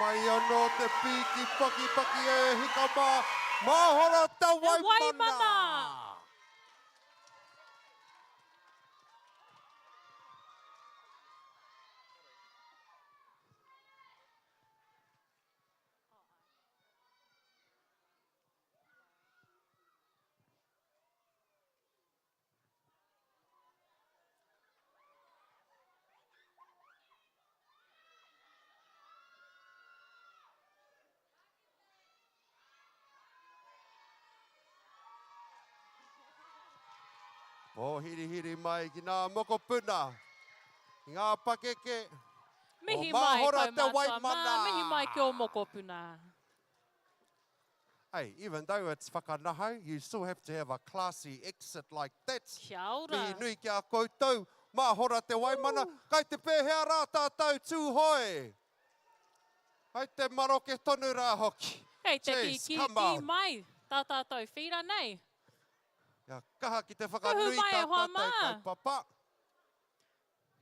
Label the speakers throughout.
Speaker 1: Mai anō te pīki pakipaki e hika mā, māhora te waimana! Pōhirihiri mai ki ngā mokopuna, ki ngā pakeke o
Speaker 2: Mihi mai,
Speaker 1: Māhora Te
Speaker 2: kaumātua mā,
Speaker 1: Waimana.
Speaker 2: mihi mai ki ō mokopuna.
Speaker 1: Hey, even though it's whakanahau, you still have to have a classy exit like that.
Speaker 2: Kia ora.
Speaker 1: Mihi nui ki a koutou, Māhora Te Waimana. Kai te pēhea rā tātou Tūhoe? Kai te maroke tonu rā hoki.
Speaker 2: Kei te
Speaker 1: Jeez,
Speaker 2: kīkī
Speaker 1: come on.
Speaker 2: mai tā tātou whīra nei.
Speaker 1: Kia kaha ki te
Speaker 2: Kuhu
Speaker 1: whakanui
Speaker 2: mai
Speaker 1: tā
Speaker 2: e hoa
Speaker 1: tātou
Speaker 2: mā.
Speaker 1: kaupapa.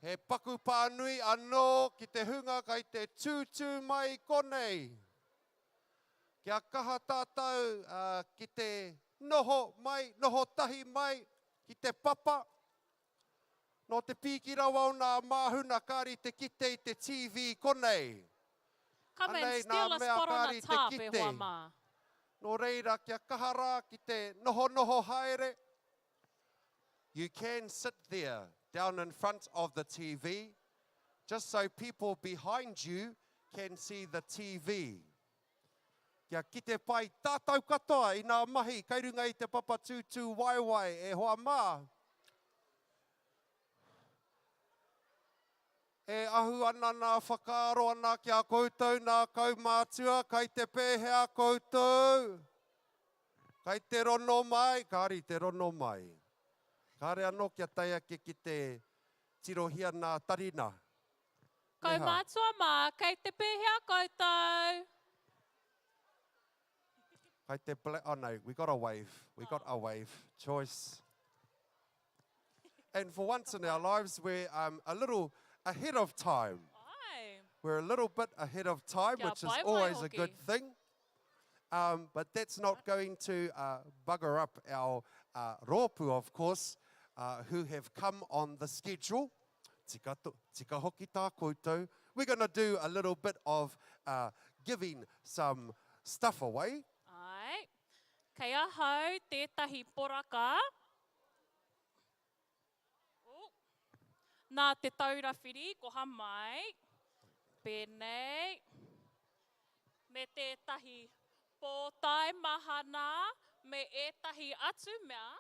Speaker 1: He paku pānui anō ki te hunga kai te tūtū mai konei. Kia kaha tātou ki te noho mai, noho tahi mai ki te papa. Nō te pīki rawa o nā māhuna kāri te kite i te TV konei.
Speaker 2: Come and
Speaker 1: Anei nā
Speaker 2: steal a
Speaker 1: mea
Speaker 2: spot on
Speaker 1: kāri
Speaker 2: a
Speaker 1: te
Speaker 2: tarp e
Speaker 1: kite.
Speaker 2: hoa mā.
Speaker 1: Nō reira, kia kaha rā ki te nohonoho haere. You can sit there down in front of the TV, just so people behind you can see the TV. Kia kite pai tātou katoa i nā mahi kai runga i te papa tūtū waewae e hoa mā. E ahu ana nā whakaaro ana ki a koutou nā kaumātua, kai te pēhea koutou? Kai te rono mai, kāre i te rono mai. Kāre anō kia tae ake ki te tirohia nā tarina. Neha.
Speaker 2: Kaumātua mā, kei te pēhea koutou?
Speaker 1: Kai te bla, oh no, we got a wave, we got a wave, choice. And for once in our lives, we're um, a little ahead of time.
Speaker 2: Ai.
Speaker 1: We're a little bit ahead of time,
Speaker 2: Kia
Speaker 1: which is
Speaker 2: pai mai
Speaker 1: always a
Speaker 2: hoki.
Speaker 1: good thing. Um, but that's not going to uh, bugger up our uh, rōpū, of course, uh, who have come on the schedule. Tika, to, tika hoki tā koutou. We're going to do a little bit of uh, giving some stuff away.
Speaker 2: Ai. Kei ahau tētahi poraka. Oh. Nā Te Taura Whiri, koha mai. Pēnei. Me tētahi pōtae mahana me ētahi atu mea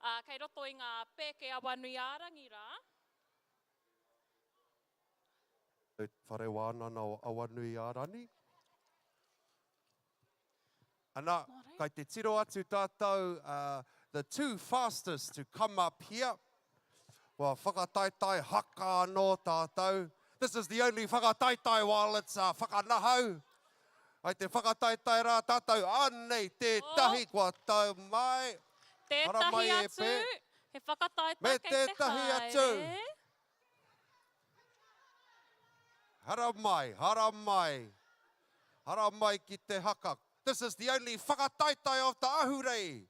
Speaker 2: ā, kei roto i ngā pēke Awanuiārangi rā.
Speaker 1: Te Whare Wānana o Awanuiārani. Ana, kai te tiro atu tātou, the two fastest to come up here. Kua whakataetae haka anō tātou. This is the only whakataetae while it's whakanahau. Kai te whakataetae rā tātou, anei tētahi kua tau mai.
Speaker 2: Tētahi atu, he whakataetae kei te haere.
Speaker 1: Haramai, haramai, haramai ki te haka. This is the only whakataetae of the ahurei.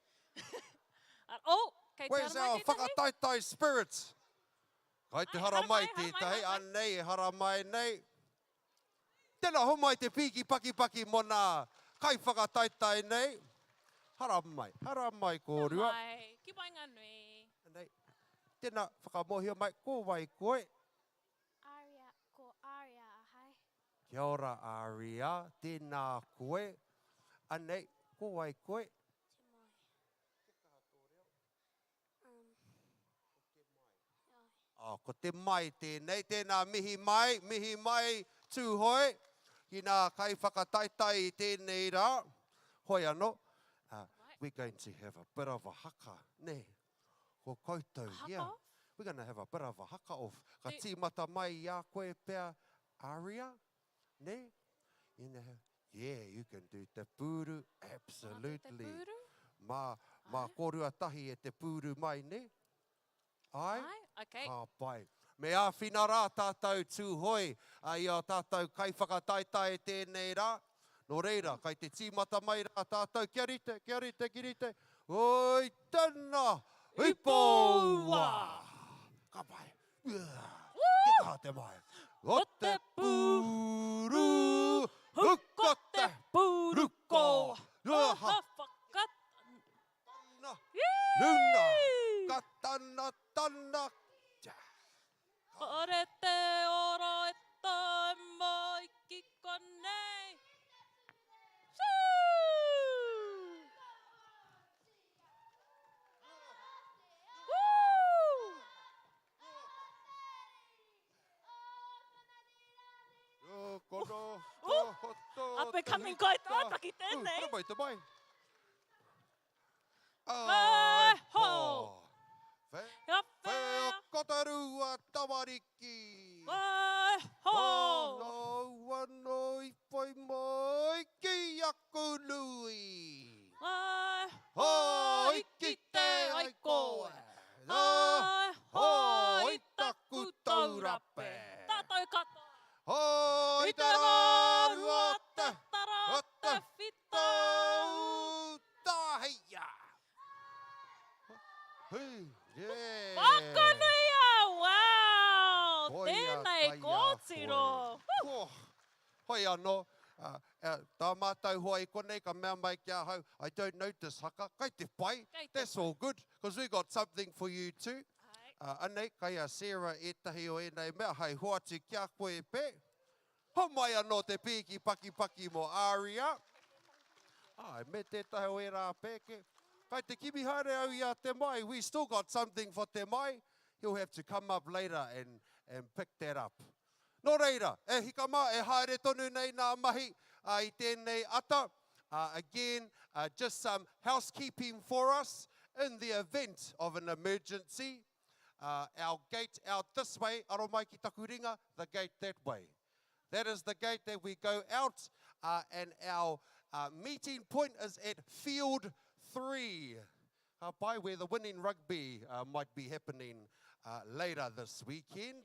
Speaker 2: Oh, kei te
Speaker 1: Where's
Speaker 2: haramai
Speaker 1: our
Speaker 2: tētahi?
Speaker 1: whakataetae spirit? Kai te
Speaker 2: Ai,
Speaker 1: haramai
Speaker 2: haramai, haramai,
Speaker 1: tētahi,
Speaker 2: haramai.
Speaker 1: anei e haramai nei. Tēnā, homai te pīki pakipaki mō nā kaiwhakataetae nei. Haramai, haramai kōrua.
Speaker 2: Haramai, ki waenganui.
Speaker 1: Anei. Tēnā, whakamōhio mai, ko wai koe?
Speaker 3: Aria, ko Aria ahau.
Speaker 1: Kia ora Aria, tēnā koe. Anei, ko wai koe?
Speaker 3: Te Mai. Um,
Speaker 1: Oh, ko te mai tēnei, tēnā mihi mai, mihi mai Tūhoe ki nā kaiwhakataetae i tēnei rā. Hoi anō, uh, we're going to have a bit of a haka, nē? Ko koutou,
Speaker 2: A haka
Speaker 1: yeah.
Speaker 2: off?
Speaker 1: We're going to have a bit of a haka off. Ka
Speaker 2: Te-
Speaker 1: tīmata mai i a koe pea, Aria, nē? You know, yeah, you can do te pūru, absolutely.
Speaker 2: Mā te pūru?
Speaker 1: Mā, mā kōrua tahi e te pūru mai, nē? Āe?
Speaker 2: Āe, okay.
Speaker 1: Ka pai. Me āwhina rā tātou Tūhoe i ā tātou kaiwhakataetae tēnei rā. Nō reira, kai te tīmata mai rā tātou, kia rite, kia rite, ki rite. Oi tēnā, Ipoua! Ka pai. Kia kaha te mai. O te pūru, huka te pūruko. Aha. Tana, Runa, Katana, Tana, Cha.
Speaker 2: Kore te ora e tae mai ki konei. Woo! Woo!
Speaker 1: Kono,
Speaker 2: Oh! Up and coming kaitātaki tēnei.
Speaker 1: Tau mai, tau mai.
Speaker 2: Ai ho!
Speaker 1: Whea,
Speaker 2: Whea,
Speaker 1: whea ko te rua tamariki.
Speaker 2: Ai ho!
Speaker 1: Nōu anō i whai mai ki aku nui.
Speaker 2: Ai
Speaker 1: ho!
Speaker 2: I
Speaker 1: I
Speaker 2: ki
Speaker 1: ki te
Speaker 2: te
Speaker 1: ai
Speaker 2: ai
Speaker 1: koe.
Speaker 2: koe. Ai
Speaker 1: ho!
Speaker 2: ho!
Speaker 1: I
Speaker 2: I
Speaker 1: taku
Speaker 2: taku
Speaker 1: taurape.
Speaker 2: taurape. Tātou katoa.
Speaker 1: Ho!
Speaker 2: I
Speaker 1: I
Speaker 2: te
Speaker 1: te
Speaker 2: rā
Speaker 1: rā
Speaker 2: rua
Speaker 1: rua
Speaker 2: te
Speaker 1: te
Speaker 2: tara
Speaker 1: o
Speaker 2: te
Speaker 1: te
Speaker 2: whitau.
Speaker 1: tau tāheia. Hei, yeah.
Speaker 2: Whakanuia! Wow!
Speaker 1: Koia
Speaker 2: Tēnei
Speaker 1: taia
Speaker 2: kōtiro!
Speaker 1: koe. Oh, hoi anō, tā mātou hoa i konei ka mea mai ki ahau, I don't know this haka, kai te pai,
Speaker 2: Kei te
Speaker 1: that's all good, because we got something for you too.
Speaker 2: Ai.
Speaker 1: Anei, kai a Sarah ētahi o ēnei mea hai hoatu ki a koe pē. Homai anō te pīki pakipaki mō Aria. Ai, me tētahi o ērā pēke. Kai te kimi haere au i a Te Mai. We still got something for Te Mai. He'll have to come up later and, and pick that up. Nō reira, e hika mā, e haere tonu nei nā mahi i tēnei ata. Again, just some housekeeping for us in the event of an emergency. Our gate out this way, aro mai ki taku ringa, the gate that way. That is the gate that we go out, and our meeting point is at field 3. Ka pai, where the winning rugby might be happening later this weekend.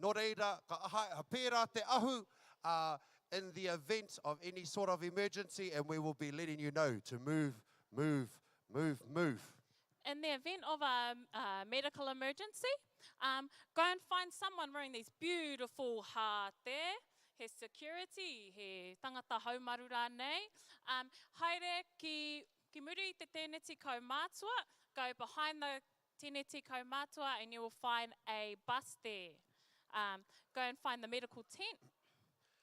Speaker 1: Nō reira, ka aha, pērā te ahu in the event of any sort of emergency, and we will be letting you know to move, move, move, move.
Speaker 2: In the event of a, a medical emergency, um, go and find someone wearing these beautiful hāte, he security, he tangata haumaru rānei. Um, haere ki, Ki muri i te tēneti kaumātua, go behind the teneti kaumātua and you will find a bus there. Um, go and find the medical tent.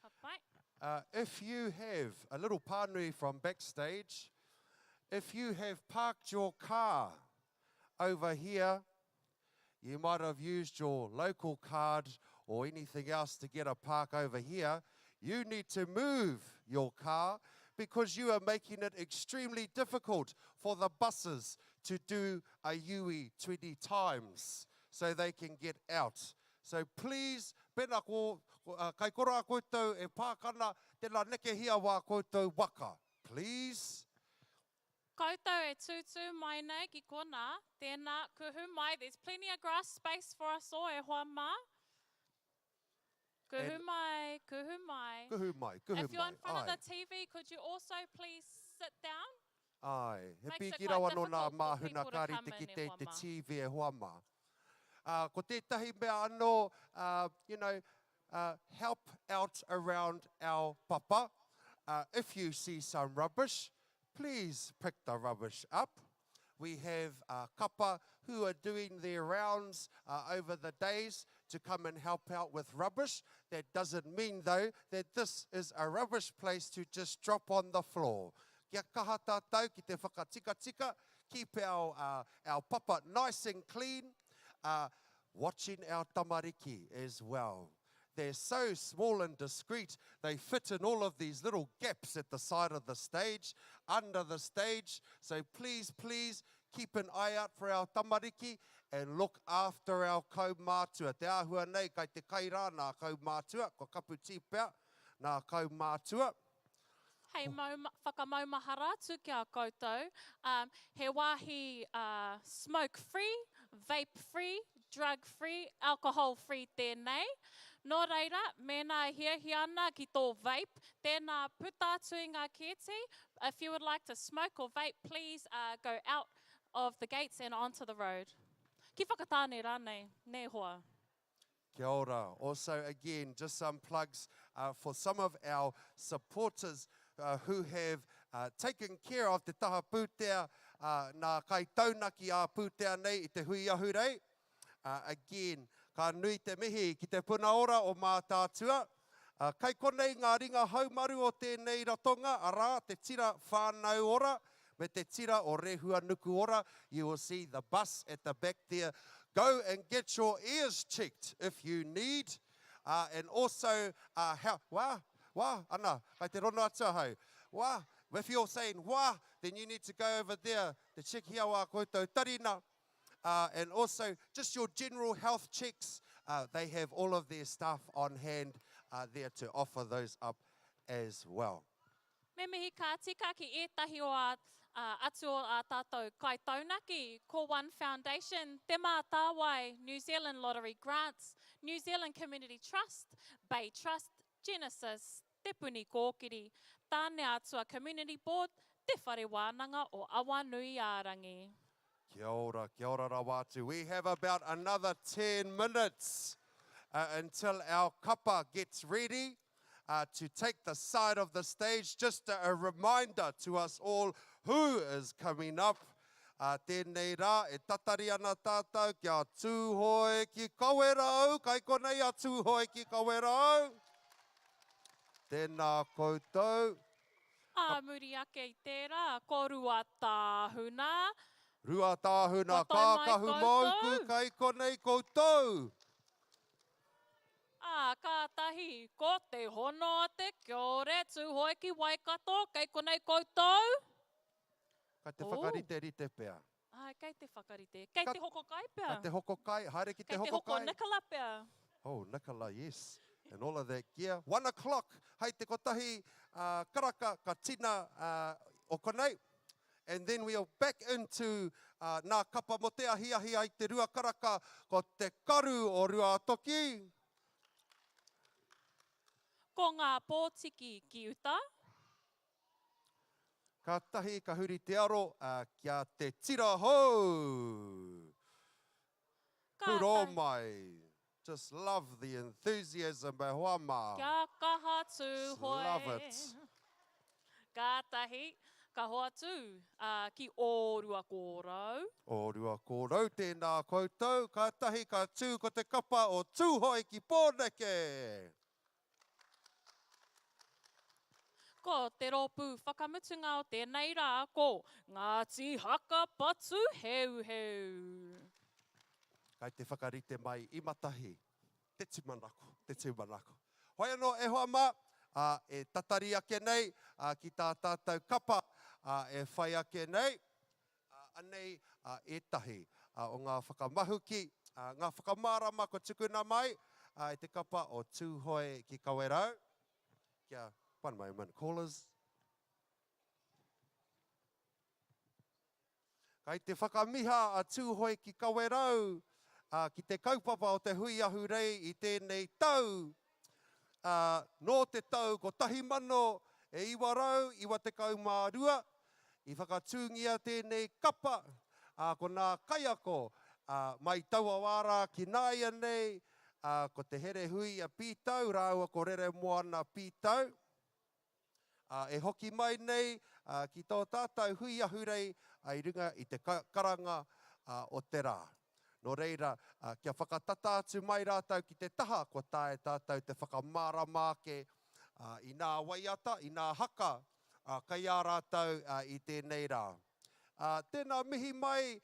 Speaker 2: Ka pai.
Speaker 1: Uh, if you have a little pānui from backstage, if you have parked your car over here, you might have used your local card or anything else to get a park over here. You need to move your car because you are making it extremely difficult for the buses to do a UE 20 times so they can get out. So please, pena ko, uh, kai kora koutou e pākana, tēnā nekehia wā koutou waka. Please.
Speaker 2: Koutou e tūtū mai nei ki konā, tēnā, kuhu mai, there's plenty of grass space for us all e hoa mā. Kuhu
Speaker 1: And-
Speaker 2: mai, kuhu mai.
Speaker 1: Kuhu mai, kuhu
Speaker 2: If you're
Speaker 1: mai.
Speaker 2: in front of
Speaker 1: Ai,
Speaker 2: the TV, could you also please sit down?
Speaker 1: ai. He
Speaker 2: Makes it
Speaker 1: pīki
Speaker 2: quite
Speaker 1: rawa nō nā
Speaker 2: difficult for
Speaker 1: māhuna
Speaker 2: people to
Speaker 1: kāri
Speaker 2: come
Speaker 1: te
Speaker 2: in e
Speaker 1: kite i
Speaker 2: hoa
Speaker 1: te
Speaker 2: mā.
Speaker 1: TV e hoa mā. Uh, ko tētahi mea anō, uh, you know, uh, help out around our papa. Uh, if you see some rubbish, please pick the rubbish up. We have uh, kapa who are doing their rounds uh, over the days to come and help out with rubbish. That doesn't mean, though, that this is a rubbish place to just drop on the floor. Kia kaha tātou ki te whakatikatika, keep our, uh, our papa nice and clean, uh, watching our tamariki as well. They're so small and discreet, they fit in all of these little gaps at the side of the stage, under the stage. So please, please keep an eye out for our tamariki and look after our kaumātua. Te āhua nei, kai te kai rā nā kaumātua, ko kapu tīpea nā kaumātua.
Speaker 2: Hei mauma, whakamaumahara atu ki a koutou, um, he wāhi uh, smoke free, vape free, drug free, alcohol free tēnei. Nō reira, mēnā e hiahia ana ki tō vape, tēnā puta atu i ngā kēti. If you would like to smoke or vape, please uh, go out of the gates and onto the road. Ki Whakatāne rānei, nē hoa.
Speaker 1: Kia ora. Also, again, just some plugs uh, for some of our supporters uh, who have uh, taken care of te taha pūtea, uh, nā kai taunaki ā pūtea nei i te hui ahurei. Uh, again, ka nui te mihi ki te puna ora o Mātaatua. Uh, kai konei ngā ringa haumaru o tēnei ratonga, arā, te tira whānau ora, me te tira o Rehua Nuku Ora. You will see the bus at the back there. Go and get your ears checked if you need. Uh, and also, uh, how, wā, wā, ana, kai te rono atu ahau. Wā, if you're saying wā, then you need to go over there to check hia wā koutou tarina. Uh, and also, just your general health checks. Uh, they have all of their staff on hand uh, there to offer those up as well.
Speaker 2: Me mihi ka tika ki ētahi o ā atu o ā tātou kaitaunaki, ko One Foundation, Te Mātāwai, New Zealand Lottery Grants, New Zealand Community Trust, Bay Trust, Genesis, Te Puni Kōkiri, Tāneatua Community Board, Te Whare Wānanga o Awanuiārangi.
Speaker 1: Kia ora, kia ora rawa atu. We have about another 10 minutes uh, until our kapa gets ready uh, to take the side of the stage. Just a, a reminder to us all who is coming up. Uh, tēnei rā, e tatari ana tātou kia Tūhoe ki Kawerau. Kai konei a Tūhoe ki Kawerau. Tēnā koutou.
Speaker 2: Ā muri ake i tērā, ko Ruatāhuna.
Speaker 1: Ruatāhuna,
Speaker 2: Kua tae mai
Speaker 1: kākahu
Speaker 2: koutou.
Speaker 1: mōuku, kai konei koutou.
Speaker 2: Ā, kātahi, ko Te Hono a Te Kiore, Tūhoe ki Waikato, kei konei koutou?
Speaker 1: Kai te
Speaker 2: Ooh.
Speaker 1: whakariterite pea.
Speaker 2: Āe, kei te whakarite. Kei
Speaker 1: Ka-
Speaker 2: te hoko kai pea.
Speaker 1: Kai te hoko kai, haere ki te
Speaker 2: Kei te
Speaker 1: hoko
Speaker 2: hoko
Speaker 1: kai.
Speaker 2: Nicola pea.
Speaker 1: Oh, Nicola, yes. And all of that gear. 1 o'clock, hei te kotahi uh, karaka ka tina uh, o konei. And then we are back into uh, nā kapa mo te ahiahi ai te rua karaka ko te karu o Ruātoki.
Speaker 2: Ko ngā pōtiki ki uta.
Speaker 1: Kātahi ka huri te aro uh, kia te tira hou. Hurō
Speaker 2: Kātahi.
Speaker 1: mai. Just love the enthusiasm e hoa mā.
Speaker 2: Kia kaha
Speaker 1: Just love
Speaker 2: Tūhoe.
Speaker 1: it.
Speaker 2: Kātahi, Ka hoatu ki ō Ruakōrau.
Speaker 1: Ō Ruakōrau, tēnā koutou. Kātahi ka tū ko te kapa o Tūhoe ki Pōneke.
Speaker 2: Ko te rōpū whakamutunga o tēnei rā ko Ngāti Haka Patuheuheu.
Speaker 1: Kai te whakarite mai i Matahi. Te tūmanako, te tūmanako. Hoi anō e hoa mā, ā, e tatari ake nei ā, ki tā tātou kapa ā, e whai ake nei, ā, anei ā, ētahi ā, o ngā whakamahuki, ā, ngā whakamārama kua tukuna mai ā, e te kapa o Tūhoe ki Kawerau. Kia, one moment, callers. Kai te whakamiha a Tūhoe ki Kawerau ki te kaupapa o te Hui Ahurei i tēnei tau, ā, nō te tau 1992 i whakatūngia tēnei kapa, ā, ko nā kaiako mai taua wā rā ki nāianei, ā, ko Te Herehuia Pītau rāua ko Reremoana Pītau. Ā, e hoki mai nei ki tō tātou hui ahurei i runga i te karanga o te rā. Nō reira, kia whakatata atu mai rātou ki te taha kua taea tātou te whakamārama ake i nā waiata, i nā haka kei a rātou i tēnei rā. Tēnā mihi mai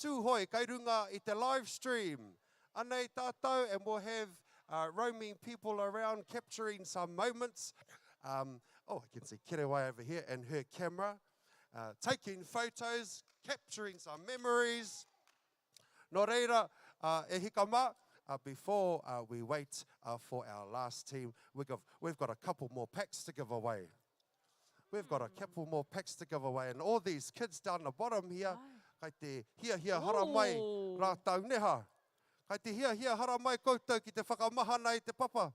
Speaker 1: Tūhoe kei runga i te live stream. Anei tātou and we'll have roaming people around capturing some moments. Um, oh, I can see Kerewai over here and her camera. Uh, taking photos, capturing some memories. Nō reira, uh, e hika mā, uh, before uh, we wait uh, for our last team, we give, we've got a couple more packs to give away. We've got a couple more packs to give away and all these kids down the bottom here, kai te hiahia haramai rātou neha. Kai te hiahia haramai koutou ki te whakamahana i te papa.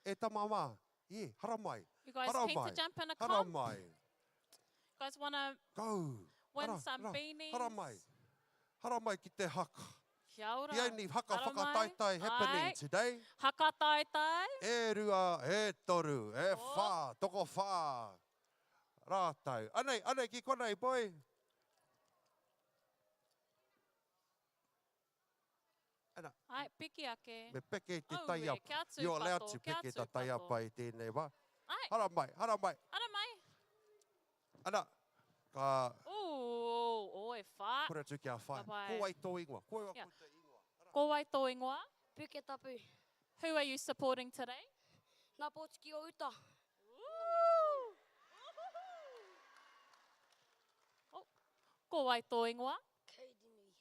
Speaker 1: E tama mā, yeah, haramai.
Speaker 2: You guys keen to jump in a comp?
Speaker 1: Haramai.
Speaker 2: You guys wanna
Speaker 1: Go.
Speaker 2: win
Speaker 1: Hara,
Speaker 2: some
Speaker 1: hara,
Speaker 2: beanies?
Speaker 1: Haramai. Haramai ki te haka.
Speaker 2: Kia ora.
Speaker 1: The only haka
Speaker 2: Haramai.
Speaker 1: whakataetae happening
Speaker 2: Ai.
Speaker 1: today.
Speaker 2: Haka taetae.
Speaker 1: E rua, e toru, e
Speaker 2: Oh.
Speaker 1: whā, tokowhā rātou. Anei, anei ki konei, boy. Ana.
Speaker 2: Ai, piki ake.
Speaker 1: Me peke i te
Speaker 2: Aue,
Speaker 1: taiapa.
Speaker 2: kia tūpato,
Speaker 1: You're allowed to
Speaker 2: kia
Speaker 1: peke ta
Speaker 2: tūpato.
Speaker 1: taiapa i tēnei wā.
Speaker 2: Ai.
Speaker 1: Haramai, haramai.
Speaker 2: Haramai.
Speaker 1: Ana, ka.
Speaker 2: Ooh, oi, wha.
Speaker 1: Kore atu kia whai.
Speaker 2: Ka pai.
Speaker 1: Ko wai tō ingoa? Ko wai
Speaker 2: Yeah.
Speaker 1: koutou ingoa? Ara.
Speaker 2: Ko wai tō ingoa?
Speaker 3: Puketapu.
Speaker 2: Who are you supporting today?
Speaker 3: Nā Pōtiki o Uta.
Speaker 2: Ooh. Oh. Ko wai tō ingoa?
Speaker 3: Kaudini.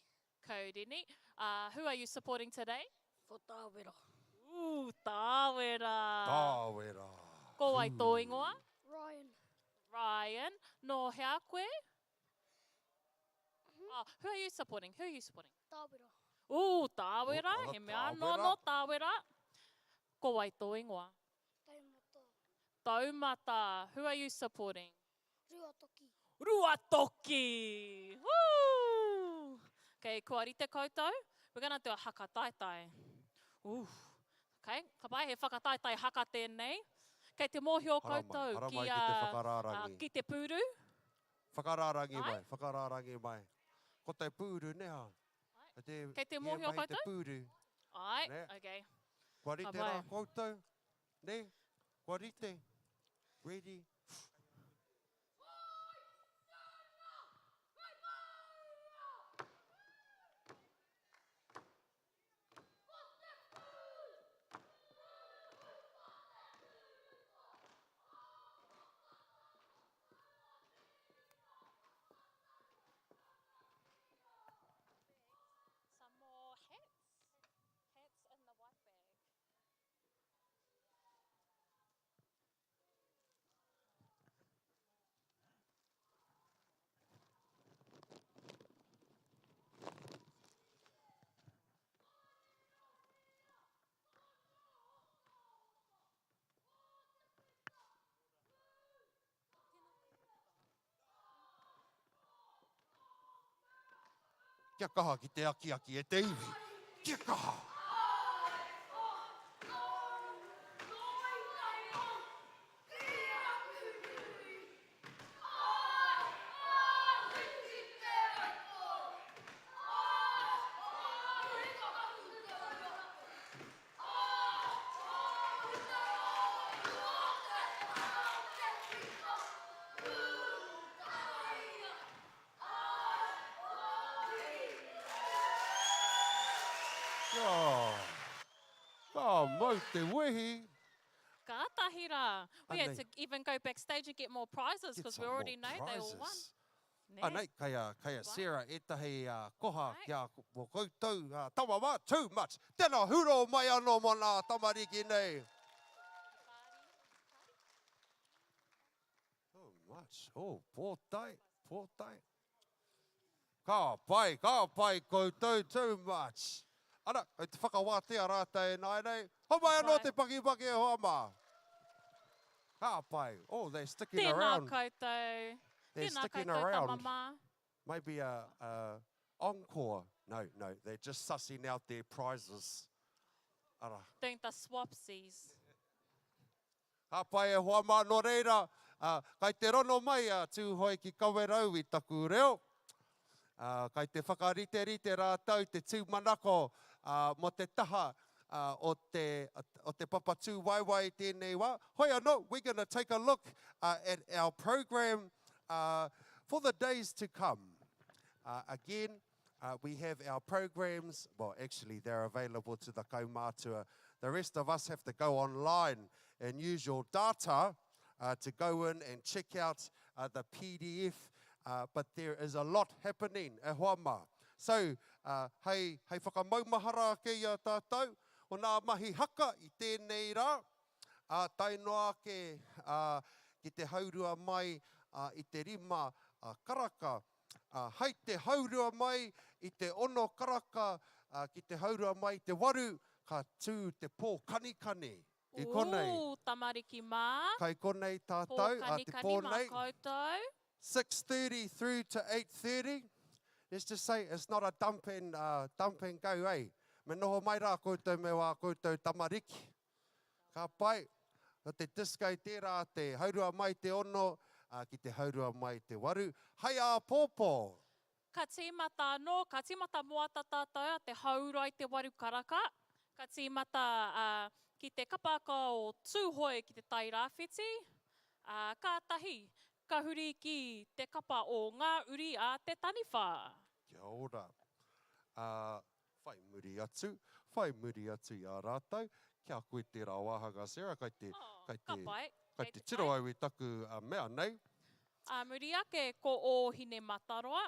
Speaker 2: Kaudini. Uh, who are you supporting today?
Speaker 3: For Tāwera.
Speaker 2: Ooh, Tāwera.
Speaker 1: Tāwera.
Speaker 2: Ko wai tō ingoa?
Speaker 3: Ryan.
Speaker 2: Ryan. Nō hea koe? Oh, who are you supporting? Who are you supporting?
Speaker 3: Tāwera.
Speaker 2: Ooh, Tāwera.
Speaker 1: Oh,
Speaker 2: He mea anō
Speaker 1: Tāwera.
Speaker 2: nō Tāwera. Ko wai tō ingoa?
Speaker 3: Taumata.
Speaker 2: Taumata. Who are you supporting?
Speaker 3: Ruatoki.
Speaker 2: Ruatoki! Woo! Okay, kua rite koutou? We're gonna do a haka taetae. Ooh. Okay, ka pai, he whakataetae haka tēnei. Kei te mōhio
Speaker 1: Haramai,
Speaker 2: koutou
Speaker 1: haramai
Speaker 2: ki,
Speaker 1: ki te
Speaker 2: a,
Speaker 1: whakarārangi.
Speaker 2: ki te pūru?
Speaker 1: Whakarārangi
Speaker 2: Ai?
Speaker 1: mai, whakarārangi mai. Ko te pūru, ne hā?
Speaker 2: Ai.
Speaker 1: Te,
Speaker 2: Kei te
Speaker 1: he
Speaker 2: mōhio
Speaker 1: mahi te
Speaker 2: koutou?
Speaker 1: pūru.
Speaker 2: Ai,
Speaker 1: Ne?
Speaker 2: okay.
Speaker 1: Kua rite
Speaker 2: Ka pai.
Speaker 1: rā koutou? Ne? Kua rite? Ready?
Speaker 2: Some more hats. Hats in the white bag.
Speaker 1: Kia kaha ki te akiaki e te iwi. Kia kaha! te wehi.
Speaker 2: Kātahi rā. We had
Speaker 1: Anei.
Speaker 2: to even go backstage and get more prizes
Speaker 1: Get
Speaker 2: because we
Speaker 1: some more
Speaker 2: already know they all won.
Speaker 1: prizes.
Speaker 2: Nē?
Speaker 1: Anei, kei a, kei a
Speaker 2: Pai.
Speaker 1: Sarah ētahi koha
Speaker 2: Right.
Speaker 1: ki a mō koutou, tama mā, too much. Tēnā huro mai anō mō nā tamariki nei. Too much. Oh, pōtae, pōtae. Ka pai, ka pai koutou, too much. Ana, kei te whakawātea rātou ināianei. Homai anō te pakipaki e hoa mā. Ka pai. Oh, they're sticking
Speaker 2: Tēnā
Speaker 1: around.
Speaker 2: koutou.
Speaker 1: They're
Speaker 2: Tēnā
Speaker 1: sticking
Speaker 2: koutou
Speaker 1: around.
Speaker 2: tama mā.
Speaker 1: Maybe a, a encore. No, no, they're just sussing out their prizes. Ara.
Speaker 2: Doing the swapsies.
Speaker 1: Ka pai e hoa mā, nō reira, ā, kai te rono mai a Tūhoe ki Kawerau i taku reo. Ā, kai te whakariterite rātou te tūmanako, ā, mō te taha, ā, o te, o te papa tūwaewae i tēnei wā. Hoi anō, we're gonna take a look, ā, at our program, ā, for the days to come. Ā, again, ā, we have our programs, well, actually, they're available to the kaumātua. The rest of us have to go online and use your data, ā, to go in and check out, ā, the PDF, ā, but there is a lot happening, e hoa mā. So, ā, hei, hei whakamaumahara ake i a tātou, o nā mahi haka i tēnei rā, ā, tae noa ake, ā, ki te haurua mai, ā, i te rima, ā, karaka, ā, hei te haurua mai i te ono karaka, ā, ki te haurua mai i te waru, ka tū te pō kanikani i konei.
Speaker 2: Ooh, tamariki mā.
Speaker 1: Kai konei tātou, ā te pō
Speaker 2: Pō kanikani mā
Speaker 1: nei.
Speaker 2: koutou.
Speaker 1: 6.30 through to 8.30. Let's just say it's not a dump and, uh, dump and go, eh? Me noho mai rā koutou me wā koutou tamariki. Ka pai, ko te disco tērā te haurua mai te ono, uh, ki te haurua mai te waru. Hai āpōpō!
Speaker 2: Ka tīmata anō, ka tīmata moata tātou a te haura i te waru karaka. Ka tīmata uh, ki te kapaka o Tūhoe ki te Tai Rāwhiti, ā, kātahi ka huri ki te kapa o Ngā Uri a Te Taniwha.
Speaker 1: Kia ora. Ā, whai muri atu, whai muri atu i a rātou, ki a koe tērā wāhanga, Sarah, kai te,
Speaker 2: Oh,
Speaker 1: kai
Speaker 2: ka
Speaker 1: te,
Speaker 2: pai,
Speaker 1: kai
Speaker 2: kei
Speaker 1: te
Speaker 2: te
Speaker 1: tiro
Speaker 2: pai.
Speaker 1: au i taku mea nei.
Speaker 2: Ā muri ake ko Ōhinemataroa.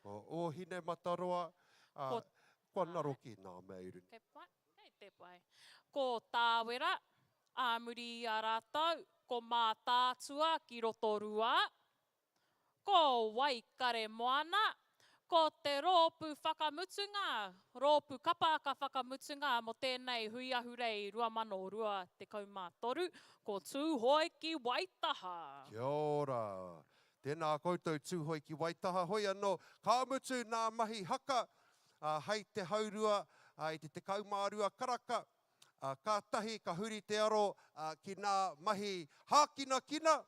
Speaker 1: Ko Ōhinemataroa, ā,
Speaker 2: Ko,
Speaker 1: kua
Speaker 2: āe.
Speaker 1: ngaro ki nā mea i runga.
Speaker 2: Kei pai, kei te pai. Ko Tāwera, ā muri i a rātou, ko Mātaatua ki Rotorua, ko Waikaremoana, ko te rōpū whakamutunga, rōpū kapa aka whakamutunga mō tēnei Hui Ahurei 2023, ko Tūhoe ki Waitaha.
Speaker 1: Kia ora. Tēnā koutou Tūhoe ki Waitaha. Hoi anō, ka mutu nā mahi haka, ā, hei te haurua, ā, i te 12 karaka, Ā, kātahi ka huri te aro ki nā mahi hākinakina,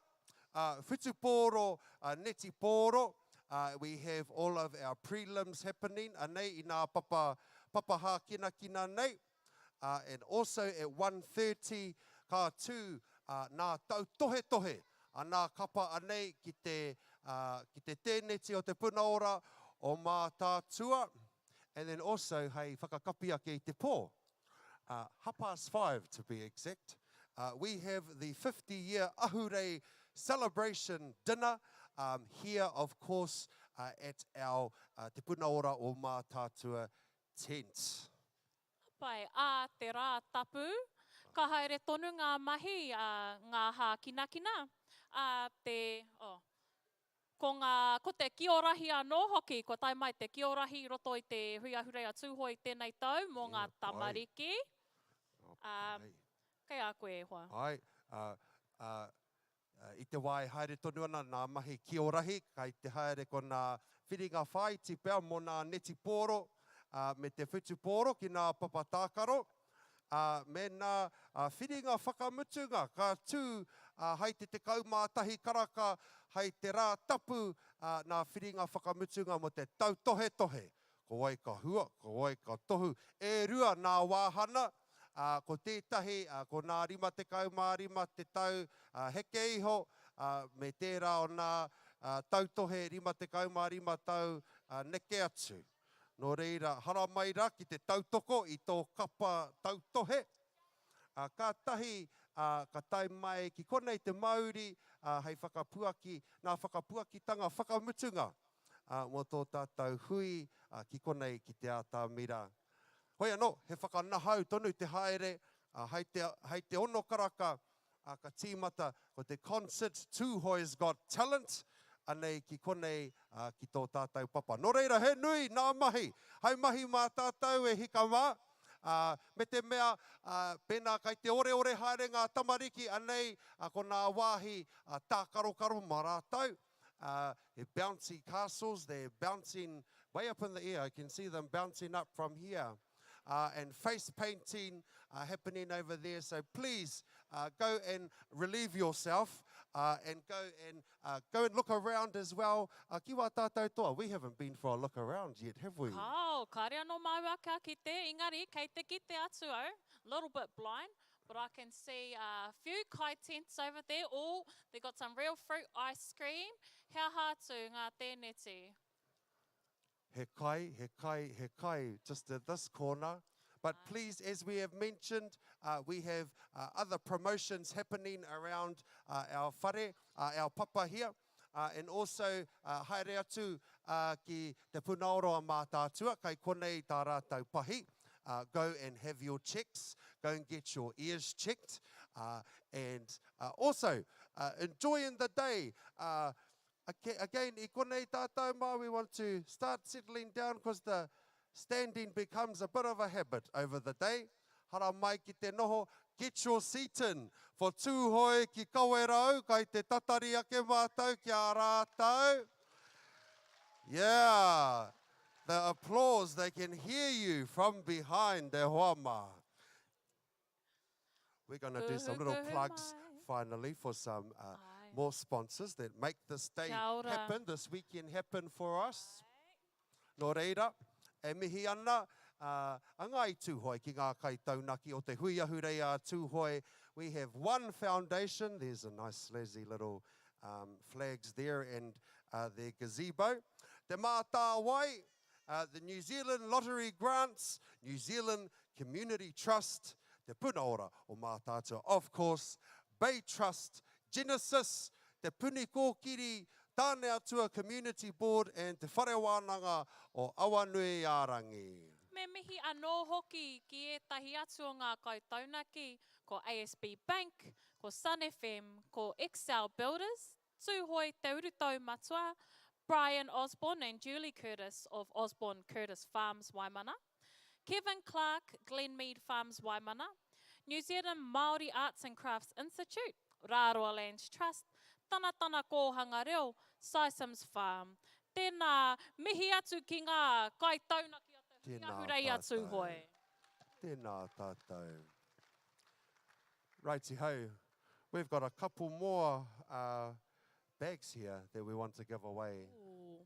Speaker 1: ā, whutupōro, ā, netipōro, ā, we have all of our prelims happening, anei i nā papa, papa hākinakina nei, ā, and also at 1:30 ka tū, ā, nā tautohetohe a nā kapa anei ki te, ā, ki te tēneti o Te Puna Ora o Mātaatua, and then also hei whakakapi ake i te pō. Uh, 5:30 to be exact, uh, we have the 50 year Ahurei celebration dinner um, here, of course, uh, at our uh, Te Puna Ora o Mātaatua tent.
Speaker 2: Pai, ā te rā tapu, ka haere tonu ngā mahi a ngā hākinakina, a te, oh, Ko ngā, ko te kiorahi anō hoki, kua tae mai te kiorahi i roto i te Hui Ahurei a Tūhoe i tēnei tau mō ngā
Speaker 1: Kia pai.
Speaker 2: tamariki.
Speaker 1: Ka
Speaker 2: Ā,
Speaker 1: pai.
Speaker 2: kei a koe e hoa.
Speaker 1: Āe, ā, ā, i te wā e haere tonu ana nā mahi kiorahi, kai te haere ko nā whiringa whāiti pea mō nā netipōro, ā, me te whutupōro ki nā papa tākaro, ā, me nā whiringa whakamutunga ka tū hai te 11 karaka hai te rā tapu nā whiringa whakamutunga mō te tautohetohe, ko wai ka hua, ko wai ka tohu, e rua nā wāhana, ā, ko tētahi, ko nā 55 te tau heke iho, ā, me tērā o nā tautohe 55 tau neke atu. Nō reira, haramai rā ki te tautoko i tō kapa tautohe, Ā, kātahi, ā, ka tae mai ki konei te mauri, ā, hei whakapuaki, nā whakapuakitanga whakamutunga, ā, mō tō tātou hui, ā, ki konei ki te ātamira. Hoi anō, he whakanahau tonu te haere, ā, hei te, hei te ono karaka, ā, ka tīmata ko te concert Tūhoe's Got Talent, anei ki konei, ā, ki tō tātou papa. Nō reira, he nui nā mahi, hai mahi mā tātou e hika mā, ā, me te mea, ā, pēnā kai te oreore haere ngā tamariki, anei, ā, ko nā wāhi, ā, tākarokaro mā rātou, ā, he bouncy castles, they're bouncing way up in the air, I can see them bouncing up from here. Uh, and face painting uh, happening over there. So please uh, go and relieve yourself uh, and go and uh, go and look around as well. Uh, ki wā tātou toa, we haven't been for a look around yet, have we?
Speaker 2: Kao, kāre anō māua ka kite, engari kei te kite atu au, little bit blind, but I can see a few kai tents over there, oh, they got some real fruit ice cream, he aha atu ngā tēneti?
Speaker 1: He kai, he kai, he kai, just at this corner. But please, as we have mentioned, uh, we have uh, other promotions happening around uh, our whare, uh, our papa here. Uh, and also, uh, haere atu uh, ki Te Punaoro a Mātaatua, kai konei tā rātou pahi. Uh, go and have your checks, go and get your ears checked, uh, and uh, also uh, enjoying the day. Uh, Again, i konei tātou mā, we want to start settling down because the standing becomes a bit of a habit over the day. Haramai ki te noho, get your seat in for Tūhoe ki Kawerau, kai te tatari ake mātou ki a rātou. Yeah, the applause, they can hear you from behind, e hoa mā. We're going to do some little plugs finally for some uh, more sponsors that make this day happen, this weekend happen for us. Nō reira, e mihi ana uh, a Ngāi Tūhoe ki ngā kaitaunaki o te Hui Ahurei a Tūhoe. We have one foundation. There's a nice slazzy little um, flags there and uh, their gazebo. Te Mātāwai, uh, the New Zealand Lottery Grants, New Zealand Community Trust, Te Puna Ora o Mātaatua, of course, Bay Trust, Genesis, Te Puni Kōkiri, Tāneatua Community Board and Te Whare Wānanga o Awanuiārangi.
Speaker 2: Me mihi anō hoki ki ētahi atu o ngā kaitaunaki, ko ASB Bank, ko Sun FM, ko Excel Builders, Tūhoe Te Urutau Matua, Brian Osborne and Julie Curtis of Osborne Curtis Farms Waimana, Kevin Clark, Glenmead Farms Waimana, New Zealand Māori Arts and Crafts Institute, Rāroa Lands Trust, Tanatana Kōhanga Reo, Sisams Farm. Tēnā, mihi atu ki ngā kaitaunaki o te Hui Ahurei a Tūhoe.
Speaker 1: Tēnā tātou. Righty ho. We've got a couple more uh, bags here that we want to give away.
Speaker 2: Ooh.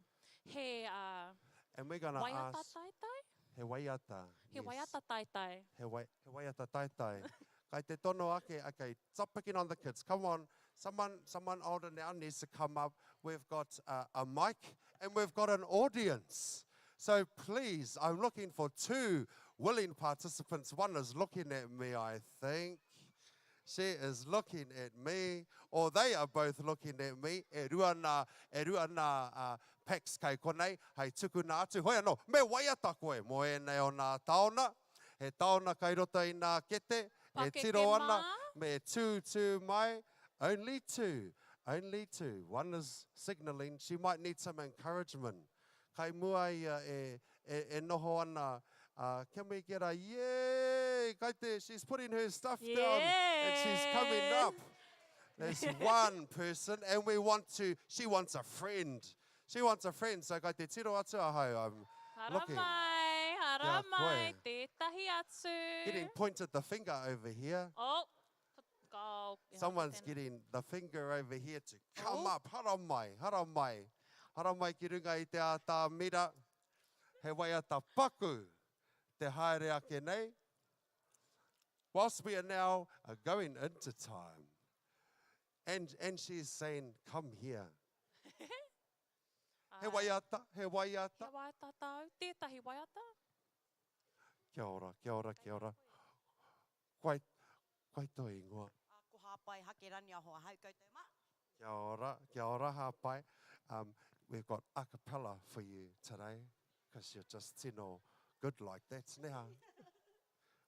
Speaker 2: He uh,
Speaker 1: And we're gonna
Speaker 2: waiata
Speaker 1: ask,
Speaker 2: taitai?
Speaker 1: He waiata.
Speaker 2: He
Speaker 1: yes.
Speaker 2: waiata taitai.
Speaker 1: He, wai, he waiata taitai. Kai te tono ake, okay, stop picking on the kids. Come on, someone, someone older now needs to come up. We've got uh, a mic and we've got an audience. So please, I'm looking for two willing participants. One is looking at me, I think. She is looking at me, or they are both looking at me. E rua nā, e rua nā uh, packs kei konei, hei tukuna atu. Hoi anō, me waiata koe mō ēnei o nā taona. He taona kai roto i nā kete, e
Speaker 2: Pakeke
Speaker 1: tiro ana,
Speaker 2: mā.
Speaker 1: me tū tū mai. Only two, only two. One is signalling, she might need some encouragement. Kai mua ia e, e, e noho ana, uh, can we get a yay? Kai te, she's putting her stuff down and she's coming
Speaker 2: Yeah.
Speaker 1: up. There's one person and we want to, she wants a friend. She wants a friend, so kai te tiro atu ahau, I'm looking.
Speaker 2: Haramai, haramai,
Speaker 1: koe.
Speaker 2: tētahi atu.
Speaker 1: Getting pointed the finger over here.
Speaker 2: Oh, ko, oh,
Speaker 1: Someone's
Speaker 2: tēnā.
Speaker 1: getting the finger over here to come
Speaker 2: Oh.
Speaker 1: up. Haramai, haramai. Haramai ki runga i te ātamira. He waiata paku te haere ake nei. Whilst we are now uh, going into time. And, and she's saying, come here. He
Speaker 2: Ai.
Speaker 1: waiata, he waiata.
Speaker 2: He waiata tāu, tētahi waiata.
Speaker 1: Kia ora, kia ora, kia ora. Quite. Kai tō ingoa.
Speaker 4: Ko Hāpai Hakeraniaho ahau koutou mā.
Speaker 1: Kia ora, kia ora Hāpai. Um, we've got a cappella for you today, because you're just tino good like that now.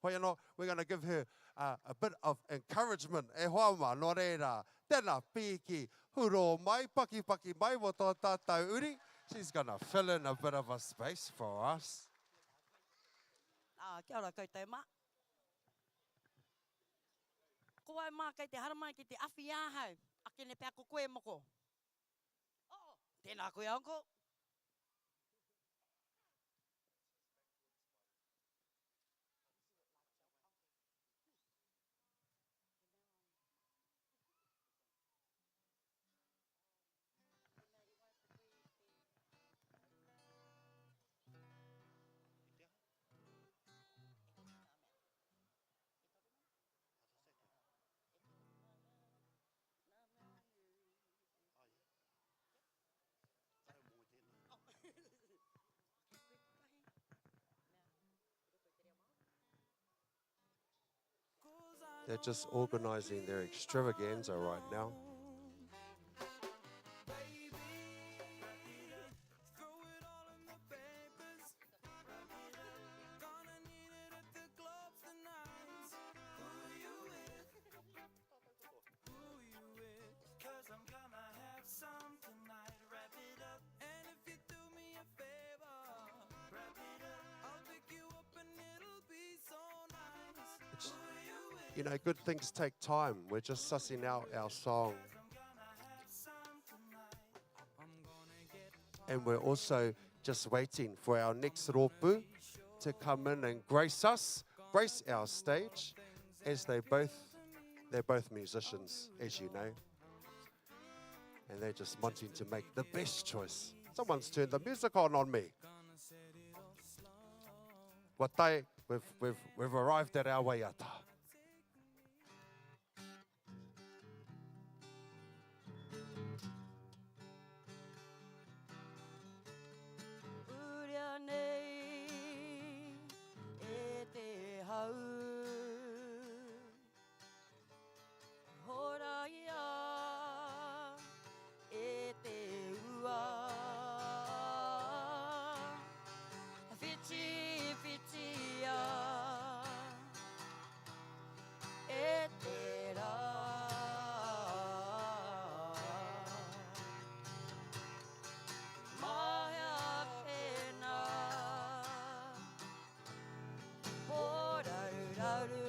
Speaker 1: Hoi anō, we're going to give her uh, a bit of encouragement e hoa mā, nō reira, tēnā pīki, huro mai, pakipaki mai mō tō tātou uri. She's going to fill in a bit of a space for us.
Speaker 4: Ah, kia ora koutou mā. Ko wai mā kei te haramai ki te awhi i ahau, akene pea ko koe moko. Oh, tēnā koe uncle.
Speaker 1: They're just organising their extravaganza right now. You know, good things take time. We're just sussing out our song. And we're also just waiting for our next rōpū to come in and grace us, grace our stage, as they both, they're both musicians, as you know. And they're just wanting to make the best choice. Someone's turned the music on on me. Watai, we've, we've, we've arrived at our waiata.
Speaker 4: Uria nei e te hau Hora ia e te ua Whiti whitia e te rā Mahea tēnā Pōraruraru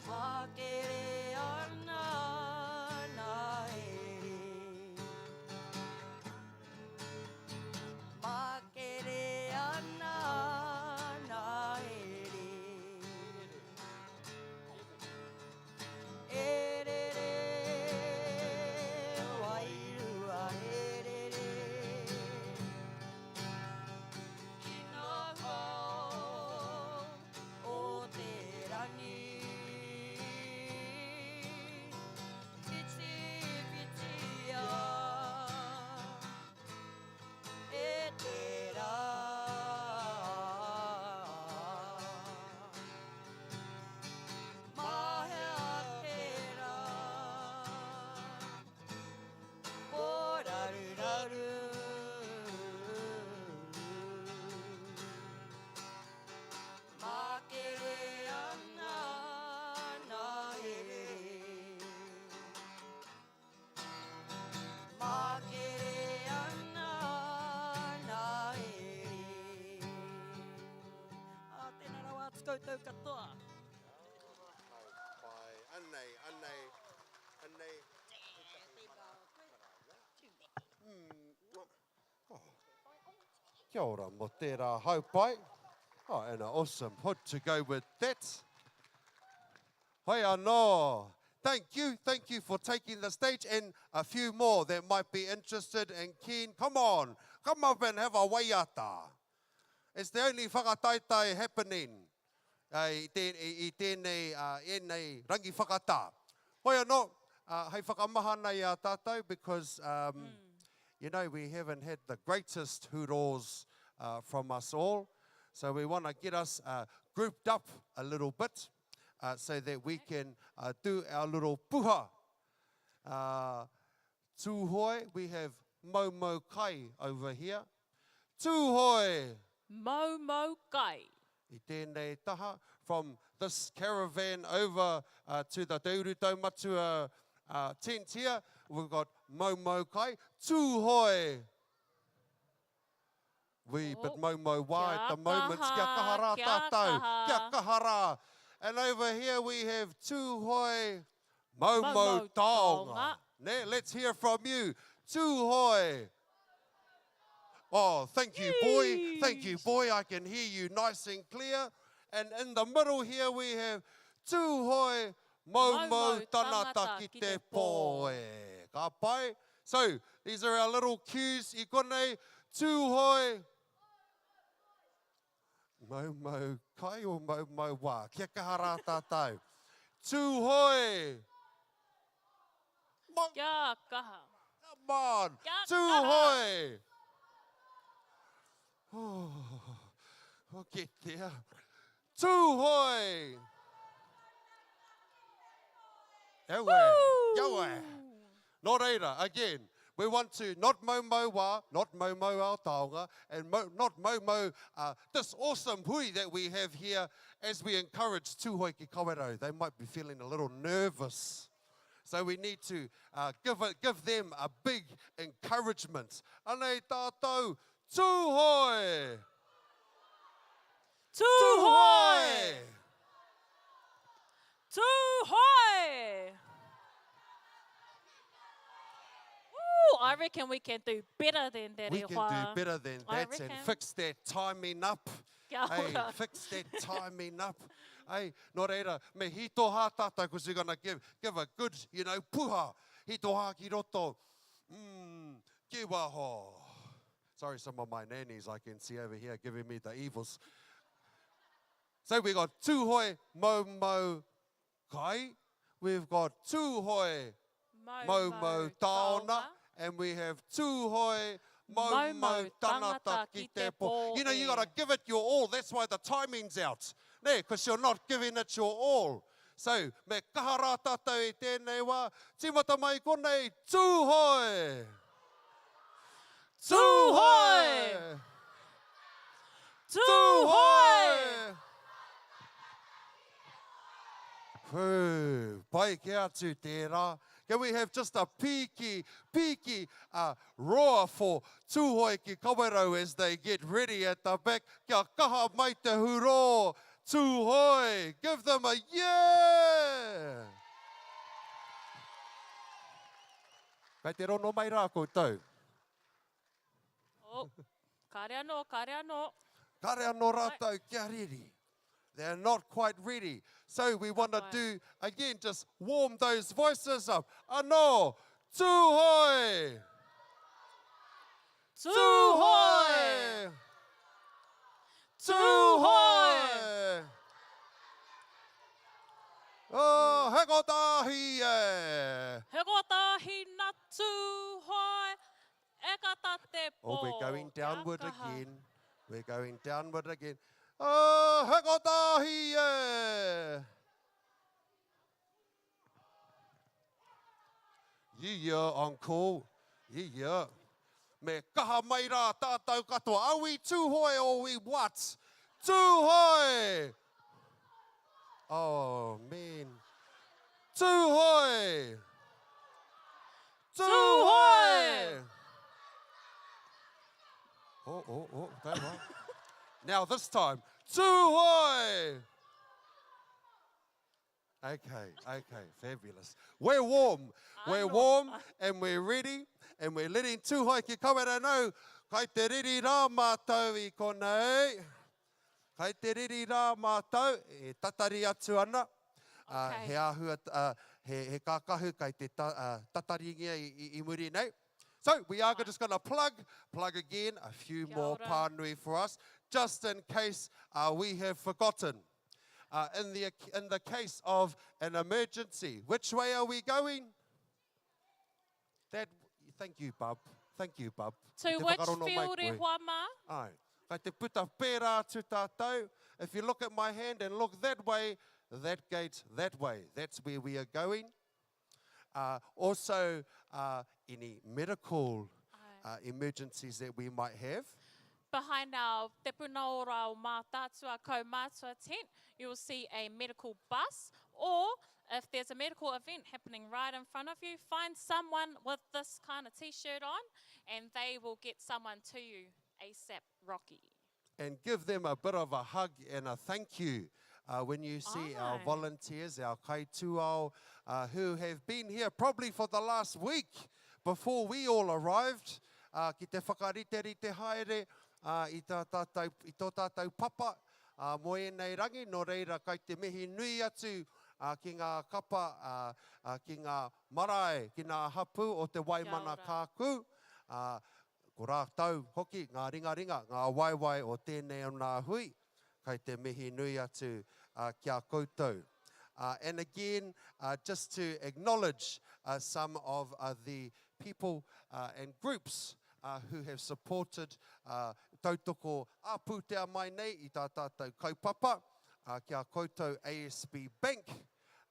Speaker 4: Makere ana nā here Makere ana nā here E rere, wairua e rere. Ki ngā hao o te rangi. Whitiwhitia e te rā. Mahea tērā, pōraruraru. Makere ana nā here. Makere ana nā here. Ā, tēnā rawa atu koutou katoa.
Speaker 1: Pai, anei, anei, anei. Kia ora mo tērā haupai. Oh, and an awesome hood to go with that. Hoi anō. Thank you, thank you for taking the stage and a few more that might be interested and keen. Come on, come up and have a waiata. It's the only whakataetae happening i, tē, i, i tēnei, uh, ēnei rangi whakatā. Hoi anō, uh, hei whakamahana i a tātou because, um, mm. you know, we haven't had the greatest hurors uh, from us all. So we want to get us uh, grouped up a little bit uh, so that we can uh, do our little puha. Uh, Tūhoe, we have Momo Kai over here. Tūhoe!
Speaker 2: Momo Kai.
Speaker 1: I tēnei taha, from this caravan over uh, to the Te Uru Taumatua uh, tent here, we've got Momo Kai. Tūhoe! We oh, bit momo wā at the moment. Kia kaha rā tātou. Kia kaha rā. And over here we have Tūhoe Momo Taonga. Ne? Let's hear from you. Tūhoe. Oh, thank you, boy. Thank you, boy. I can hear you nice and clear. And in the middle here we have Tūhoe Momo Tangata ki te pō. E. Ka pai. So, these are our little cues i konei. Tūhoe. Momo kai o momo wā. Kia kaha rā tātou. Tūhoe.
Speaker 2: Mo Kia kaha.
Speaker 1: Come on.
Speaker 2: Kia
Speaker 1: Tūhoe. Oh, we'll get there. Tūhoe. Ewe, ewe. Nō reira, again, we want to not momo wā, not momo our taonga, and mo, not momo uh, this awesome hui that we have here as we encourage Tūhoe ki Kawerau. They might be feeling a little nervous. So we need to uh, give, a, give them a big encouragement. Anei tātou, Tūhoe!
Speaker 2: Tūhoe! Tūhoe! Ooh, I reckon we can do better than that,
Speaker 1: We
Speaker 2: e
Speaker 1: can
Speaker 2: hoa.
Speaker 1: do better than
Speaker 2: I
Speaker 1: that and
Speaker 2: reckon.
Speaker 1: fix that timing up.
Speaker 2: Kia
Speaker 1: Hey,
Speaker 2: ora.
Speaker 1: fix that timing up. Hey, nō reira, me hitoha tātou, because we're gonna give, give a good, you know, puha. Hitoha ki roto. Mm, ki waho. Sorry, some of my nannies I can see over here giving me the evils. So we got Tūhoe Momo Kai, we've got Tūhoe Momo Taona, and we have Tūhoe Momo Tangata ki te pō. You know, you got to give it your all. That's why the timing's out. Ne, because you're not giving it your all. So, me kaha rā tātou i tēnei wā. Tīmata mai konei, Tūhoe!
Speaker 2: Tūhoe! Tūhoe!
Speaker 1: Whoo, pai ke atu tērā. Can we have just a pīki, pīki uh, roar for Tūhoe ki Kawerau as they get ready at the back. Kia kaha mai te hurō, Tūhoe! Give them a yeah! Kei te rono mai rā koutou.
Speaker 2: Oh, kāre anō, kāre anō.
Speaker 1: Kāre anō rātou kia reri. They're not quite ready. So we want to do, again, just warm those voices up. Anō, tūhoe!
Speaker 2: Tūhoe!
Speaker 1: Tūhoe! Oh, he kotahi e!
Speaker 2: He kotahi na Tūhoe, e kata te pō.
Speaker 1: Oh, we're going downward again. We're going downward again. Oh, he kotahi e! Yeah, uncle. Yeah. Me kaha mai rā tātou katoa. Are we Tūhoe or we what? Tūhoe! Oh, man. Tūhoe!
Speaker 2: Tūhoe!
Speaker 1: Oh, oh, oh, don't worry. Now this time, Tūhoe! Okay, okay, fabulous. We're warm. We're warm and we're ready and we're letting Tūhoe ki Kawerau know kai te riri rā mātou i konei. Kai te riri rā mātou e tatari atu ana. Uh, okay. He āhua, uh, he, he kākahu kai te ta, uh, tataringia i, i, i muri nei. So we are just going to plug, plug again a few Kia more pānui for us, just in case uh, we have forgotten. Uh, in, the, in the case of an emergency, which way are we going? That, thank you, bub. Thank you, bub.
Speaker 2: To which field e hoa mā?
Speaker 1: Ai. Kai te puta pērā atu tātou. If you look at my hand and look that way, that gate that way. That's where we are going. Uh, also, uh, any medical uh, emergencies that we might have.
Speaker 2: Behind our Te Puna Ora o Mātaatua Kaumātua tent, you will see a medical bus or if there's a medical event happening right in front of you, find someone with this kind of t-shirt on and they will get someone to you ASAP Rocky.
Speaker 1: And give them a bit of a hug and a thank you uh, when you see Aye. our volunteers, our kaituao, uh, who have been here probably for the last week before we all arrived uh, ki te whakariterite haere uh, i, tā tātou, i tō tātou papa uh, mō ēnei rangi, nō reira kai te mihi nui atu uh, ki ngā kapa, uh, uh, ki ngā marae, ki ngā hapū o te Waimana Kākū, uh, ko rātou hoki ngā ringaringa, ngā waewae o tēnei o ngā hui, kai te mihi nui atu uh, ki a koutou. Uh, and again, uh, just to acknowledge uh, some of uh, the people uh, and groups uh, who have supported uh, tautoko ā-pūtea mai nei i tā tātou kaupapa, uh, ki a koutou ASB Bank,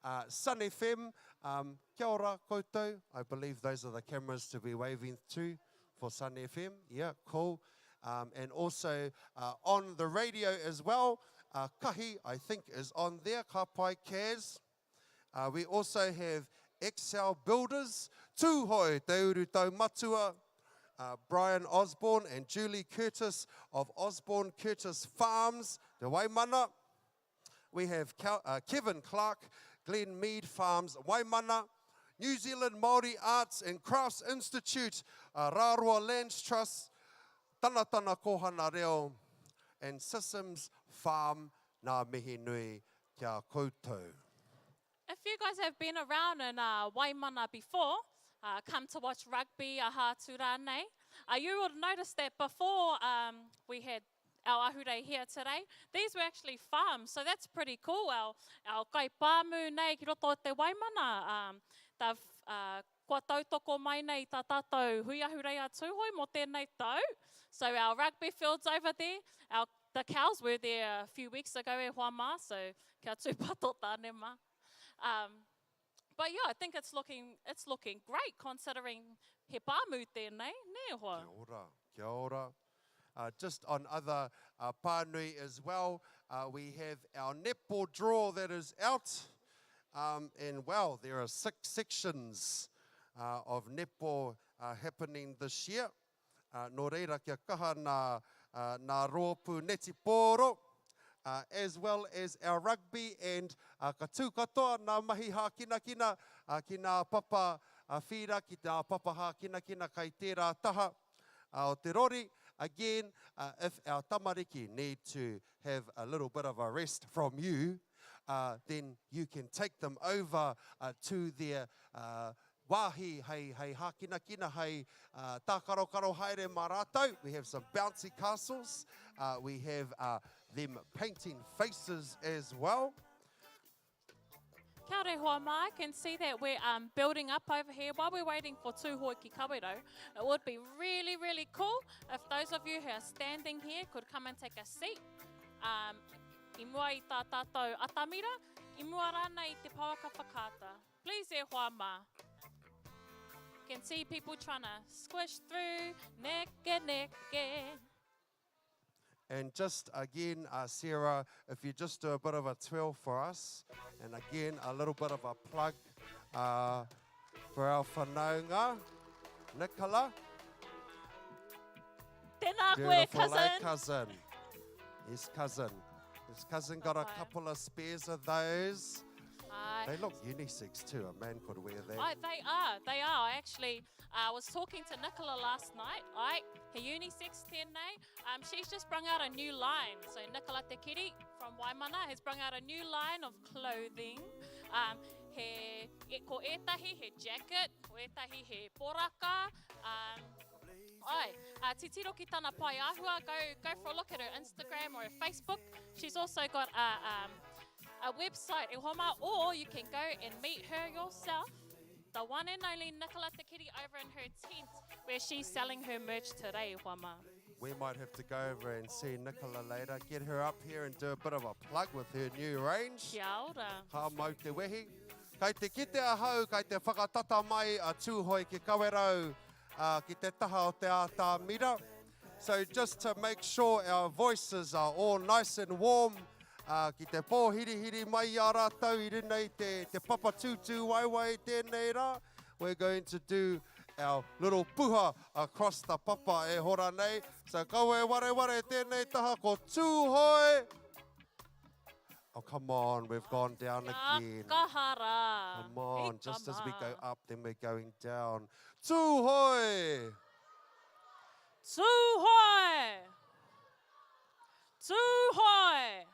Speaker 1: uh, Sun FM, um, kia ora koutou. I believe those are the cameras to be waving to for Sun FM. Yeah, cool. Um, and also uh, on the radio as well, uh, Kahi, I think, is on there, Ka pai Kaz. Uh, we also have Excel Builders, Tūhoe Te Uru Taumatua, uh, Brian Osborne and Julie Curtis of Osborne Curtis Farms, Te Waimana. We have Kel- uh, Kevin Clark, Glen Mead Farms, Waimana. New Zealand Māori Arts and Crafts Institute, uh, Raroa Lands Trust, Tanatana Kohana Reo, and Sissoms Farm, Ngā mihi nui ki a koutou.
Speaker 2: If you guys have been around in uh, Waimana before, uh, come to watch rugby, aha atu rānei, uh, you would notice that before um, we had our ahurei here today, these were actually farms, so that's pretty cool. Our, our kaipāmu nei ki roto o te Waimana, um, they've, uh, kua tautoko mai nei tā tātou hui ahurei a Tūhoe mō tēnei tau. So our rugby fields over there, our, the cows were there a few weeks ago e hoa mā, so kia tūpato tāne mā. Um, but yeah, I think it's looking, it's looking great considering he pāmu tēnei, nē hoa?
Speaker 1: Kia ora, kia ora. Uh, just on other uh, pānui as well, uh, we have our netball draw that is out. Um, and well, there are six sections uh, of netball uh, happening this year. Uh, nō reira kia kaha nā, uh, nā rōpū netipōro, uh, as well as our rugby and uh, ka tū katoa nā mahi hākinakina uh, ki nā papa uh, whīra, ki nā papa hākinakina kai tērā taha uh, o te rori. Again, uh, if our tamariki need to have a little bit of a rest from you, uh, then you can take them over uh, to their uh, wāhi hei, hei hākinakina, hei uh, tākarokaro haere mā rātou. We have some bouncy castles. Uh, we have uh, them painting faces as well.
Speaker 2: Kia ora hoa mā, I can see that we're um, building up over here while we're waiting for Tūhoe ki Kawerau. It would be really, really cool if those of you who are standing here could come and take a seat. Um, i mua i tā tātou atamira, i mua rānei i te pouaka whakaata. Please e hoa mā. Can see people trying to squish through, neke neke.
Speaker 1: And just again, uh, Sarah, if you just do a bit of a twirl for us, and again, a little bit of a plug uh, for our whanaunga, Nicola.
Speaker 2: Tēnā koe,
Speaker 1: Beautiful, eh,
Speaker 2: cousin.
Speaker 1: cousin. Yes, cousin. His cousin got a
Speaker 2: Ka pai.
Speaker 1: couple of spares of those.
Speaker 2: Ai.
Speaker 1: They look unisex too. A man could wear that.
Speaker 2: Ai, they are, they are. I actually uh, was talking to Nicola last night. Ai, he unisex tēnei. Um, she's just brung out a new line. So Nicola Te Kiri from Waimana has brung out a new line of clothing. Um, he, e, ko ētahi he jacket, ko ētahi he poraka. Um, ai, uh, titiro ki tana pai āhua, go, go for a look at her Instagram or her Facebook. She's also got a, um, a website, e hoa mā, or you can go and meet her yourself, the one and only Nicola Te Kiri over in her tent where she's selling her merch today, e hoa mā.
Speaker 1: We might have to go over and see Nicola later, get her up here and do a bit of a plug with her new range.
Speaker 2: Kia ora.
Speaker 1: Ka mau te wehi. Kai te kite ahau, kai te whakatata mai a Tūhoe ki Kawerau uh, ki te taha o te ātamira. So just to make sure our voices are all nice and warm, uh, ki te pōhirihiri mai i a rātou i runga i te, te papa tūtū waewae i tēnei rā, we're going to do our little puha across the papa e hora nei. So kaua e wareware tēnei taha ko Tūhoe! Oh, come on, we've gone down again.
Speaker 2: Kia kaha rā.
Speaker 1: Come on, just as we go up, then we're going down. Tūhoe!
Speaker 2: Tūhoe! Tūhoe!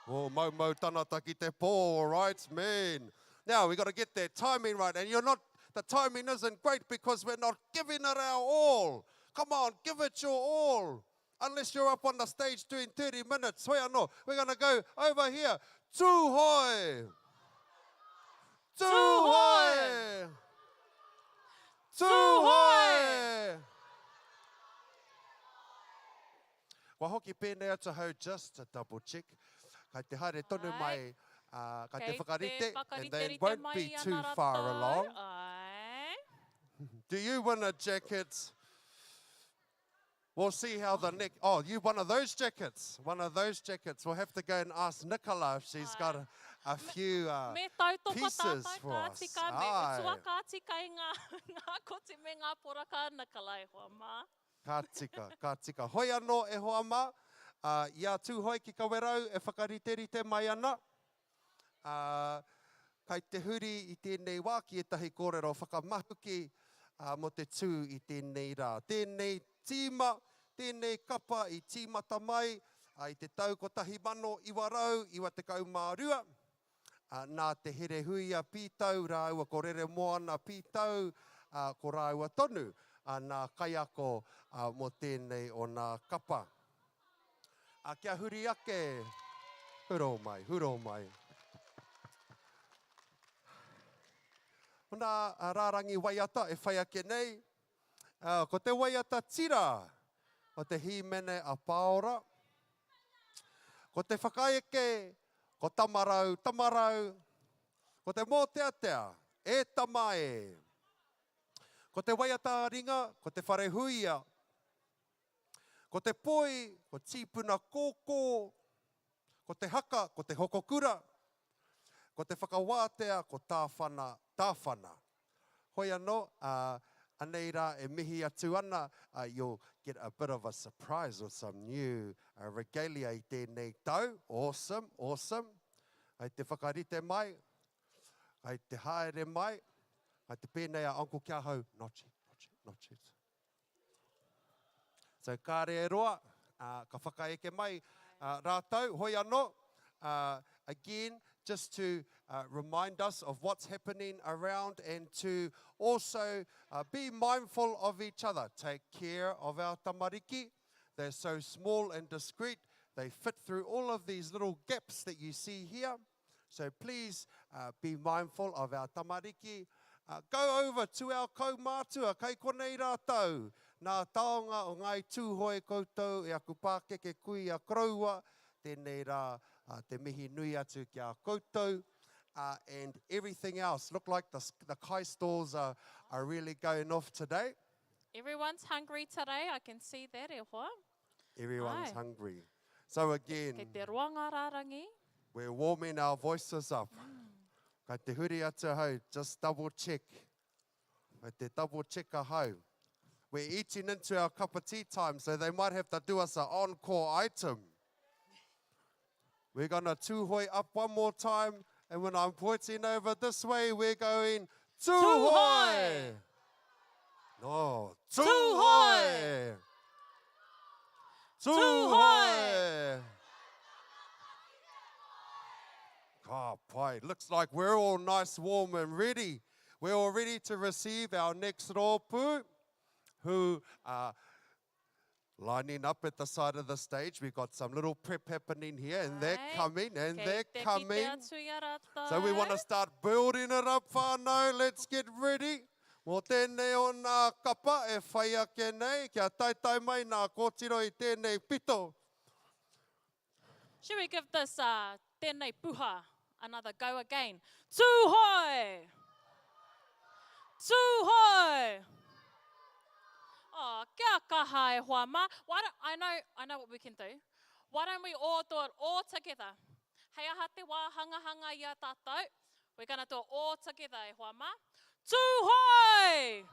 Speaker 1: Oh, mau mau tanata ki te pō, right, man. Now, we got to get that timing right. And you're not, the timing isn't great because we're not giving it our all. Come on, give it your all. Unless you're up on the stage doing 30 minutes. Hoi anō, we're going to go over here. Tūhoe! Tūhoe! Tūhoe! Kua hoki pēnei atu ahau just to double check. Kai te haere tonu mai, uh, kai te whakarite, and they won't be too far along. Do you win a jacket? We'll see how the neck. Oh, you one of those jackets. One of those jackets. We'll have to go and ask Nicola if she's got a, a few uh,
Speaker 2: Me tautoko
Speaker 1: pieces
Speaker 2: tātou
Speaker 1: for
Speaker 2: ka
Speaker 1: us.
Speaker 2: tika, me
Speaker 1: Ai.
Speaker 2: utua ka tika i ngā, ngā koti me ngā poraka a Nicola e hoa mā.
Speaker 1: Ka tika, ka tika. Hoi anō e hoa mā, uh, i a Tūhoe ki Kawerau e whakariterite mai ana, uh, kai te huri i tēnei wā ki ētahi kōrero whakamahuki uh, mō te tū i tēnei rā. Tēnei tīma, tēnei kapa i tīmata mai uh, i te tau 1992, uh, nā Te Herehuia Pītau rāua ko Reremoana Pītau, uh, ko rāua tonu uh, nā kaiako uh, mō tēnei o nā kapa. Uh, kia huri ake, huro mai, huro mai. Ko nā rārangi waiata e whai ake nei, uh, ko te waiata tira o te hīmene a Pāora, ko te whakaeke Ko Tamarau, Tamarau, ko te mōteatea, e tama e. Ko te waiata ā-ringa, ko te wharehuia. Ko te poi, ko Tīpuna Kōkō. Ko te haka, ko te hokokura. Ko te whakawātea, ko Tāwhana, Tāwhana. Hoi anō, ā, anei rā e mihi atu ana, ā, you'll get a bit of a surprise with some new regalia i tēnei tau. Awesome, awesome. Hai te whakarite mai, hai te haere mai, hai te pēnei a Uncle ki ahau, not yet, not yet, not yet. So kāre e roa, uh, ka whakaeke mai uh, rātou, hoi anō, uh, again, just to uh, remind us of what's happening around and to also uh, be mindful of each other. Take care of our tamariki. They're so small and discreet. They fit through all of these little gaps that you see here. So please uh, be mindful of our tamariki. Uh, go over to our kaumātua, kei konei rātou. Nā taonga o Ngāi Tūhoe koutou e aku pākeke kui a koroua, tēnei rā uh, te mihi nui atu ki a koutou. Uh, and everything else. Look like the, the kai stalls are, are really going off today.
Speaker 2: Everyone's hungry today, I can see that e hoa.
Speaker 1: Everyone's
Speaker 2: Ai.
Speaker 1: hungry. So again,
Speaker 2: Kei te roa ngā rārangi.
Speaker 1: we're warming our voices up. Kai te huri atu ahau, just double check. Kai te double check ahau. We're eating into our cup of tea time, so they might have to do us an encore item. We're going to tūhoe up one more time, and when I'm pointing over this way, we're going tūhoe! No, tūhoe! Tūhoe! Ka pai. Looks like we're all nice, warm and ready. We're all ready to receive our next rōpū, who are lining up at the side of the stage. We've got some little prep happening here, and they're coming, and
Speaker 2: Kei
Speaker 1: they're
Speaker 2: te kite
Speaker 1: coming.
Speaker 2: atu i a rātou.
Speaker 1: So we want to start building it up, whānau. Let's get ready. Mō tēnei o nā kapa e whai ake nei, kia taetae mai nā kōtiro i tēnei pito.
Speaker 2: Should we give this uh, tēnei puha another go again? Tūhoe! Tūhoe! Oh, kia kaha e hoa mā. Why don't, I know, I know what we can do. Why don't we all do it all together? Hei aha te wā hangahanga i a tātou? We're gonna do it all together e hoa mā. Tūhoe!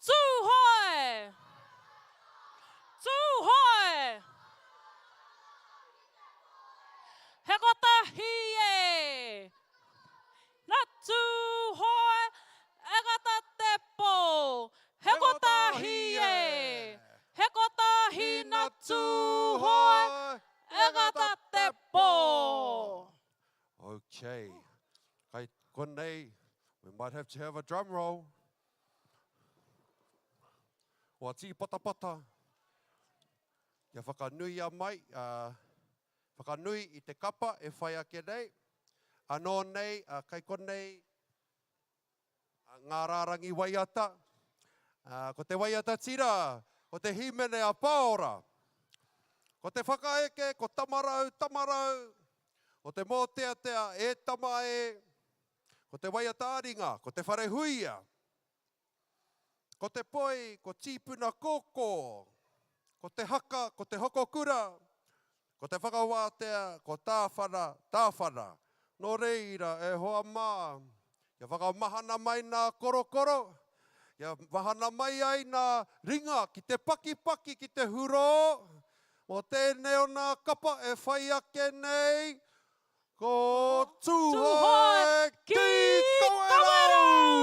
Speaker 2: Tūhoe! Tūhoe! He kotahi e! Na Tūhoe e kata te pō! He kotahi e! He kotahi na Tūhoe e kata te pō!
Speaker 1: Okay. Kai konei, we might have to have a drum roll. Oa tīpatapata, kia whakanuia mai, uh, whakanui i te kapa e whai ake nei. Anō nei, uh, kai konei, uh, ngā rārangi waiata. Uh, ko te waiata tira, ko te hīmene a Paora. Ko te whakaeke, ko Tamarau, Tamarau. Ko te mōteatea, e tama e. Ko te waiata-ā-ringa, ko Te Wharehuia. Ko te poi, ko Tīpuna Kōkō. Ko te haka, ko Te Hokokura. Ko te whakawātea, ko Tāwhana, Tāwhana. Nō reira, e hoa mā, kia whakamahana mai nā korokoro, kia mahana mai ai nā ringa ki te pakipaki, ki te hurō, mō tēnei o nā kapa e whai ake nei, ko Tūhoe ki Kawerau!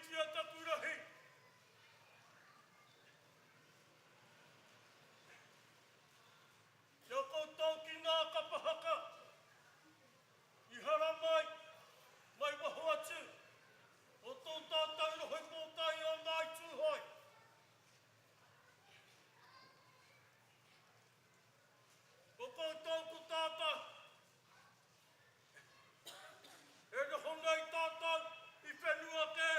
Speaker 5: Pōhiritia taku rahi. Kia koutou ki ngā kapa haka i haramai mai waho atu o tō tātou rohe pōtae o Ngāi Tūhoe. Ko koutou ko tātou e noho nei tātou i whenua kē.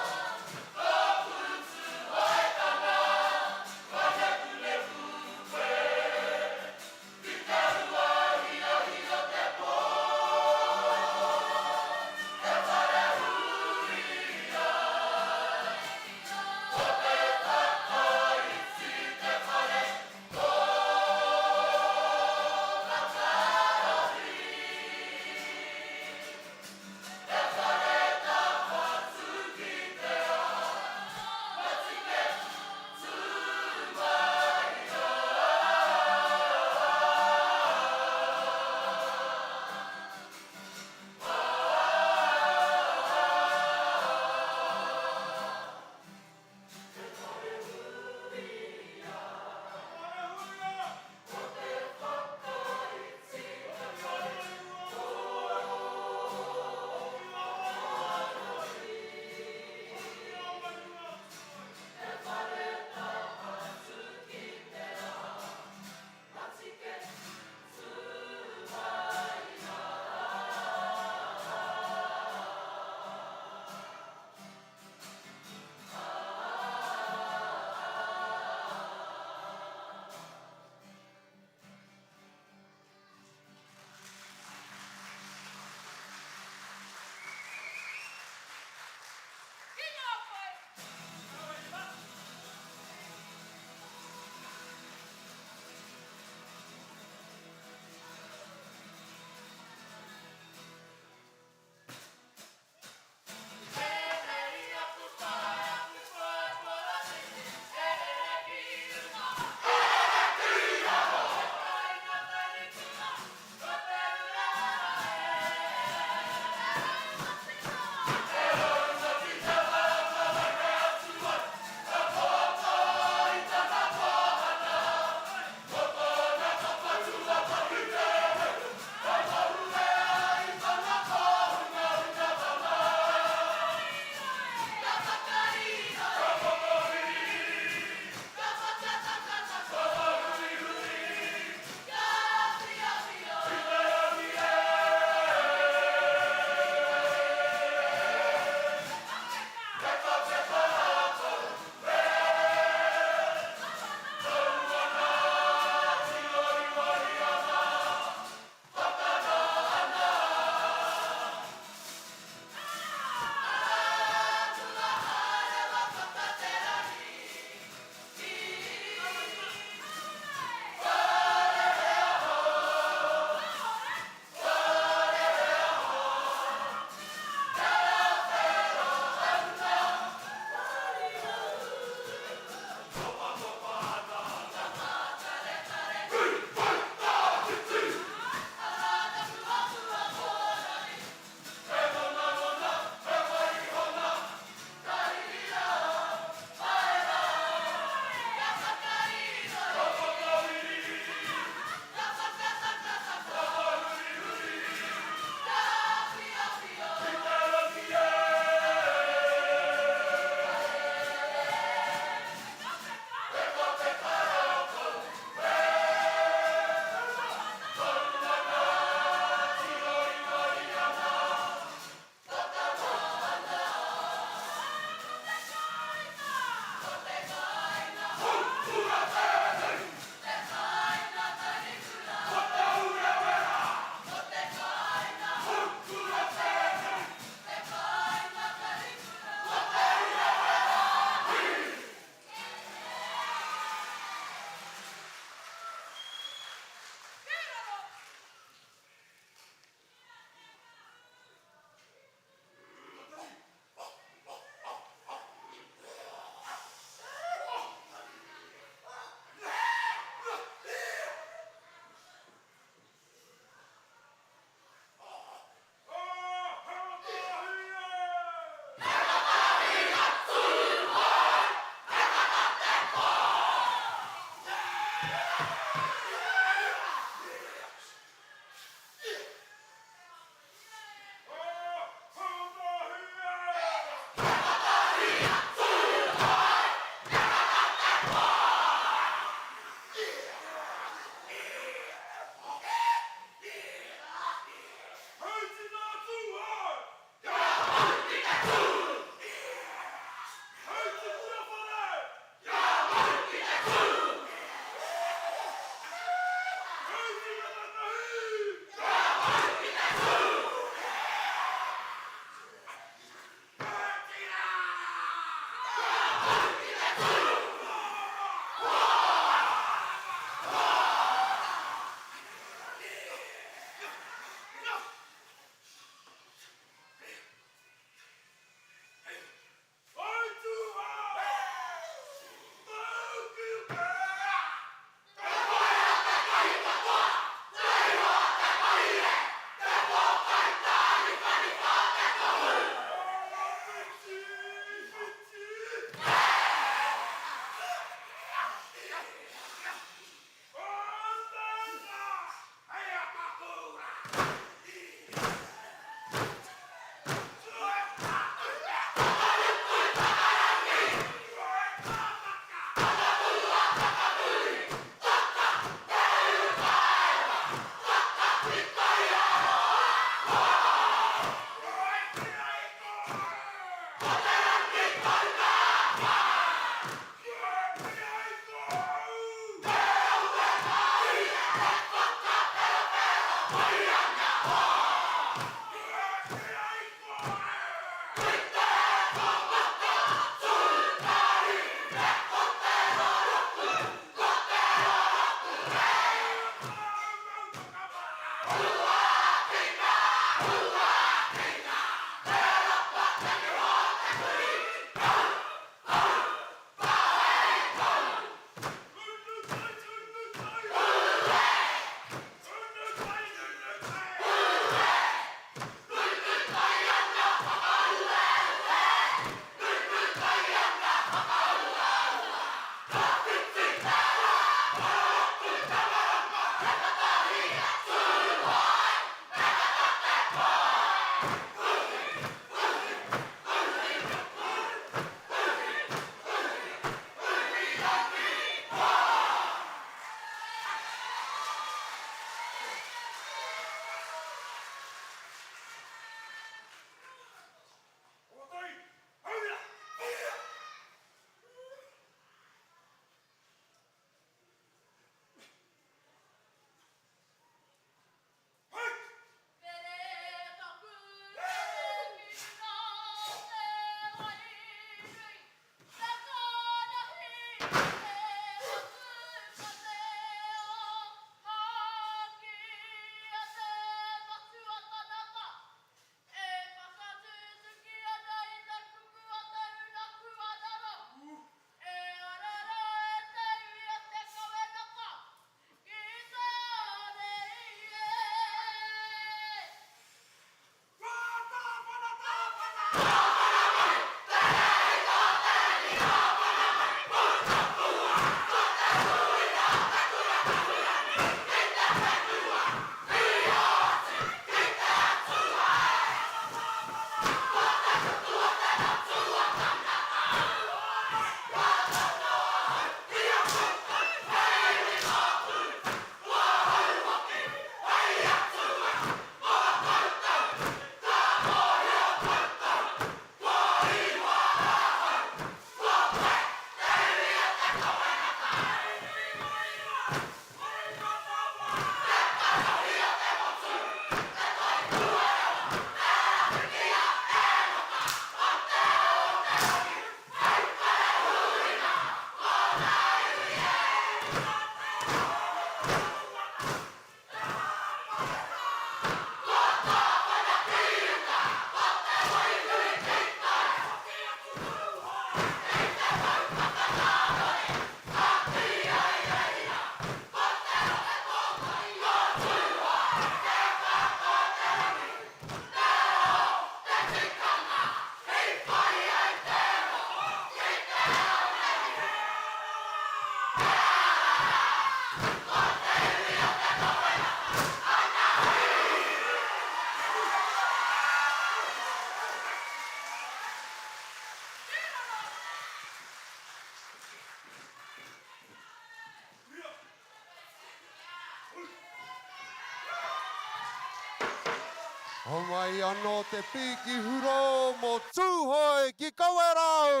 Speaker 1: Homai anō te pīki hurō mō Tūhoe ki Kawerau!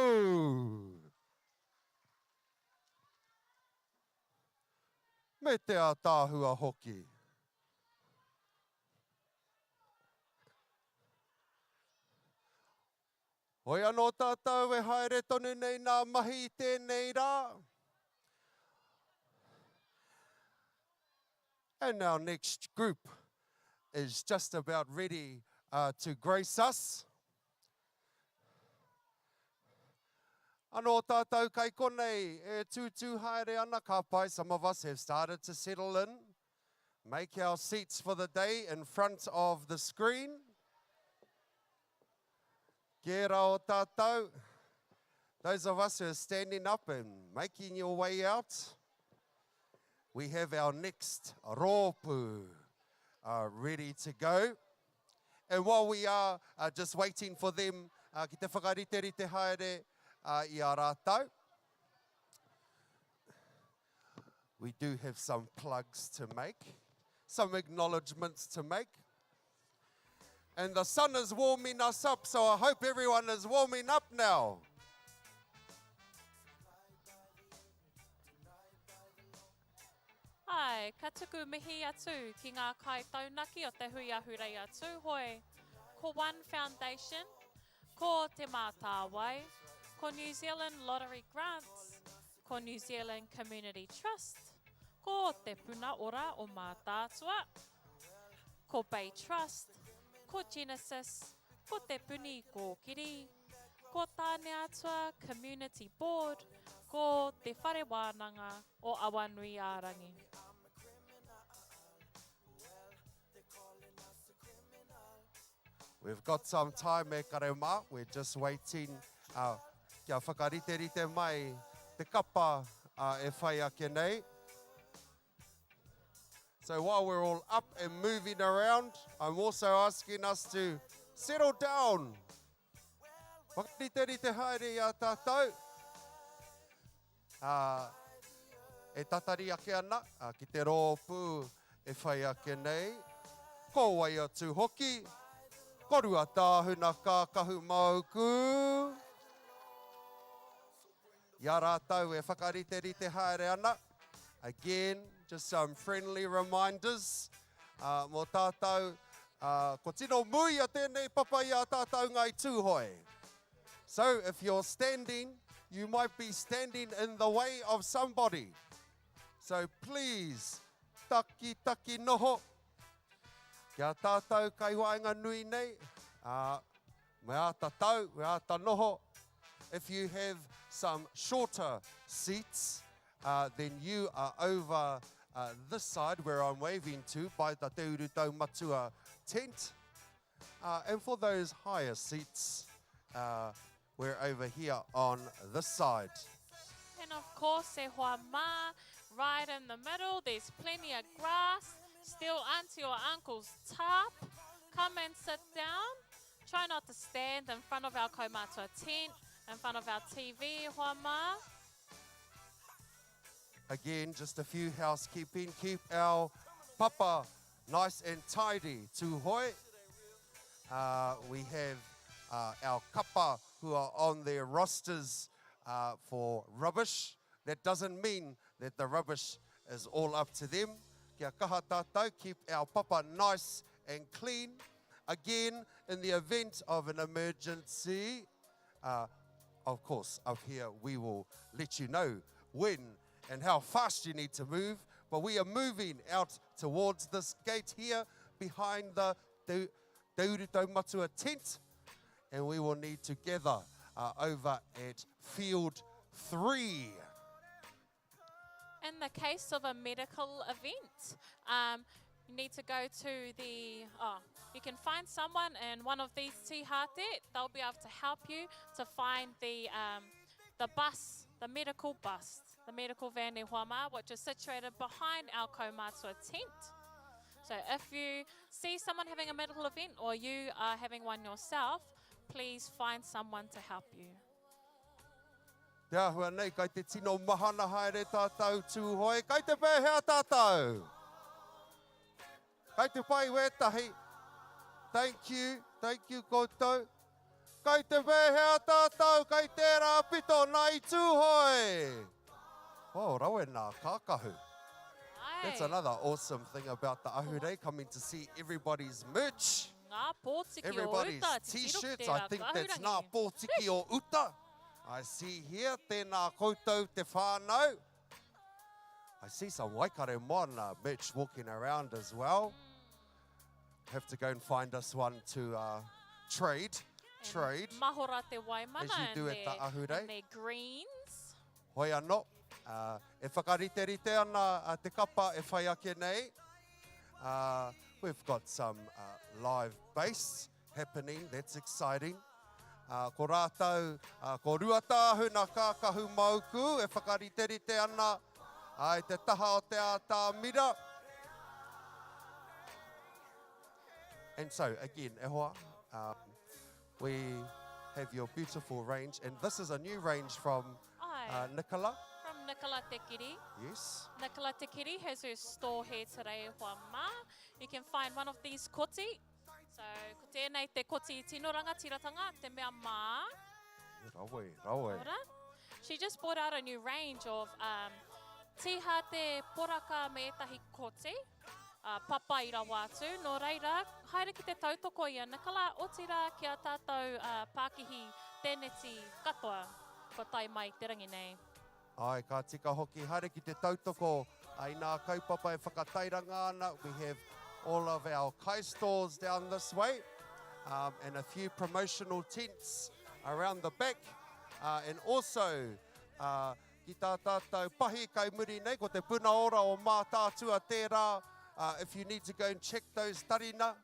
Speaker 1: Me te ātaahua hoki. Hoi anō tātou e haere tonu nei nā mahi i tēnei rā. And our next group is just about ready uh, to grace us. Anō tātou kai konei e tūtū haere ana, ka pai, some of us have started to settle in, make our seats for the day in front of the screen. Kērā o tātou, those of us who are standing up and making your way out, we have our next rōpū uh, ready to go. And while we are uh, just waiting for them uh, ki te whakariterite haere uh, i a rātou, we do have some plugs to make, some acknowledgements to make. And the sun is warming us up, so I hope everyone is warming up now.
Speaker 2: Āe, ka tuku mihi atu ki ngā kaitaunaki o te Hui Ahurei a Tūhoe, ko One Foundation, ko Te Mātāwai, ko New Zealand Lottery Grants, ko New Zealand Community Trust, ko Te Puna Ora o Mātaatua, ko Bay Trust, ko Genesis, ko Te Puni Kōkiri, ko Tāneatua Community Board, ko Te Whare Wānanga o Awanuiārangi.
Speaker 1: We've got some time e kare mā, we're just waiting uh, kia whakariterite mai te kapa uh, e whai ake nei. So while we're all up and moving around, I'm also asking us to settle down. Whakariterite haere i a tātou. Uh, e tatari ake ana uh, ki te rōpū e whai ake nei. Ko wai atu hoki, ko Ruatāhuna Kākahu Mauku. I a rātou e whakariterite haere ana, again, just some friendly reminders uh, mō tātou, uh, ko tino muia tēnei papa i a tātou Ngāi Tūhoe. So if you're standing, you might be standing in the way of somebody. So please, taki taki noho. Kia tātou kai waenganui nei, uh, Me āta tau, me āta noho. If you have some shorter seats, uh, then you are over uh, this side where I'm waving to by the Te Uru Taumatua tent. Uh, and for those higher seats, uh, we're over here on this side.
Speaker 2: And of course, e hoa mā, right in the middle, there's plenty of grass. Still auntie or uncle's tarp. Come and sit down. Try not to stand in front of our kaumātua tent, in front of our TV, e hoa mā.
Speaker 1: Again, just a few housekeeping. Keep our papa nice and tidy. Tūhoe. Uh, we have uh, our kapa who are on their rosters uh, for rubbish. That doesn't mean that the rubbish is all up to them. Kia kaha tātou, keep our papa nice and clean. Again, in the event of an emergency, uh, of course, up here we will let you know when and how fast you need to move. But we are moving out towards this gate here behind the Te Uru Taumatua tent, and we will need to gather uh, over at field 3.
Speaker 2: In the case of a medical event, um, you need to go to the, oh, you can find someone in one of these tihate. They'll be able to help you to find the, um, the bus, the medical bus, the medical van e hoa mā, which is situated behind our kaumātua tent. So if you see someone having a medical event or you are having one yourself, please find someone to help you.
Speaker 1: Te āhua nei, kai te tino mahana haere tātou Tūhoe, kai te pēhea tātou? Kai te pai wētahi. Thank you, thank you koutou. Kai te pēhea tātou, kai tērā pito nā i Tūhoe. Oh, rawe nā kākahu. That's another awesome thing about the Ahurei, coming to see everybody's merch.
Speaker 2: Ngā pōtiki o
Speaker 1: Everybody's
Speaker 2: uta, titiro ki
Speaker 1: t-shirts,
Speaker 2: tērā
Speaker 1: I think that's
Speaker 2: kahurangi.
Speaker 1: Ngā pōtiki o uta. I see here, tēnā koutou te whānau. I see some Waikaremoana merch walking around as well. Have to go and find us one to uh, trade. Trade.
Speaker 2: Mahora te waimana
Speaker 1: As you do
Speaker 2: in
Speaker 1: at the
Speaker 2: their,
Speaker 1: Ahurei.
Speaker 2: in their greens.
Speaker 1: Hoi anō, uh, e whakariterite ana uh, te kapa e whai ake nei. Uh, we've got some uh, live bass happening, that's exciting. Uh, ko rātou, uh, ko Ruatāhuna Kākahu Mauku e whakariterite ana uh, i te taha o te ātamira. And so, again, e hoa, um, we have your beautiful range, and this is a new range from uh, Nicola.
Speaker 2: From Nicola Te Kiri.
Speaker 1: Yes.
Speaker 2: Nicola Te Kiri has her store here today, e hoa mā. You can find one of these koti. So, ko tēnei te koti tino rangatiratanga, te mea mā.
Speaker 1: Rawe, rawe.
Speaker 2: Ora. She just brought out a new range of um, Tīhāte poraka me ētahi koti, ā, papai rawa atu. Nō reira, haere ki te tautoko i a Nicola, otirā ki a tātou pākihi tēneti katoa kua tae mai te rangi nei.
Speaker 1: Āe, ka tika hoki, haere ki te tautoko i nā kaupapa e whakatairanga ana, we have all of our kai stalls down this way, and a few promotional tents around the back, and also ki tā tātou pahi kai muri nei, ko te puna ora o Mātaatua tērā, if you need to go and check those tarina,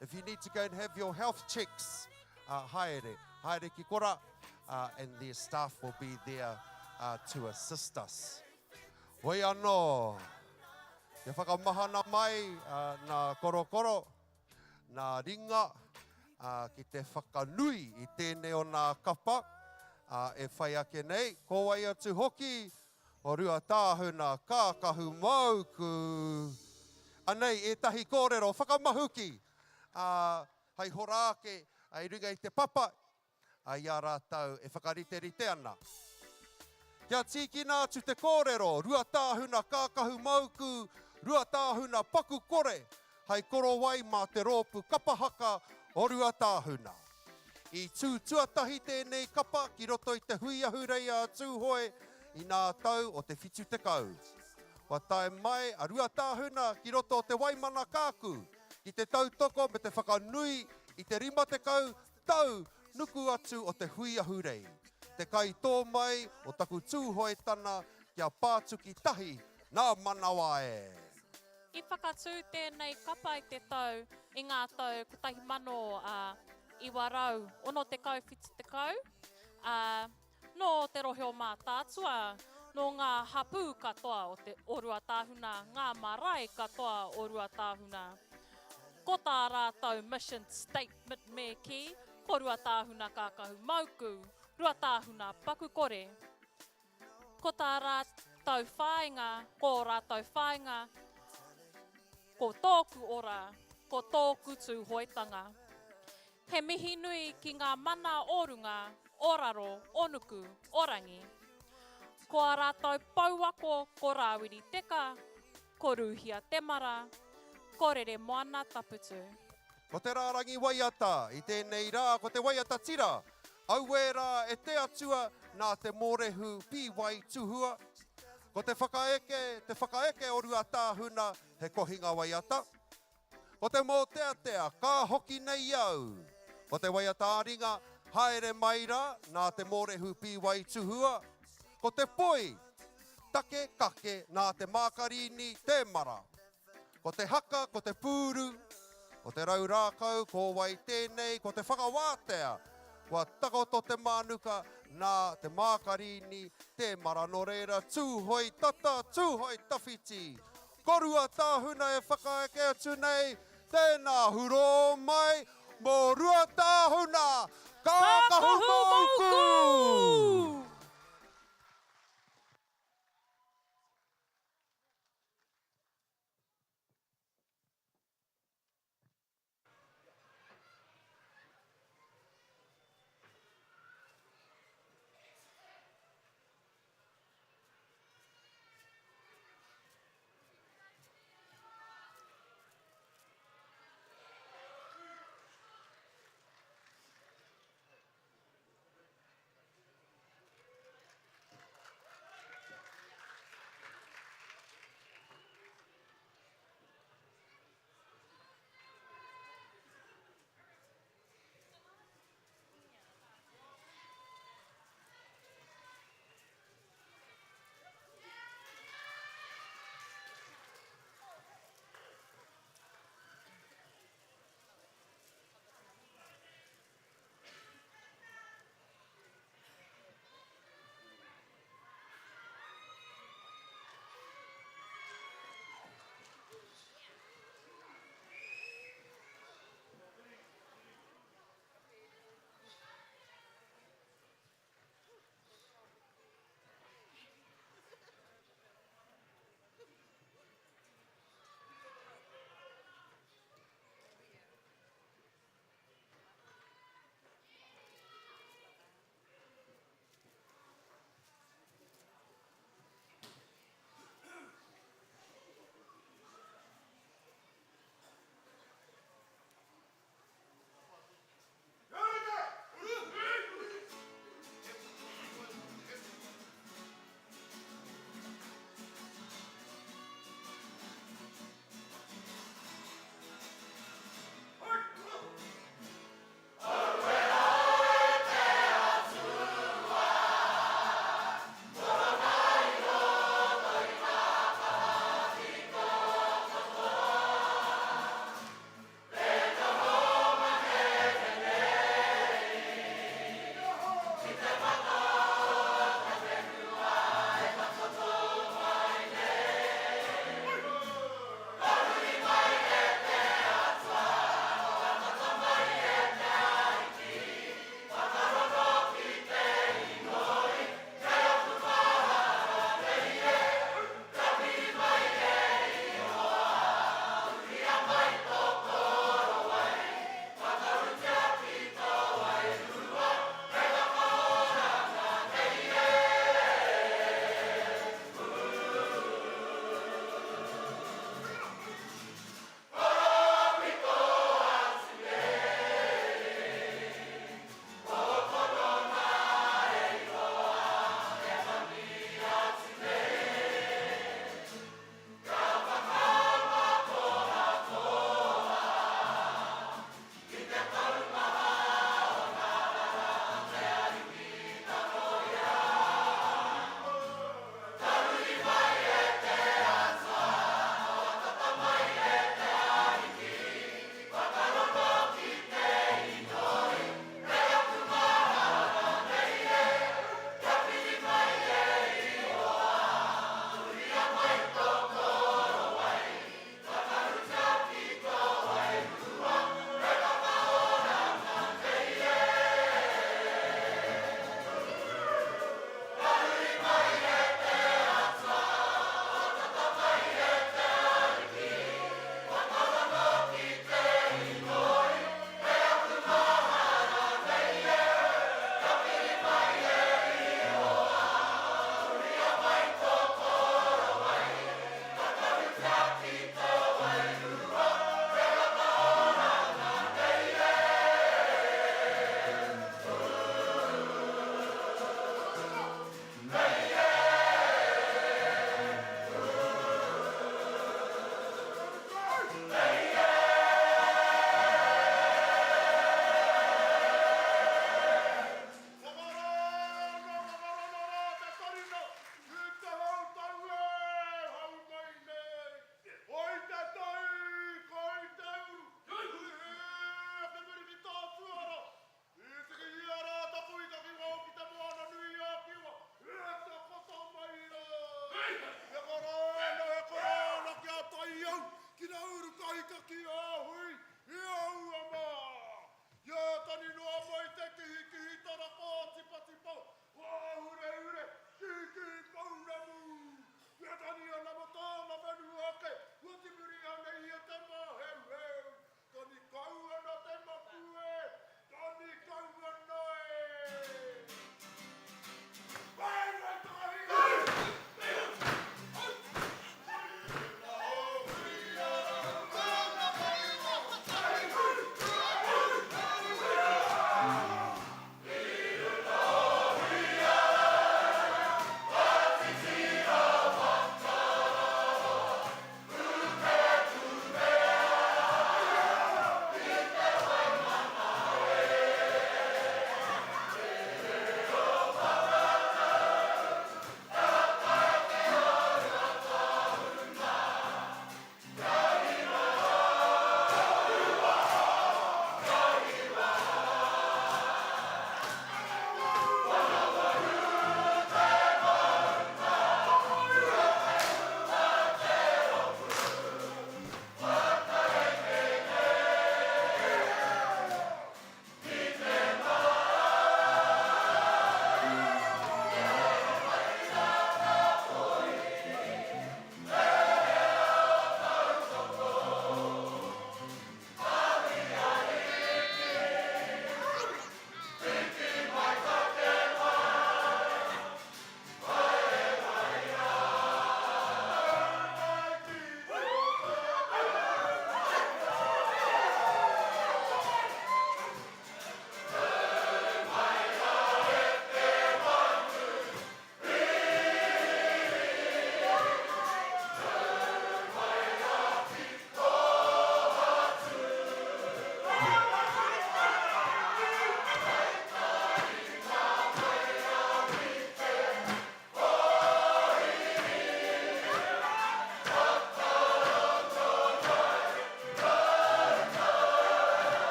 Speaker 1: if you need to go and have your health checks, haere, haere ki kora, and their staff will be there to assist us. Hoi anō, kia whakamahana mai nā korokoro, nā ringa, ki te whakanui i tēnei o nā kapa e whai ake nei, ko wai atu hoki o Ruatāhuna Kākahu Mauku. Anei ētahi kōrero whakamahuki hei hora ake i runga i te papa i a rātou e whakariterite ana. Kia tīkina atu te kōrero, Ruatāhuna kākahu mauku, Ruatāhuna paku kore, hai korowai mā te rōpū kapa haka o Ruatāhuna. I tū tuatahi tēnei kapa ki roto i te Hui Ahurei a Tūhoe i nā tau o te 70. Kua tae mai a Ruatāhuna ki roto o Te Waimana Kāku ki te tautoko me te whakanui i te 50 Tau nuku atu o te hui ahurei, te kaitō mai o taku Tūhoetana kia pātuki tahi nā manawa e!
Speaker 2: I whakatū tēnei kapa i te tau i ngā tau 1960, 70, ā, Nō te rohe o Mātaatua, nō ngā hapū katoa o te o Ruatāhuna, ngā marae katoa o Ruatāhuna. Ko tā rātou mission statement me kī, ko Ruatāhuna kākahu mauku, Ruatāhuna paku kore. Ko tā rātou whāinga, ko ō rātou whāinga, ko tōku ora, ko tōku Tūhoetanga. He mihi nui ki ngā mana o runga, o raro, o nuku, o rangi. Ko a rātou pouako ko Rāwiri Teka, ko Rūhia Temara, ko Reremoana Taputu.
Speaker 1: Ko te rārangi waiata i tēnei rā ko te waiata tira, Auē rā e te Atua nā te mōrehu pīwai tuhua. Ko te whakaeke, te whakaeke o Ruatāhuna he kohinga waiata. Ko te mōteatea, ka hoki nei au. Ko te waiata-ā-ringa, haere mai rā, nā te mōrehu pīwai tuhua. Ko te poi, take kake, nā te mākarīni tēmara. Ko te haka, ko te pūru, ko te rau rākau, ko wai tēnei, ko te whakawātea, kua takoto te mānuka, nā te mākarīni tēmara. Nō reira, Tūhoe tata, Tūhoe tawhiti. Ko Ruatāhuna e whakaeke atu nei, tēnā hurō mai mō Ruatāhuna, kākahu mōku!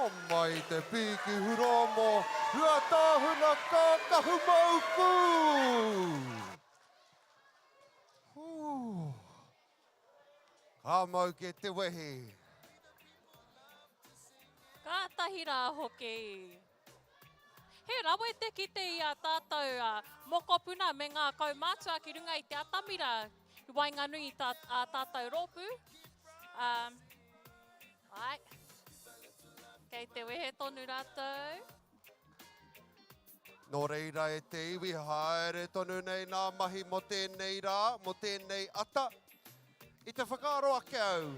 Speaker 1: Homai te pīki huro mō Ruatāhuna Kākahu Mauku! Hū. Ka mau ke te wehi.
Speaker 2: Kātahi rā hoki. He rawe te kite i a tātou mokopuna me ngā kaumātua ki runga i te atamira i waenganui i tā, ā tātou rōpū. Um, ai, kei te wehe tonu rātou.
Speaker 1: Nō reira e te iwi, haere tonu nei nā mahi mō tēnei rā, mō tēnei ata. I te whakaaro ake au,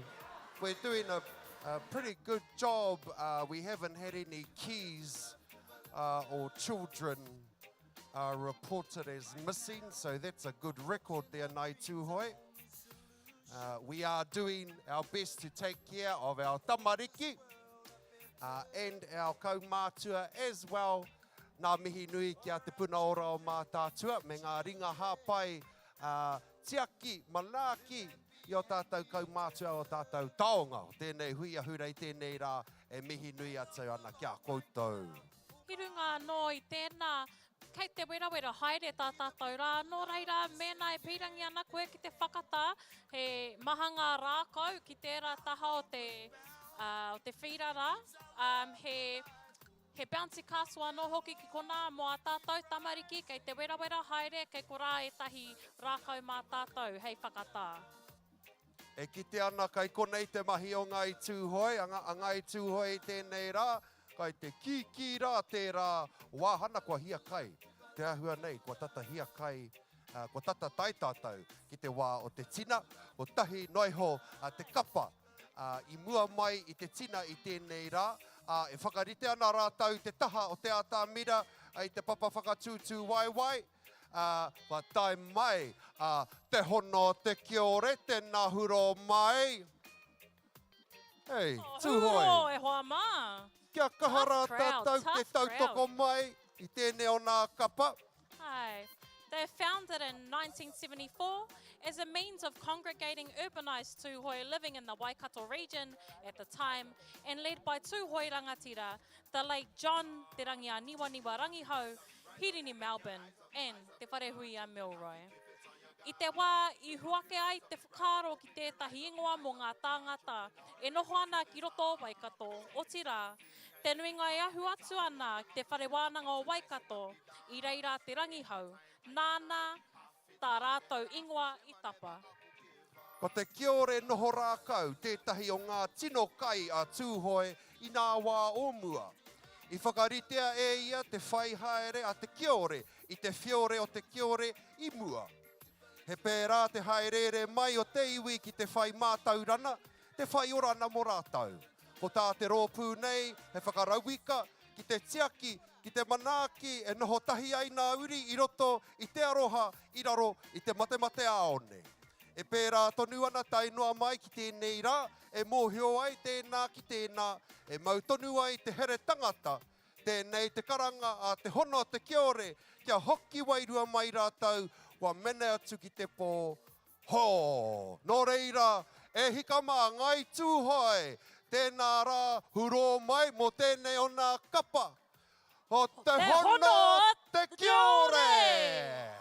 Speaker 1: we're doing a, a pretty good job. Uh, we haven't had any keys uh, or children uh, reported as missing, so that's a good record there, Ngāi Tūhoe. Uh, we are doing our best to take care of our tamariki uh, and our kaumātua as well. Ngā mihi nui ki a Te Puna Ora o Mātaatua me ngā ringa hāpai uh, tiaki, manaaki i o tātou kaumātua, o tātou taonga o tēnei hui ahurei tēnei rā e mihi nui atu ana ki a koutou.
Speaker 2: Ki runga anō i tēnā, kei te werawera haere tā tātou rā, nō reira, mēnā e pīrangi ana koe ki te whakatā, he maha ngā rākau ki tērā taha o te, uh, o te whīra rā, um, he, He bouncy castle anō hoki ki konā mō ā tātou tamariki kei te werawera haere kei korā ētahi rākau mā tātou hei whakatā.
Speaker 1: E kite ana kai konei te mahi o Ngāi Tūhoe, a Ngāi Tūhoe i tēnei rā, kai te kīkī rā tērā wāhana kua hiakai te āhua nei, kua tata hiakai, kua tata tae tātou ki te wā o te tina, kotahi noa iho te kapa ā, i mua mai i te tina i tēnei rā, ā, e whakarite ana rātou i te taha o te atamira i te papa whakatūtū waewae, ā, kua tae mai a Te Hono Te Kiore, tēnā huro mai. Hei, Tūhoe.
Speaker 2: Huro e hoa mā.
Speaker 1: Kia kaha rā tātou te tautoko mai i tēnei o nā kapa.
Speaker 2: Aye. They founded in 1974 as a means of congregating urbanised Tūhoe living in the Waikato region at the time and led by Tūhoe rangatira, the late John Te Rangianiwaniwa Rangihau, Hirini Melbourne and Te Wharehuia Milroy. I te wā i huake ai te whakaaro ki tētahi ingoa mō ngā tāngata e noho ana ki roto o Waikato, otirā, te nuinga e ahu atu ana ki Te Whare Wānanga o Waikato, i reira a Te Rangihau, nāna tā rātou ingoa i tapa.
Speaker 1: Ko te kiore noho rākau tētahi o ngā tino kai a Tūhoe i nā wā o mua. I whakaritea e ia te whai haere a te kiore i te whiore o te kiore i mua. He pērā te haereere mai o te iwi ki te whai mātaurana, te whai orana mō rātou. Ko tā te rōpū nei he whakarauika ki te tiaki, ki te manaaki e noho tahi ai nā uri i roto i te aroha i raro i te matemateāone. E pērā tonu ana tae noa mai ki tēnei rā e mōhio ai tēnā ki tēnā, e mau tonu ai te here tangata Tēnei te karanga a Te Hono Te Kiore kia hoki wairua mai rātou kua mene atu ki te pō, hō! Nō reira, e hika mā, Ngāi Tūhoe, tēnā rā, hurō mai mō tēnei o nā kapa o Te Hono Te Kiore!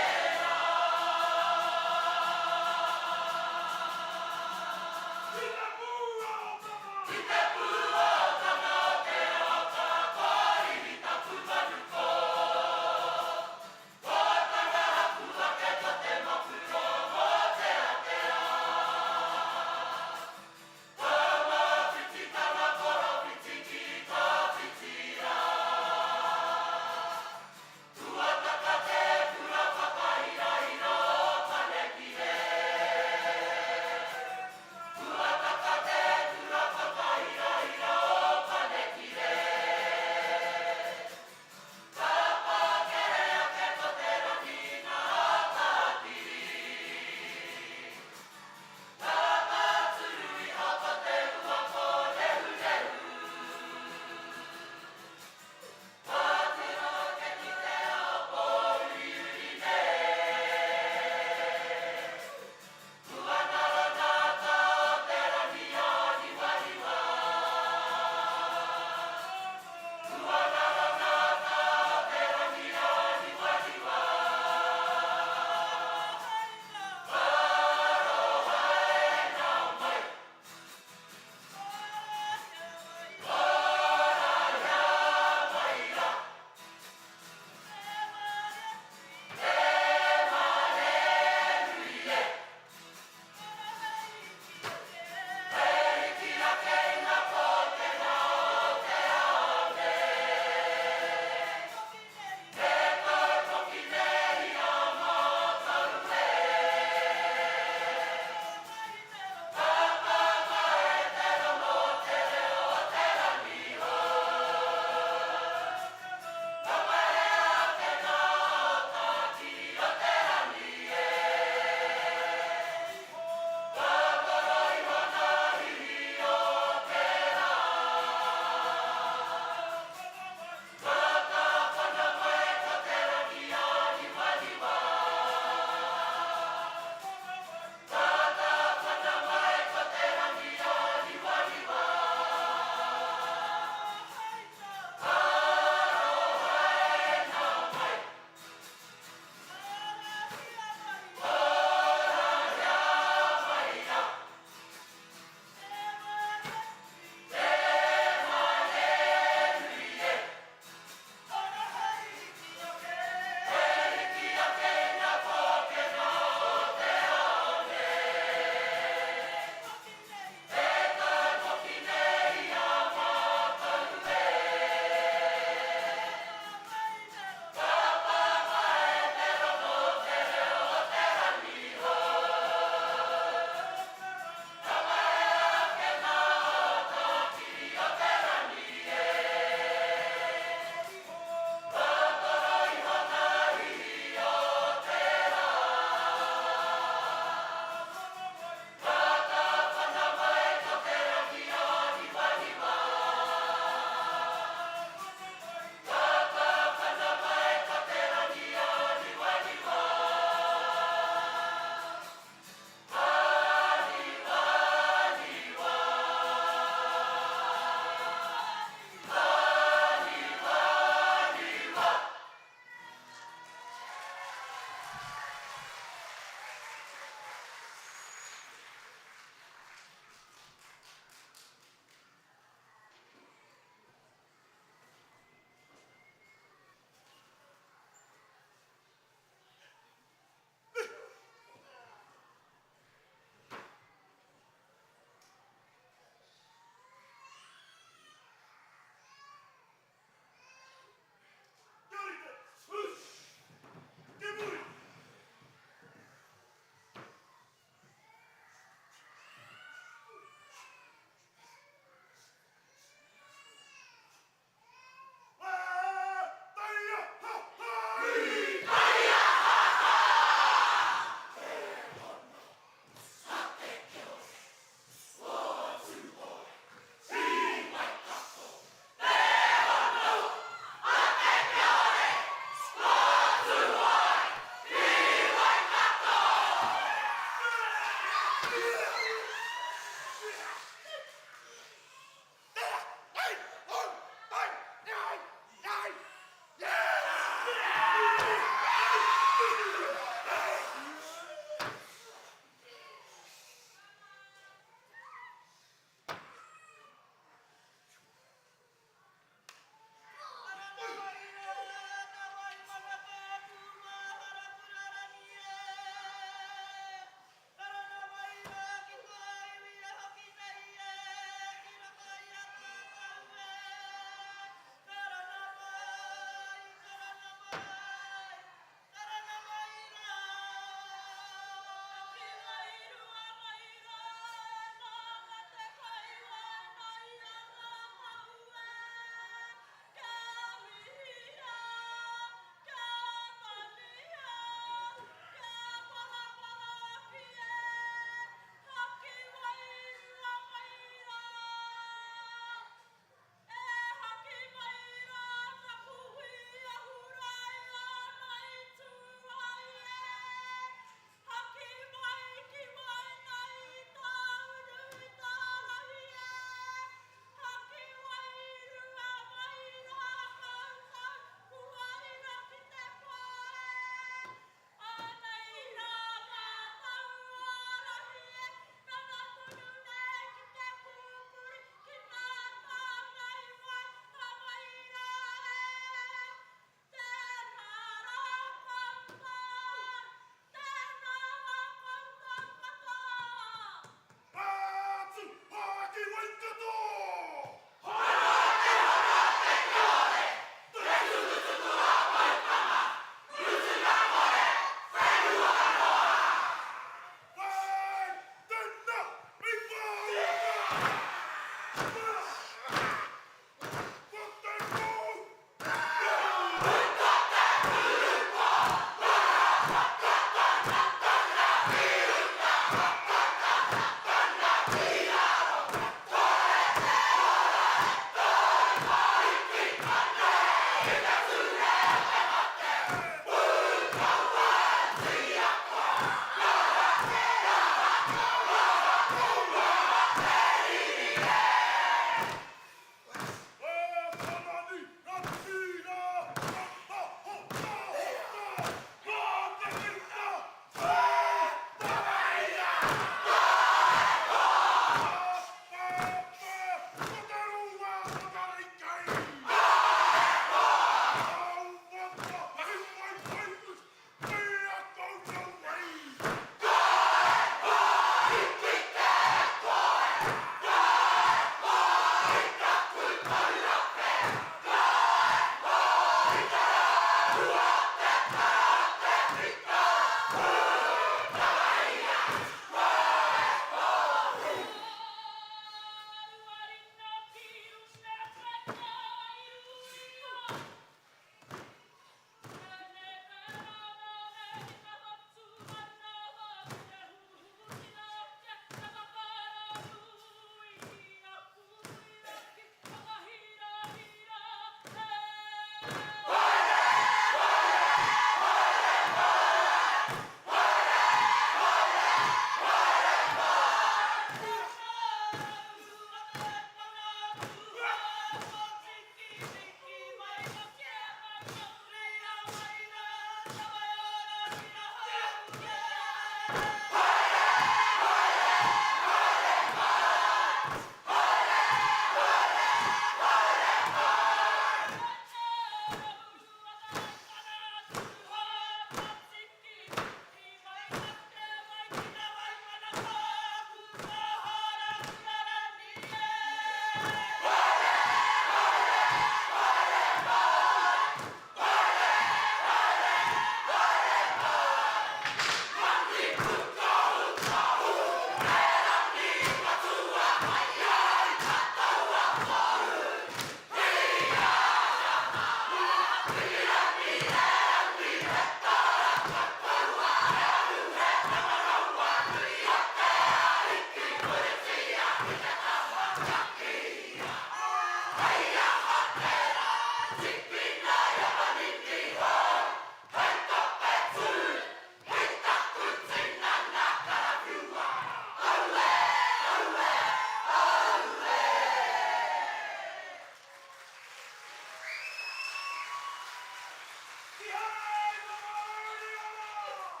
Speaker 5: Tihei te mauri ora!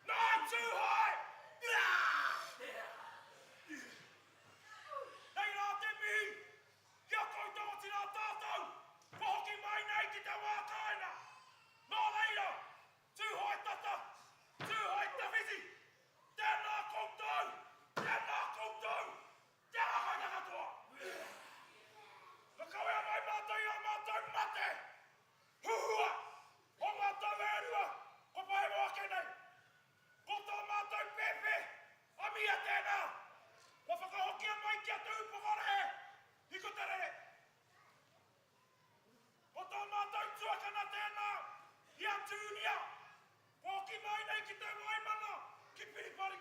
Speaker 5: Nā Tūhoe! Nei rā te mihi ki a koutou otirā tātou kua hoki mai nei ki te wā kāinga. Nō reira, Tūhoe tata, Tūhoe tawhiti, tēnā koutou, tēnā koutou, tēnā koutou katoa. Ka kawea mai mātou i ā mātou mate huhua o ngā tau e rua kua pahemo ake nei. Ko tō mātou pēpē, a Mia tēnā, kua whakahokia mai ki a Te Ūpokorehe, Hikutarere. Ko tō mātou tuakana tēnā, i a Tūnia, kua hoki mai nei ki Te Waimana, ki Piripari.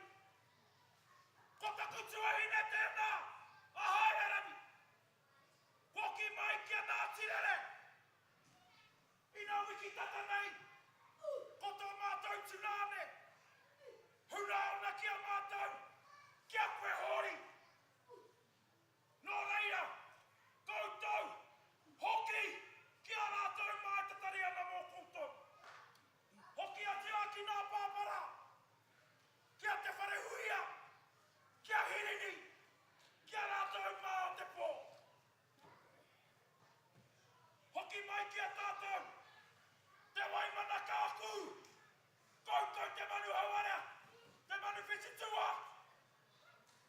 Speaker 5: Ko taku tuahine tēnā, a Haererangi. Kua hoki mai ki a Nātirere. I ngā wiki tata nei, ko tō mātou tungāne, huna ana ki a mātou, ki a koe Hōri. Nō reira, koutou, hoki ki a rātou mā e tatari ana mō koutou. Hoki atu rā ki ngā pāpara, ki a Te Wharehuia, ki a Hirini, ki a rātou mā o te pō. Hoki mai ki a tātou, te Waimana Kākū, koutou te manu hauara, te manu whititua.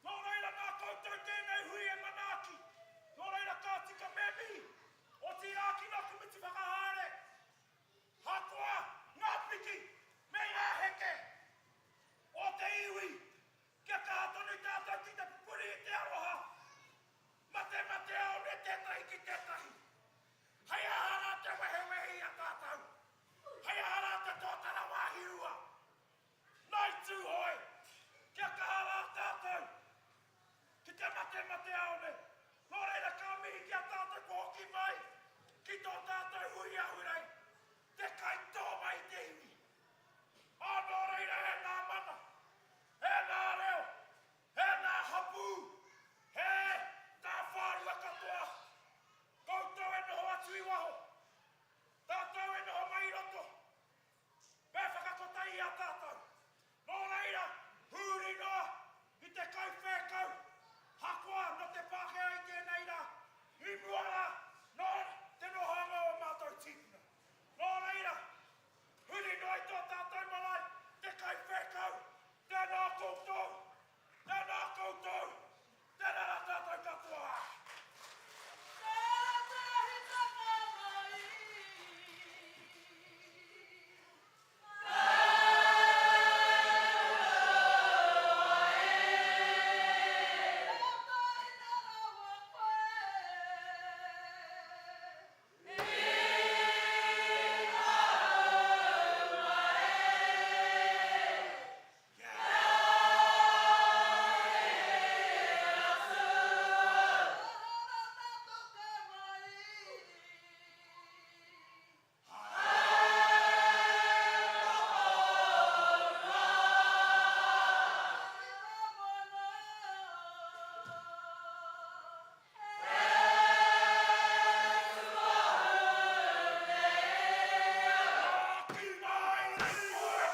Speaker 5: Nō reira nā koutou tēnei hui e manaaki, nō reira ka tika me mihi, otirā ki ngā komiti whakahaere, hakoa ngā piki me ngā heke o te iwi, kia kaha tonu tātou ki te pupuri i te aroha. Matemateaone tētahi ki tētahi. Hei aha rā te wehewehe i a tātou? Hei aha rā te tōtara wāhi ua? Ngāi Tūhoe, kia kaha rā tātou ki te matemateaone. Nō reira ka mihi ki a tātou kua hoki mai ki tō tātou hui ahurei, te kaitō mai i te iwi. Ā, nō reira.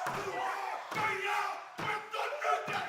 Speaker 5: Kei a koe tonu te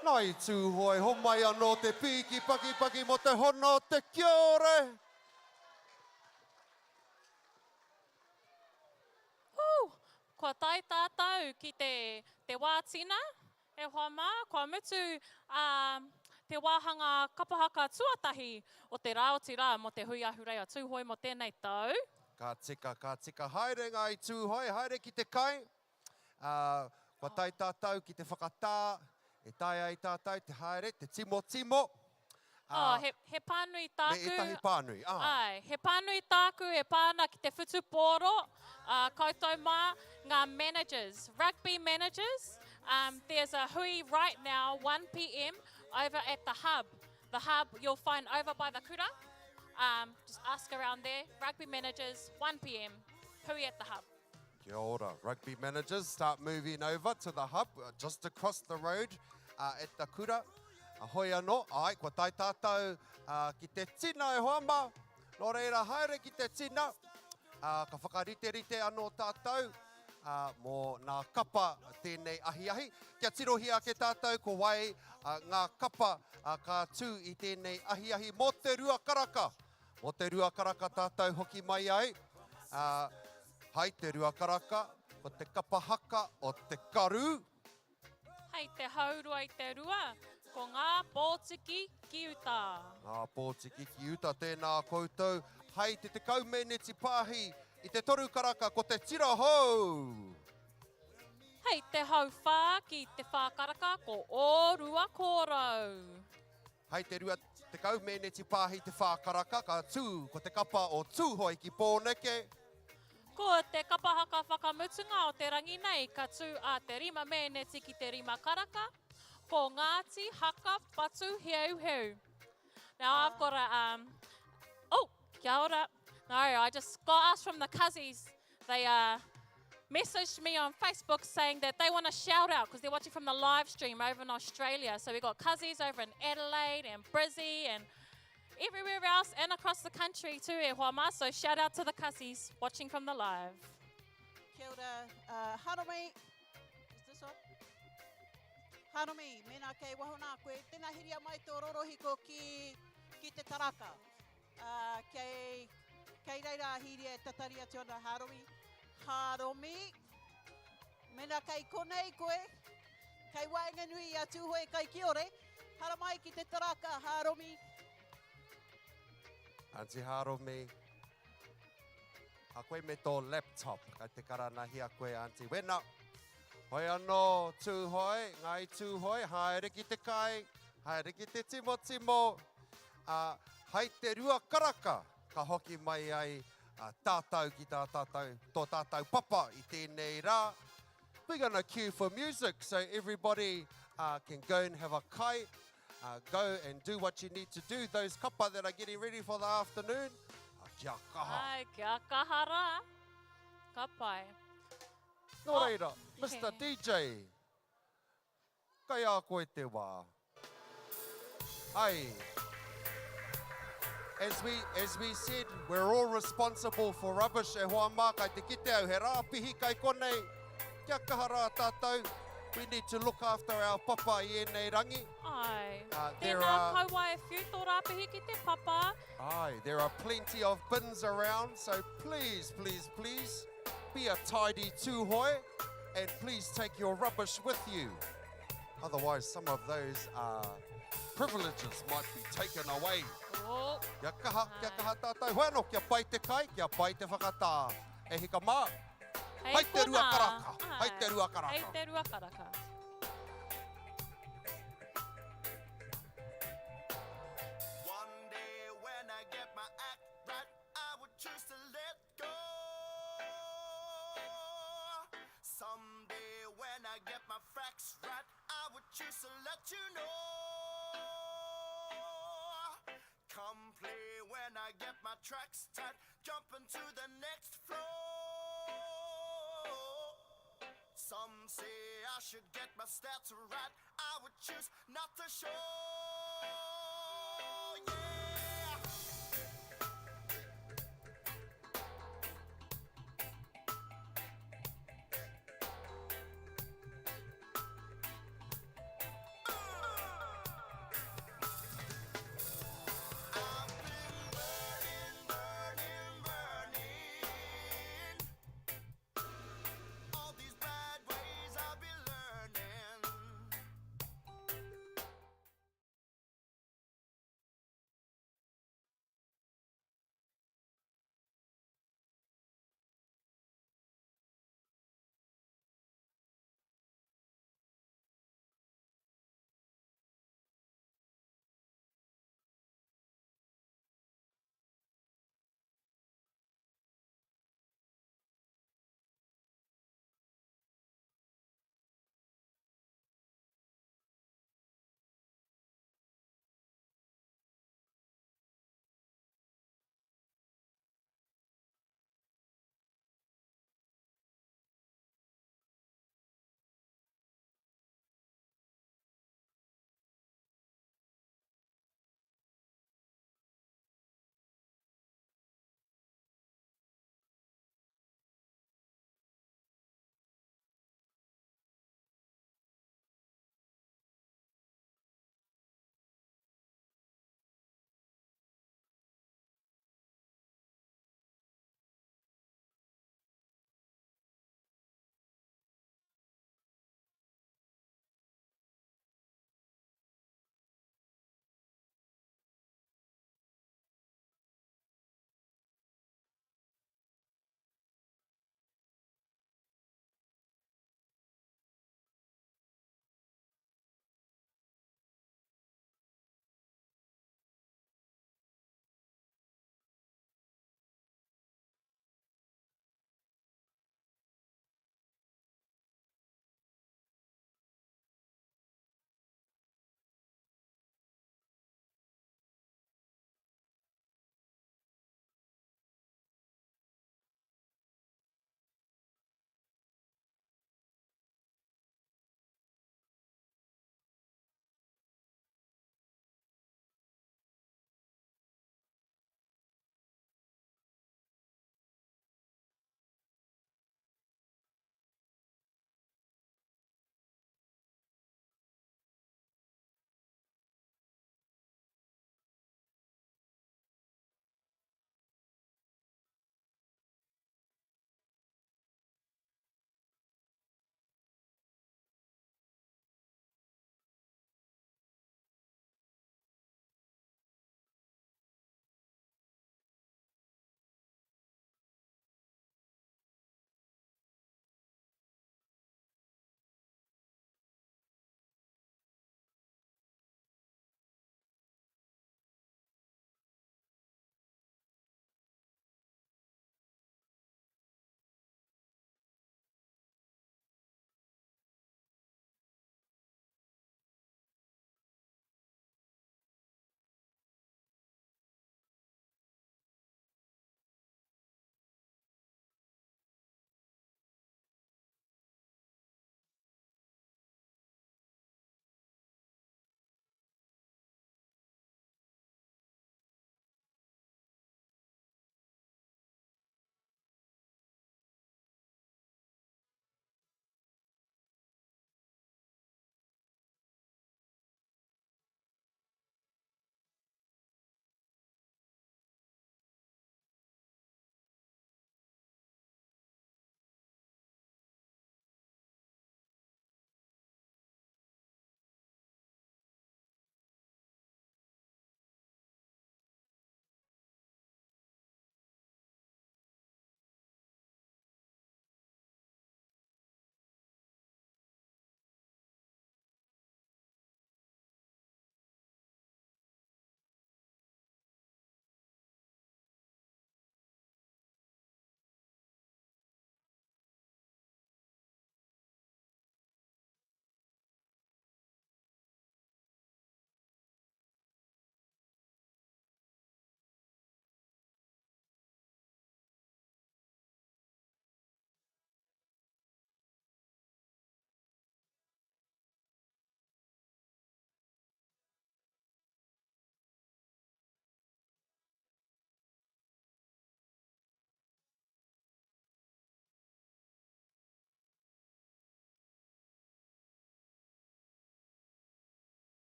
Speaker 1: Ngāi Tūhoe, homai anō te pīki pakipaki mō te hono o te kiore!
Speaker 2: Whuu! Kua tae tātou ki te, te wā tina, e hoa mā, kua mutu ā, te wāhanga kapa haka tuatahi o te rā otirā mō te Hui Ahurei a Tūhoe mō tēnei tau.
Speaker 1: Ka tika, ka tika. Haere Ngāi Tūhoe, haere ki te kai. Ā, kua tae tātou ki te whakatā, e taea ai tātou te haere, te timotimo, ā,
Speaker 2: Oh, he, he pānui
Speaker 1: me
Speaker 2: tāku.
Speaker 1: ētahi pānui, ā.
Speaker 2: Āe, he pānui tāku e pā ana ki te whutupōro, ā, koutou mā, ngā managers, rugby managers, um, there's a hui right now, 1pm, over at the hub. The hub you'll find over by the kura. Um, just ask around there, rugby managers, 1pm, hui at the hub.
Speaker 1: Kia ora. Rugby managers start moving over to the hub just across the road at the kura. Hoi anō, āe, kua tae tātou ki te tina e hoa mā. Nō reira, haere ki te tina, ka whakariterite anō tātou mō nā kapa tēnei ahiahi. Kia tirohia ake tātou ko wai ngā kapa ka tū i tēnei ahiahi mō te rua karaka. Mō te rua karaka tātou hoki mai ai, ā, hai te rua karaka, ko te kapa haka o Te Karu.
Speaker 2: Hai te haurua i te rua, ko Ngā Pōtiki ki uta.
Speaker 1: Ngā Pōtiki ki uta, tēnā koutou. Hai te 10 meneti pāhi i te toru karaka, ko te tira hou.
Speaker 2: Hai te hauwhā ki te whā karaka, ko Ōrua Kōrau.
Speaker 1: Hei te 20 meneti pāhi te whā karaka ka tū ko te kapa o Tūhoe ki Pōneke.
Speaker 2: Ko te kapa haka whakamutunga o te rangi nei ka tū a te rima meneti ki te rima karaka, ko Ngāti Haka Patu Heuheu. Now I've got a um, oh, kia ora. No, I just got asked from the cuzzies. They uh, messaged me on Facebook saying that they want a shout out because they're watching from the live stream over in Australia. So we got cuzzies over in Adelaide and Brizzy and everywhere else and across the country too, e hoa mā. So shout out to the cuzzies watching from the live.
Speaker 6: Kia ora, uh, Haromi. Is this on? Haromi, mēnā kei waho nā koe, tēnā hiria mai tō rorohiko ki, ki te taraka. Ā, kei, kei reira a Hīria e tatari atu ana, Haromi, Haromi, mena kei konei koe, kei waenganui i a Tūhoe Kaikiore, haramai ki te taraka, Haromi.
Speaker 1: Aunty Haromi, a koe me tō laptop, kai te karanahia koe, Aunty Wena. Hoi anō, Tūhoe, Ngāi Tūhoe, haere ki te kai, haere ki te timotimo, Ā, hai te rua karaka ka hoki mai ai tātou ki tā tātou, tō tātou papa i tēnei rā. We're gonna queue for music so everybody uh, can go and have a kai, uh, go and do what you need to do. Those kapa that are getting ready for the afternoon, uh, kia kaha.
Speaker 2: Ai, kia kaha rā. Ka pai.
Speaker 1: Nō reira, Mr. DJ, Kei a koe te wā. Ai. As we, as we said, we're all responsible for rubbish e hoa mā, kai te kite au he rāpihi kai konei. Kia kaha rā tātou, we need to look after our papa i ēnei rangi.
Speaker 2: Ai.
Speaker 1: There
Speaker 2: Tēnā
Speaker 1: are...
Speaker 2: kaua e whiu tō rāpihi ki te papa.
Speaker 1: Ai, there are plenty of bins around, so please, please, please, be a tidy Tūhoe and please take your rubbish with you. Otherwise, some of those uh, privileges might be taken away.
Speaker 2: Oh.
Speaker 1: Kia kaha, kia kaha tātou. Hoi anō, kia pai te kai, kia pai te whakatā. E hika mā,
Speaker 2: Hei
Speaker 1: hai te rua
Speaker 2: konā.
Speaker 1: karaka, hai te
Speaker 2: Ai,
Speaker 1: rua karaka.
Speaker 2: Hei te rua karaka.
Speaker 7: One day when I get my act right, I would choose to let go. Someday when I get my facts right, I would choose to let you know. Come play when I get my tracks tight, jump into the next floor. Some say I should get my stats right, I would choose not to show. Yeah.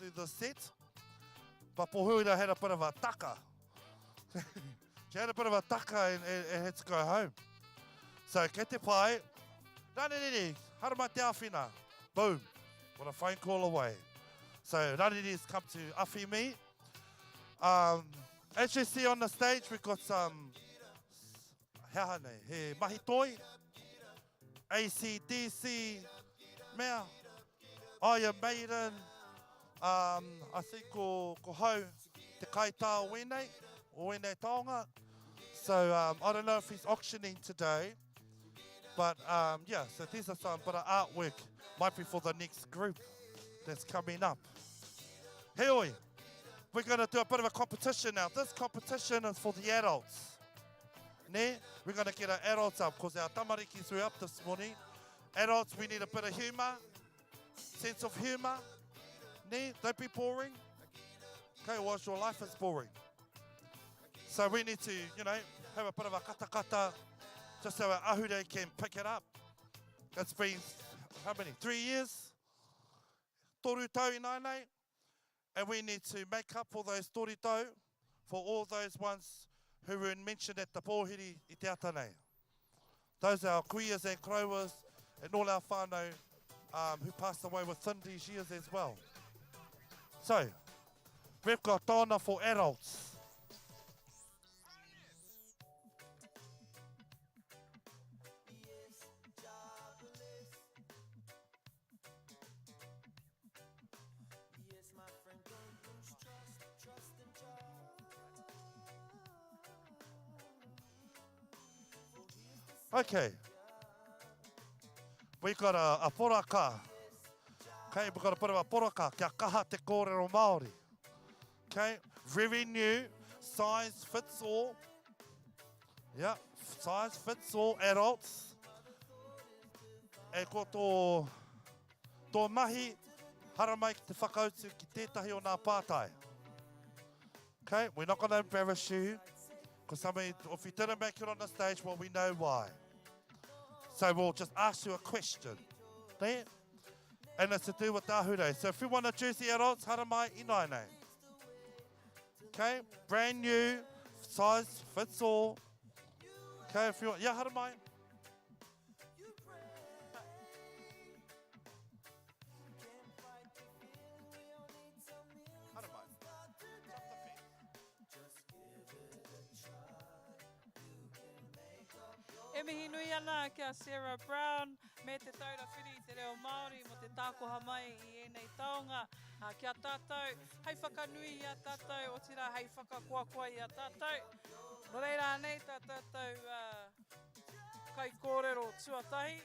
Speaker 8: do this set. But Pohuira had a bit of a taka. she had a bit of a taka and, and, and had to go home. So, kei te pai. Rariri, haramai te awhina. Boom. What a phone call away. So, Rariri has come to awhi me. Um, as you see on the stage, we've got some he aha nei, he mahi toi, ACDC, mea, Iron Maiden, um, I think ko, ko Hau te kaitā o wēnei, o wēnei taonga. So um, I don't know if he's auctioning today, but um, yeah, so these are some bit of artwork, might be for the next group that's coming up. Heoi, we're going to do a bit of a competition now. This competition is for the adults. Ne? We're going to get our adults up because our tamarikis were up this morning. Adults, we need a bit of humour, sense of humour. Ne? Don't be boring. Okay, well, your life is boring. So we need to, you know, have a bit of a katakata just so our ahurei can pick it up. It's been, how many, three years? Toru tau inānei. And we need to make up for those toru tau for all those ones who were mentioned at the pōhiri i te ata nei. Those are our kuias and korowas and all our whānau um, who passed away within these years as well. So, we've got Donna for adults. Okay. We got a, a poraka. Okay, we got a bit of a poraka. Kia kaha te kōrero Māori. Okay, very new. Size fits all. Yeah, size fits all adults. E ko tō, tō mahi, haramai ki te whakautu ki tētahi o nā pātai. Okay, we're not going to embarrass you. Because somebody, if you didn't make it on the stage, well, we know why. So we'll just ask you a question. There. And it's to do with ahurei. So if you want a juicy adults, haramai inaine. Okay, brand new, size fits all. Okay, if you want, yeah, haramai.
Speaker 9: E mihi nui ana ki a Sarah Brown me Te Taura Whiri i te Reo Māori mō te tākoha mai i ēnei taonga ki a tātou, hei whakanui i a tātou, otirā hei whakakoakoa i a tātou. Nō reira anei tā tātou kaikōrero tuatahi.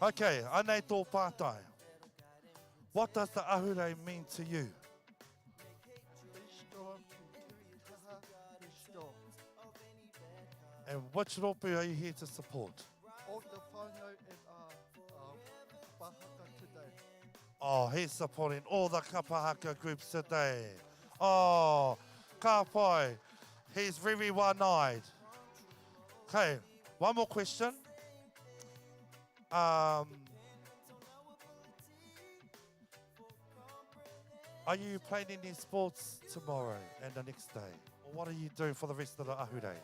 Speaker 8: Okay, anei tō pātai. What does the ahurei mean to you?
Speaker 10: Be strong, kaha, be strong.
Speaker 8: And which rōpū are you here to support?
Speaker 10: All the whānau and our um, kapahaka today.
Speaker 8: Oh, he's supporting all the kapahaka groups today. Oh, ka pai. He's very one-eyed. Okay, one more question. Um, are you playing any sports tomorrow and the next day? Or what are you doing for the rest of the ahurei?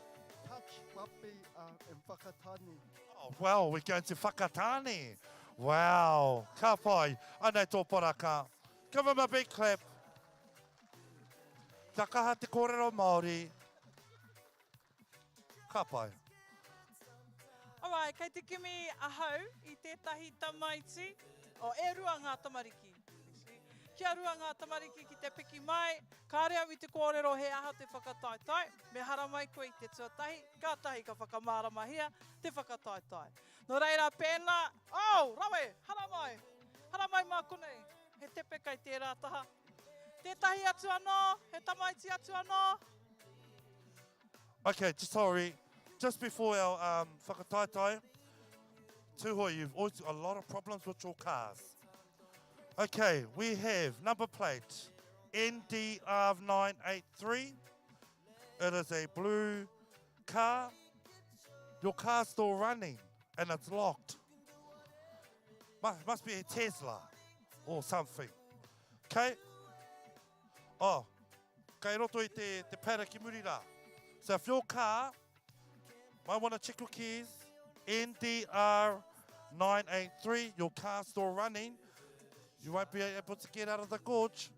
Speaker 10: Touch rugby uh, in Whakatane.
Speaker 8: Oh, well, we're going to Whakatane. Wow. Ka pai. Anei tō poraka. Give him a big clap. Kia kaha te kōrero Māori. Ka pai.
Speaker 9: Alright, kei te kimi ahau i tētahi tamaiti, oh, e rua ngā tamariki, actually. Kia rua ngā tamariki ki te piki mai, kāre au i te kōrero he aha te whakataetae, me haramai koe i te tuatahi, kātahi ka whakamāramahia te whakataetae. Nō reira, pēnā, oh, rawe, haramai, haramai mā konei, he tepe kei tērā taha. Tētahi atu anō, he tamaiti atu anō.
Speaker 8: Okay, sorry. Just before our um, whakataetae, Tūhoe, you've always a lot of problems with your cars. Okay, we have number plate NDR983. It is a blue car. Your car's still running and it's locked. Must, must be a Tesla. or something. Okay? Oh, kei roto i te, te paddock i muri rā. So if your car, might want to check your keys, NDR 983, your car's still running, you won't be able to get out of the gorge.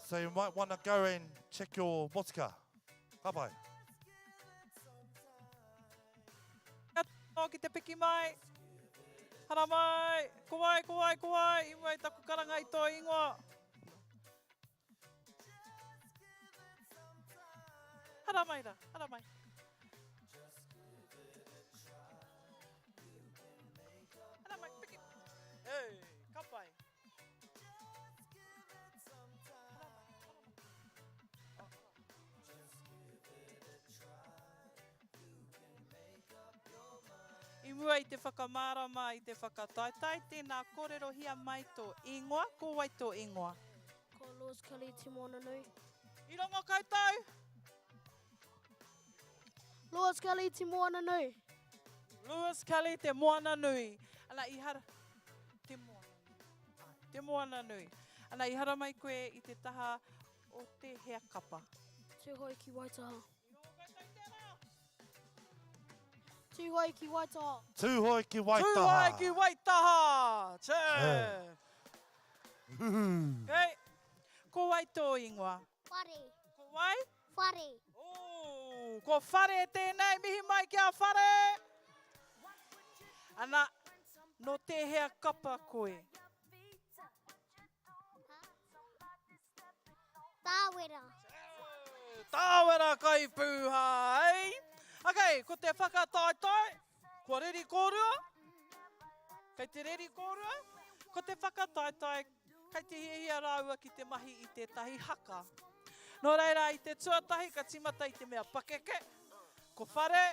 Speaker 8: So you might want to go and check your motika. Ka pai.
Speaker 9: Kia ki te piki mai. Haramai. Ko wai, ko wai, ko wai. I mua i taku karanga i tō ingoa. Haramai ra, haramai. Haramai, piki. Hey, ka pai. I mua i te whakamārama i te whakataetae, tēnā kōrerohia mai tō ingoa, ko wai tō ingoa?
Speaker 3: Ko Lewis Kelly Te Moananui.
Speaker 9: I rongo koutou?
Speaker 3: Lewis Kelly Te Moananui.
Speaker 9: Lewis Kelly Te Moananui. Ana i hara... Te Moananui. Ai, Te Moananui. Ana i haramai koe i te taha o te hea kapa?
Speaker 3: Tūhoe ki Waitaha. Tūhoe ki Waitaha.
Speaker 8: Tūhoe ki Waitaha.
Speaker 9: Tūhoe ki Waitaha. Chur. Okay. Ko wai tō ingoa?
Speaker 3: Whare.
Speaker 9: Ko wai?
Speaker 3: Whare.
Speaker 9: Ooh, ko Whare tēnei, mihi mai ki a Whare. Ana, nō tēhea kapa koe?
Speaker 3: Tāwera.
Speaker 9: Tāwera kai pūhā, ei? Okay, ko te whakataetae, kua reri kōrua? Kei te reri kōrua? Ko te whakataetae, kei te hiahia rāua ki te mahi i tētahi haka. Nō reira, i te tuatahi ka tīmata i te mea pakeke, ko Whare,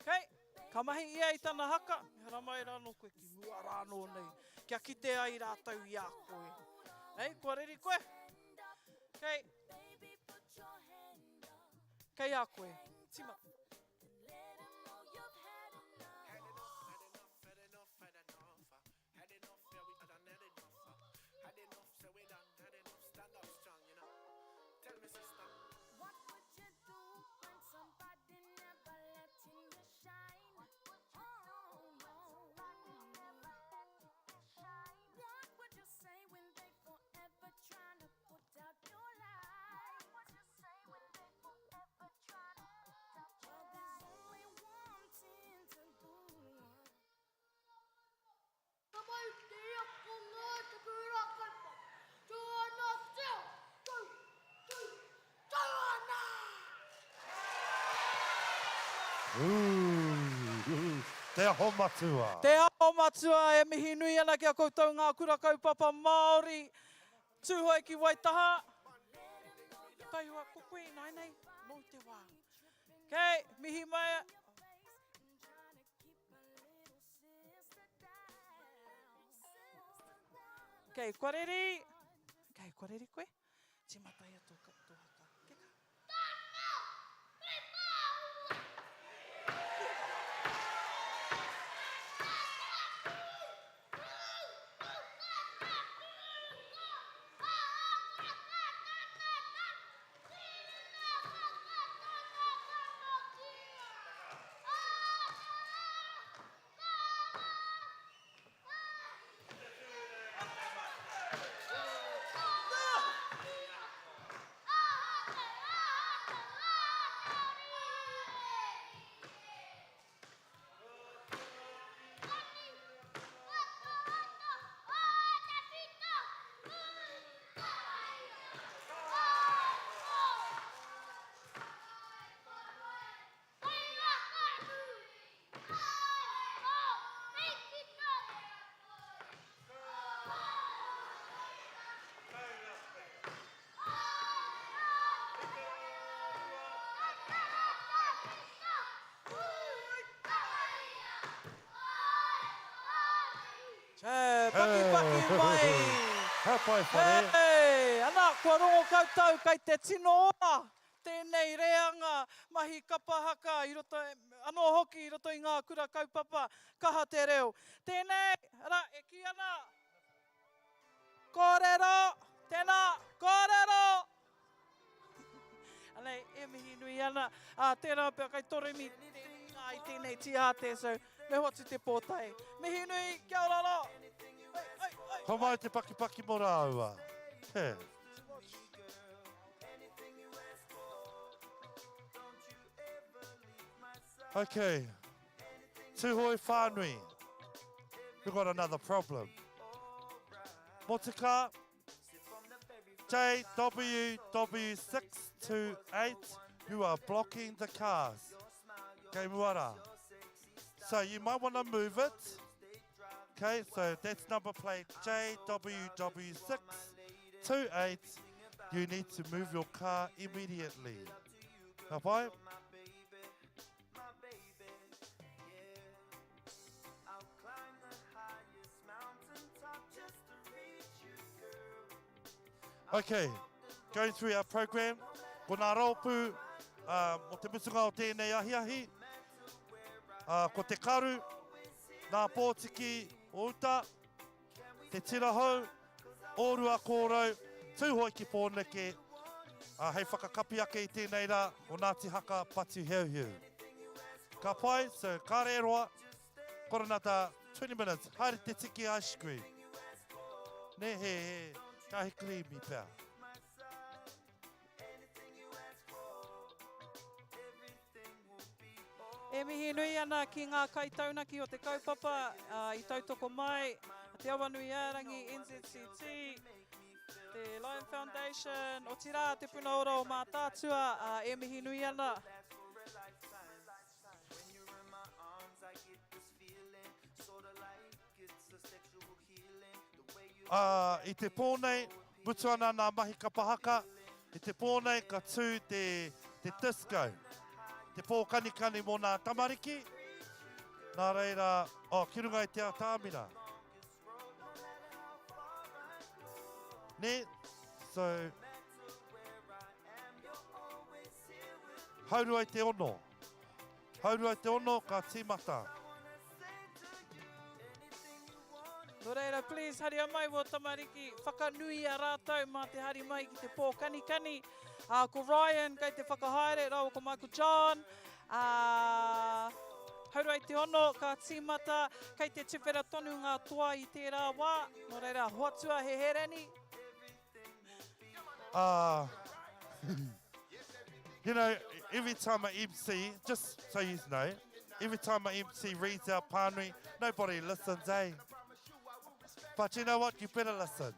Speaker 9: okay, Ka mahi ia i tana haka, me haramai rānō koe ki mua rānō nei, kia kite ai rātou i a koe. Nei, kua reri koe? Kei, kei a koe. Tīmata.
Speaker 3: Ka mau te akonga te kura kaupapa. Tū ana te ao, tū, tū, tū ana!
Speaker 8: Ooh, Te Aho Matua.
Speaker 9: Te Aho Matua e mihi nui ana ki a koutou ngā kura kaupapa Māori. Tūhoe ki Waitaha. Taihoa, ko koe ināianei, nōu te wā. Okay, mihi mai. Kei, kua reri. Kei, kua reri koe? Tīmataia tō, tō haka. Kia kaha. He pakipaki mai.
Speaker 8: He pai whare.
Speaker 9: Hey, ana, kua rongo koutou kei te tino ora tēnei reanga mahi kapa haka i roto, anō hoki i roto i ngā kura kaupapa kaha te reo. Tēnei, ara, e kī ana. ana, ā, tērā pea kai toremi tēnei rā i tēnei tīhāte, so me hoatu te pōtae. Mihi nui, kia ora rā! Oi, oi, oi!
Speaker 8: Homai te pakipaki mo rāua. He. Okay. Tūhoe whānui. We've got another problem. Motuka JWW628, you are blocking the cars. Kei mua rā. So you might want to move it. Okay, so that's number plate JWW628. You need to move your car immediately. Ka pai? Okay, going through our program, ko ngā rōpū uh, o te mutunga o tēnei ahiahi, uh, ko te karu, ngā pōtiki o uta, te tira hou, o Rua Kōrau, Tūhoe ki Pōneke, ā, hei whakakapi ake i tēnei rā o Ngāti Haka Patu Heuheu. Ka pai, so kāre e roa, got another 20 minutes, haere te tiki ice cream. Nē, he, he, kāhi creamy pea.
Speaker 9: E mihi nui ana ki ngā kaitaunaki o te kaupapa i tautoko mai, Te Awanuiārangi, NZCT, te Lion Foundation, otirā Te Puna Ora o Mātaatua, e mihi nui ana.
Speaker 8: Ā, i te pō nei, mutu ana nā mahi kapa haka, i te pō nei ka tū te, te disco, te pō kanikani mō nā tamariki, nā reira, oh, ki runga i te atamira. Nē? So, haurua i te ono. Haurua i te ono, ka tīmata.
Speaker 9: Nō reira, please, haria mai wō tamariki, whakanuia rātou mā te hari mai ki te pō kanikani. Ā, ko Ryan kei te whakahaere, rāua ko Michael John. Ā, haurua i te ono, ka tīmata, kei te tuwhera tonu ngā toa i tērā wā. Nō reira, hoatua he hereni.
Speaker 8: Uh, you know, every time I MC, just so you know, every time I MC reads out pānui, nobody listens, eh? But you know what? You better listen.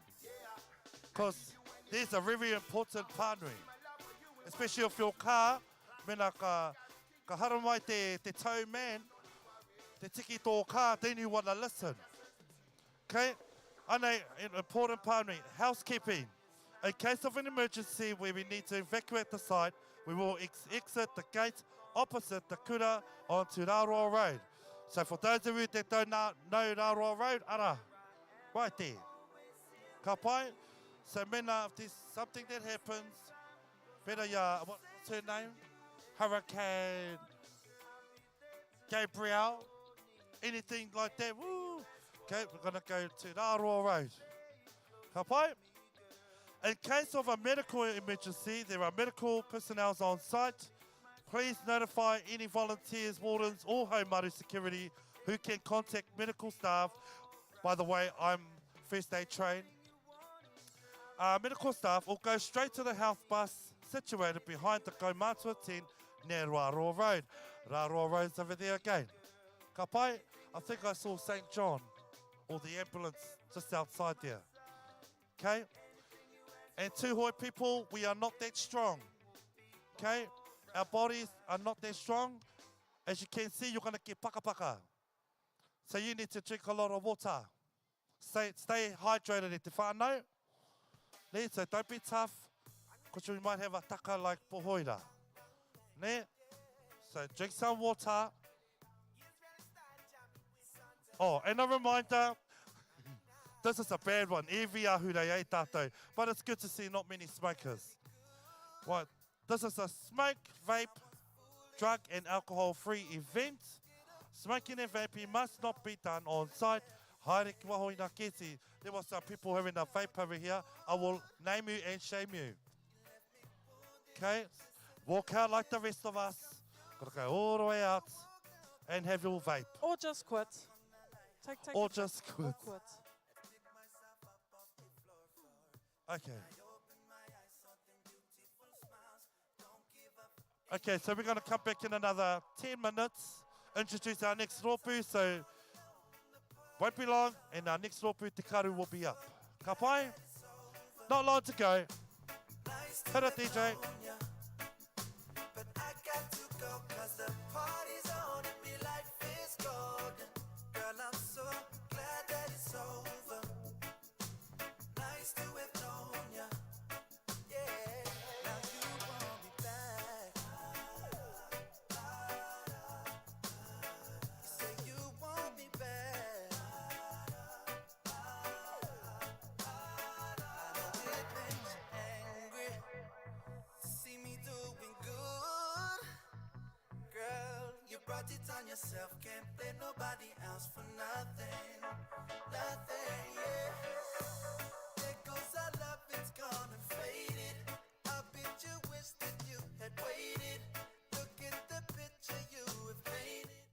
Speaker 8: Because there's a very important pānui. Especially if your car, mena ka, ka haramai te, te tow man, te tiki tō car, then you want to listen. Okay, anei, an important pānui, housekeeping. In case of an emergency where we need to evacuate the site, we will ex exit the gate opposite the kura onto Raroa Road. So for those of you that don't know Raroa Road, ara, right there. Ka pai? So mena, if there's something that happens, better ya, what, what's her name? Hurricane Gabrielle, anything like that, woo. Okay, we're going to go to Raroa Road. Ka pai? In case of a medical emergency, there are medical personnel on site. Please notify any volunteers, wardens, or Haumaru security who can contact medical staff. By the way, I'm first aid trained. Uh, medical staff will go straight to the health bus situated behind the Kaumatua tent near Raroa Road. Raroa Road's over there again. Ka pai, I think I saw St. John or the ambulance just outside there. Okay? And Tūhoe people, we are not that strong. Okay? Our bodies are not that strong. As you can see, you're going to get pakapaka. So you need to drink a lot of water. Stay, stay hydrated e te whānau. Ne? So don't be tough, because you might have a taka like Pohoira. Ne? So drink some water. Oh, and a reminder, this is a bad one. Every ahurei e tātou. But it's good to see not many smokers. Right, this is a smoke, vape, drug and alcohol-free event. Smoking and vaping must not be done on site. Haere ki waho ina kēti. There was some people having a vape over here. I will name you and shame you. Okay? Walk out like the rest of us. Gotta go all the way out and have your vape.
Speaker 9: Or just quit. Take, take
Speaker 8: Or
Speaker 9: a
Speaker 8: just
Speaker 9: Or
Speaker 8: quit.
Speaker 9: quit.
Speaker 8: Okay. Okay, so we're going to come back in another 10 minutes, introduce our next rōpū, so won't be long, and our next rōpū, Te Karu, will be up. Ka pai? Not long to go. Hit it, DJ.
Speaker 7: Got to go 'cause the party's on and me life is golden. Girl, I'm so glad that it's over. Nice to have known ya. Yeah, now you want me back. You say you want me back. I know it makes you angry to see me doing good. Girl, you brought it on yourself. Can't blame nobody else for nothing. Nothing, yeah. There goes our love, it's gone and faded. I bet you wish that you had waited. Look at the picture you have painted.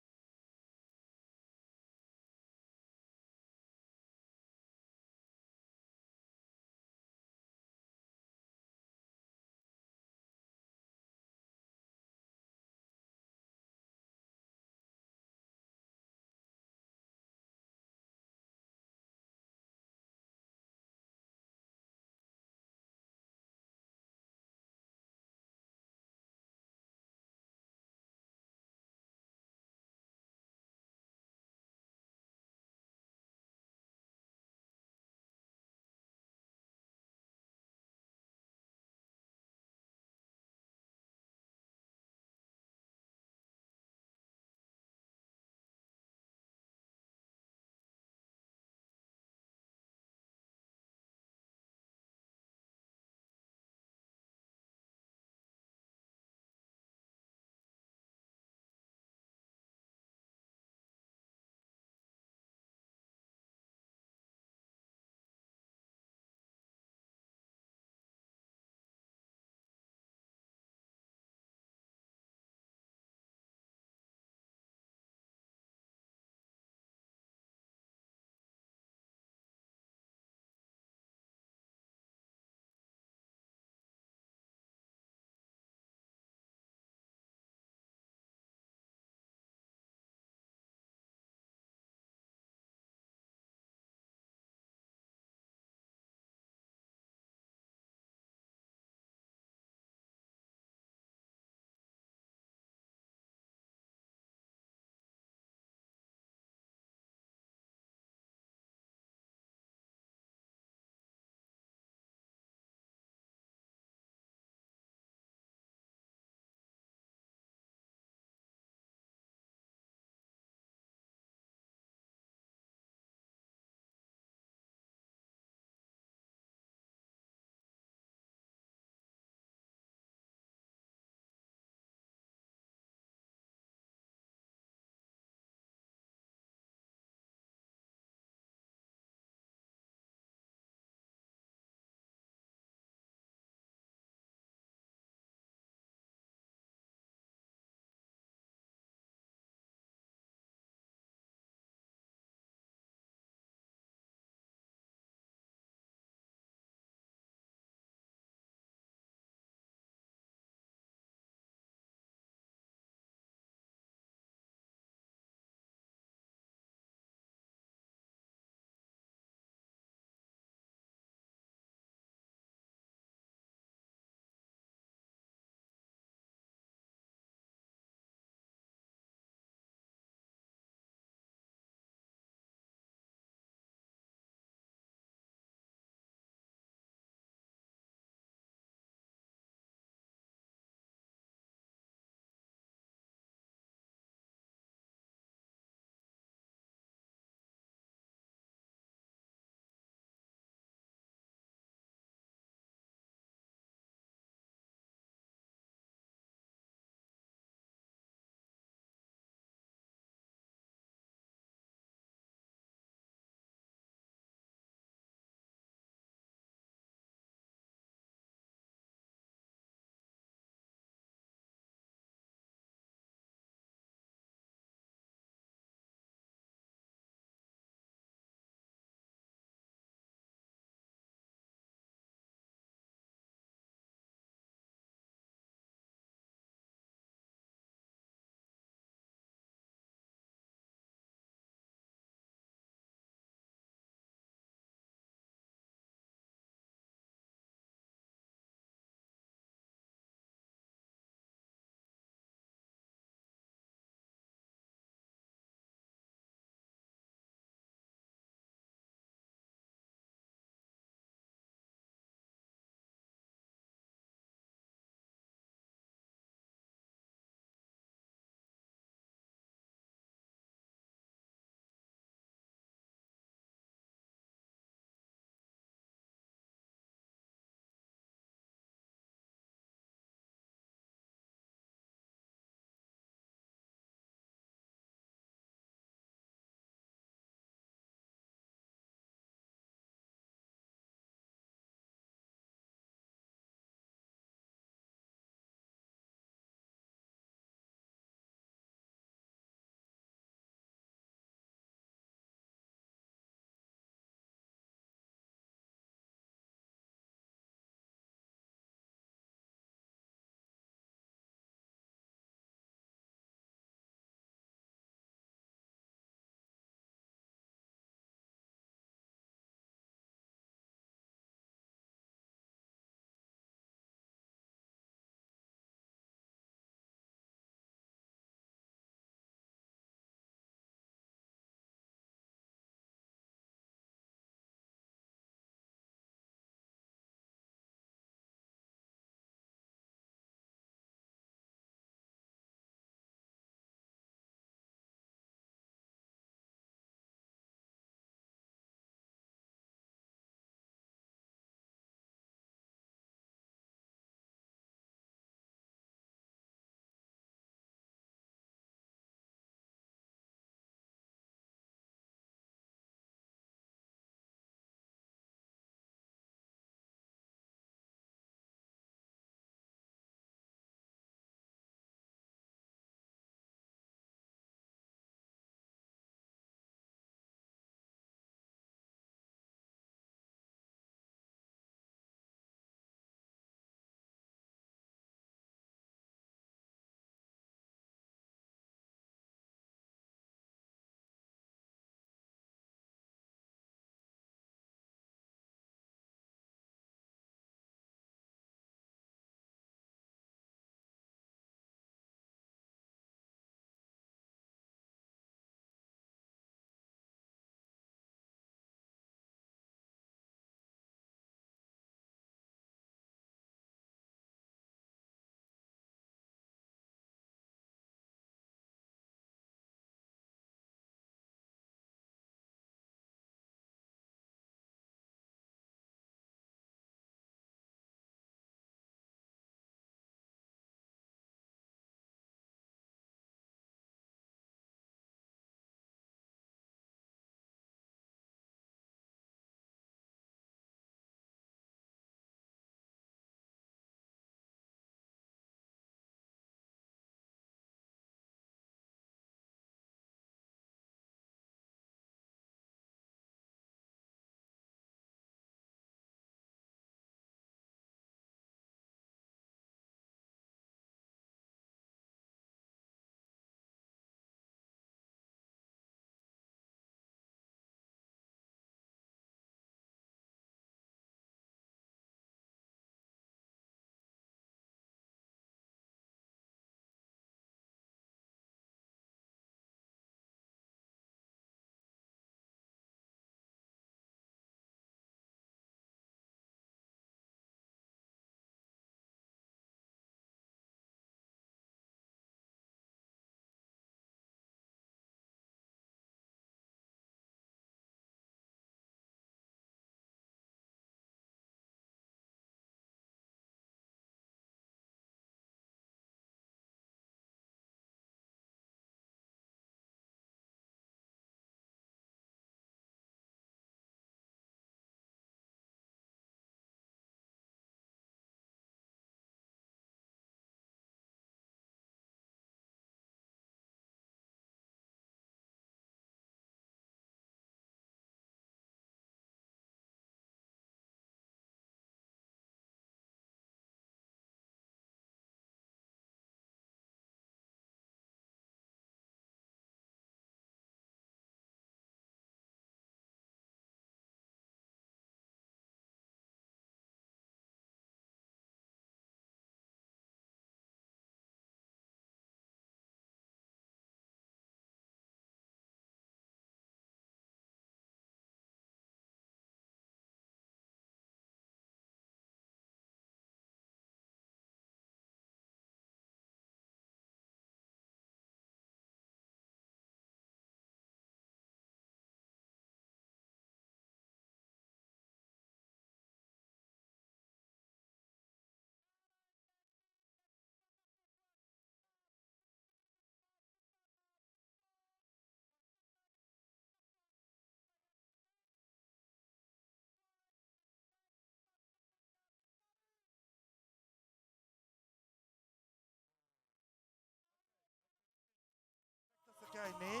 Speaker 8: Okay, nē?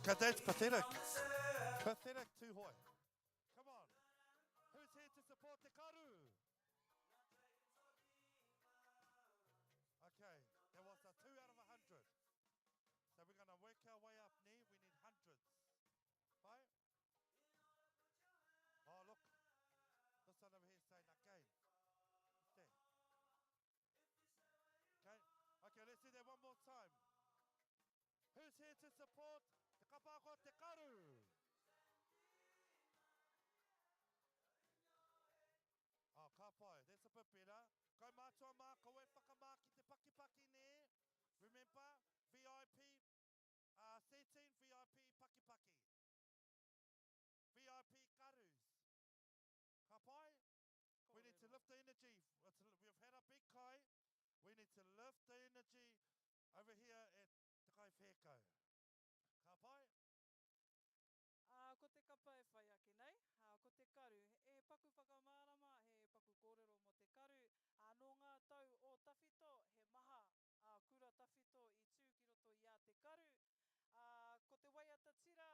Speaker 8: Cause that's pathetic. Pathetic, Tūhoe. Come on. Who's here to support Te Karu? Okay, there was a 2 out of 100. So we're going to work our way up, nē? We need hundreds. Right? Oh, look. This one over here is saying, okay. What's that? Okay. Okay, let's do that one more time. Who's here to support Te Kapa Te Karu? Oh, ka pai. That's a bit better. Kaumātua mā, kaua e whakamā ki te pakipaki, nē? Remember, VIP, seating, VIP pakipaki. VIP karus. Ka pai? We need to lift the energy. We've had a big kai. We need to lift the energy over here at Te Kaiwhekau. Ka pai?
Speaker 9: Ā, ko te kapa e whai ake nei, ā, ko te karu. He paku whakamārama, he paku kōrero mō te karu. Ā, nō ngā tau o tawhito, he maha ā kura tawhito i tū ki roto i a Te Karu. Ā, ko te waiata tira,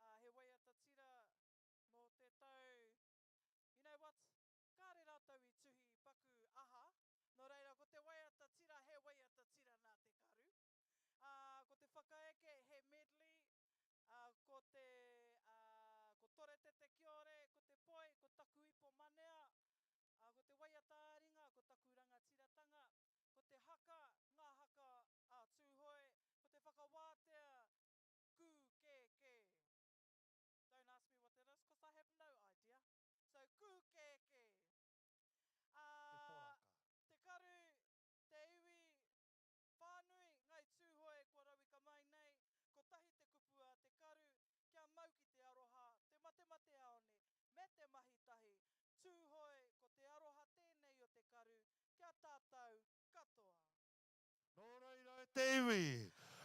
Speaker 9: ā, he waiata tira nō te tau, you know what, kāre rātou i tuhi paku aha, nō reira ko te waiata tira he waiata tira nā Te Karu. Ā, ko te whakaeke he medley, ā, ko te, ā, ko Toretete Kiore, ko te poi, ko Taku Ipo Manea, ā, ko te waiata-ā-ringa, ko Taku Rangatiratanga, ko te haka, ngā haka a Tūhoe, ko te whakawātea, Kū kē kē. Don't ask me what that is, cos I have no idea. So, kū kē kē. Ā, te karu, te iwi, whānui, Ngai Tūhoe kua rauika mai nei, kotahi te kupu a te karu, kia mau ki te aroha, te matemateaone, me te mahi tahi, Tūhoe, ko te aroha tēnei o te karu, kia tātou katoa.
Speaker 8: Nō reira e te iwi,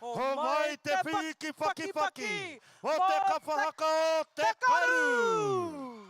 Speaker 8: homai te pīki pakipaki o te kapa haka o Te Karu!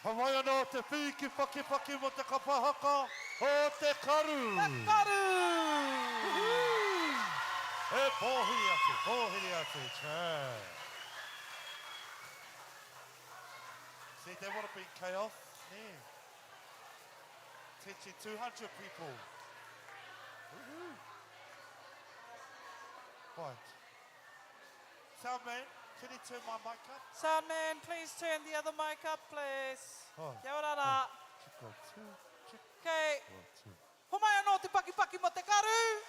Speaker 8: Hawai anō te whīki whakiwhaki mō te kapa haka o Te Karu!
Speaker 9: Te Karu!
Speaker 8: E pōhiri atu, pōhiri atu. ora, teacher. See, that would have been chaos. Yeah. Teaching 200 people. Woohoo. Right. Sound man, can you turn my mic up?
Speaker 9: Sound man, please turn the other mic up, please.
Speaker 8: Oh.
Speaker 9: Kia ora rā.
Speaker 8: Check one, two, check
Speaker 9: Okay.
Speaker 8: one, two.
Speaker 9: Homai anō te pakipaki mō te karu.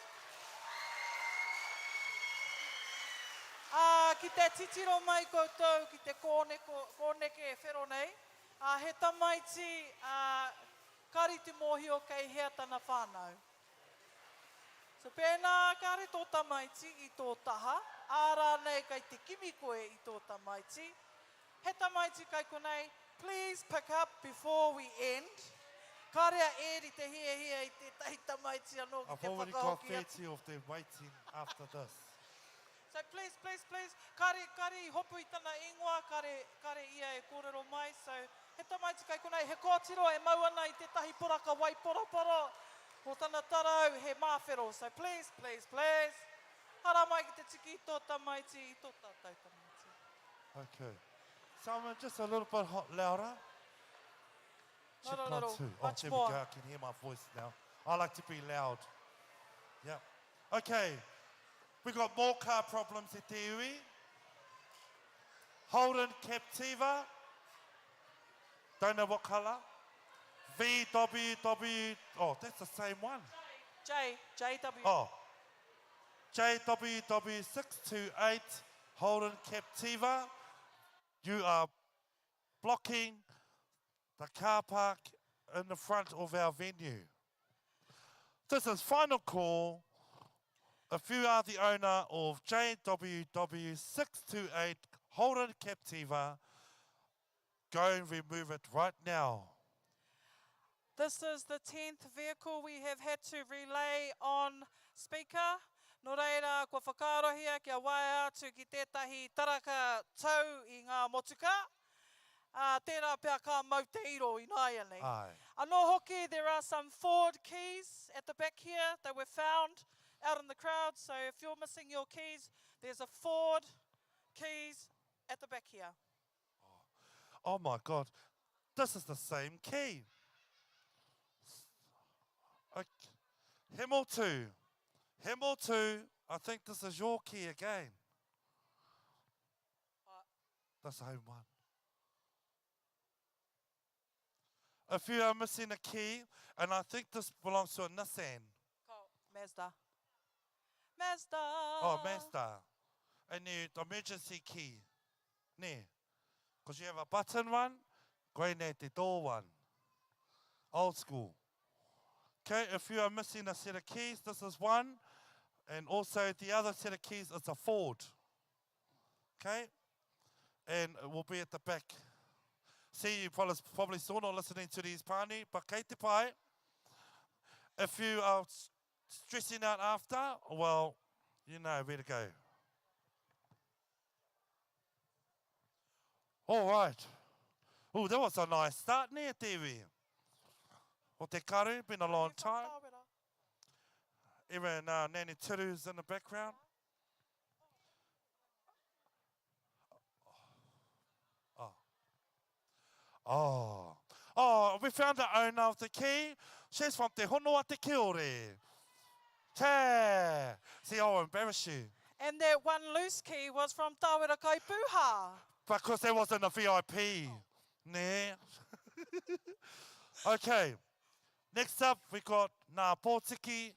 Speaker 9: Ā, ki te titiro mai koutou ki te kōneko, kōneke e whero nei, ā, he tamaiti, ā, kāre i te mōhio kei hea tana whānau. So pēnā kāre tō tamaiti i tō taha, ā rānei kei te kimi koe i tō tamaiti, he tamaiti kai konei, please pick up before we end. Kāre a Ed i te hiahia i tētahi tamaiti anō ki
Speaker 8: I've
Speaker 9: te
Speaker 8: already got
Speaker 9: whakahoki atu.
Speaker 8: 30 of them waiting after this.
Speaker 9: So please, please, please, kāre, kāre i hopu i tana ingoa, kāre, kāre ia e kōrero mai, so he tamaiti kai konei, he kōtiro e mau ana i tētahi poraka waiporoporo, ko tana tarau he māwhero, so please, please, please, hara mai ki te tiki i tō tamaiti, i tō tātou tamaiti.
Speaker 8: Okay. Someone just a little bit hot louder.
Speaker 9: Not
Speaker 8: Check
Speaker 9: a
Speaker 8: one,
Speaker 9: little,
Speaker 8: two. Oh,
Speaker 9: much
Speaker 8: there we
Speaker 9: more.
Speaker 8: go. I can hear my voice now. I like to be loud. Yeah. Okay. We got more car problems at Te Iwi. Holden Captiva. Don't know what colour. VWW. Oh, that's the same one.
Speaker 9: J, JW.
Speaker 8: Oh. JWW628 Holden Captiva. You are blocking the car park in the front of our venue. This is final call. If you are the owner of JWW628 Holden Captiva, go and remove it right now.
Speaker 9: This is the 10th vehicle we have had to relay on speaker. Nō reira, kua whakaarohia kia waea atu ki tētahi taraka tau i ngā motukā. Ā, tērā pea ka mau te iro ināianei.
Speaker 8: Āe.
Speaker 9: Anō hoki, there are some Ford keys at the back here that were found out in the crowd, so if you're missing your keys, there's a Ford keys at the back here.
Speaker 8: Oh my God, this is the same key. Okay. Hemotu. Hemotu, I think this is your key again. The same one. If you are missing a key, and I think this belongs to a Nissan.
Speaker 9: Mazda. Mazda.
Speaker 8: Oh, Mazda. And the emergency key. Nē. Because you have a button one, koinei te door one. Old school. Okay, if you are missing a set of keys, this is one. And also the other set of keys is a Ford. Okay? And it will be at the back. See, you probably, probably still not listening to these pani, but kei te pai. If you are stressing out after, well, you know where to go. All right. Oh, that was a nice start, nē, te iwi? O te karu, been a long time. Even uh, Nanny Turu's in the background. Oh. Oh. Oh, we found the owner of the key. She's from Te Hono a Te Kiore. Te. See, I'll embarrass you.
Speaker 9: And that one loose key was from Tawera Kaipuha.
Speaker 8: Because there wasn't a VIP. Oh. Nē. okay. Next up, we got Ngā Pōtiki.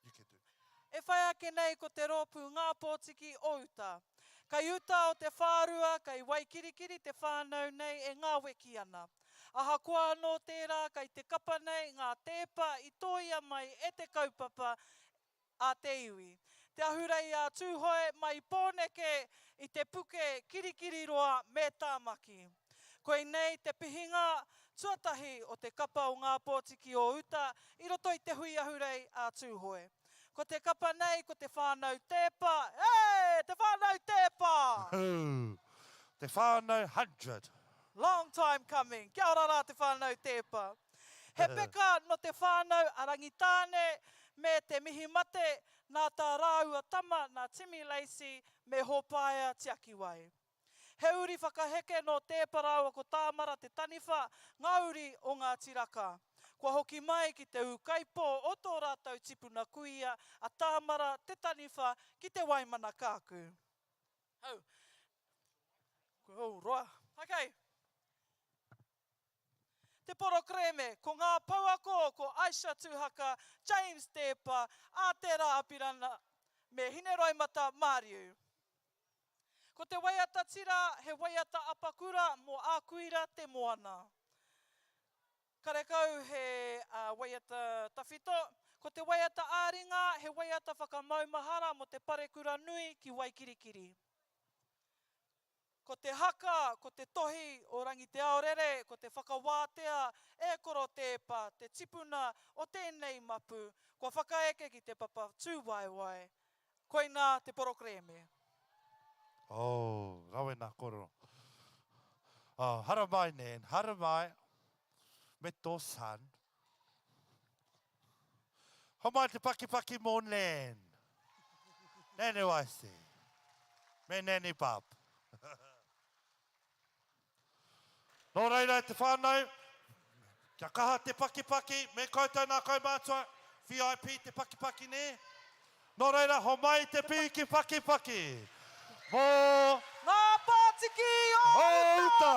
Speaker 8: You can do.
Speaker 9: E whai ake nei ko te rōpū Ngā Pōtiki o Uta. Kei uta o te whārua, kei Waikirikiri te whānau nei e ngāweki ana. Ahakoa anō tērā, kei te kapa nei ngā tēpa i tōia mai e te kaupapa a te iwi. Te Ahurei a Tūhoe mai Pōneke i te puke Kirikiriroa me Tāmaki. Koinei te pihinga tuatahi o te kapa o Ngā Pōtiki o Uta i roto i te Hui Ahurei a Tūhoe. Ko te kapa nei ko te whānau Tēpa, e! Te whānau Tēpa!
Speaker 8: Te whānau hundred.
Speaker 9: Long time coming. Kia ora rā te whānau Tēpa. He peka nō te whānau a Rangitāne. me te mihi mate nā tā rāua tama nā Timi Lacey me Hōpaea Tiakiwai. He uri whakaheke nō Tēpa rāua ko Tāmara te taniwha, ngā uri o Ngāti Raka. Kua hoki mai ki te ūkaipō o tō rātou tipuna kuia a Tāmara te taniwha ki Te Waimana Kāku. Hau. Oh, roa. Okay. Te porokerēme, ko ngā pouako ko Aisha Tuhaka, James Tēpa, Ātera Apirana me Hineroimata Māriu. Ko te waiata tira he waiata apakura mō Ākuira Te Moana. Karekau he waiata tawhito. Ko te waiata ā-ringa he waiata whakamaumahara mō te parekura nui ki Waikirikiri. Ko te haka, ko te tohi o Rangiteaorere, ko te whakawātea e Koro Tēpa, te tipuna o tēnei mapu, kua whakaeke ki te papa tūwaewae. Koinā te porokerēme.
Speaker 8: Oh, rawe nā koro. Oh, haramai Nan, haramai. Me tō son. Homai te pakipaki mō Nan. Nanny Wicey. Me Nanny Bob. Nō reira e te whānau, kia kaha te pakipaki, me koutou nā kaumātua, VIP te pakipaki nē? Nō reira, homai te pīki pakipaki mō
Speaker 9: Ngā pātiki o uta!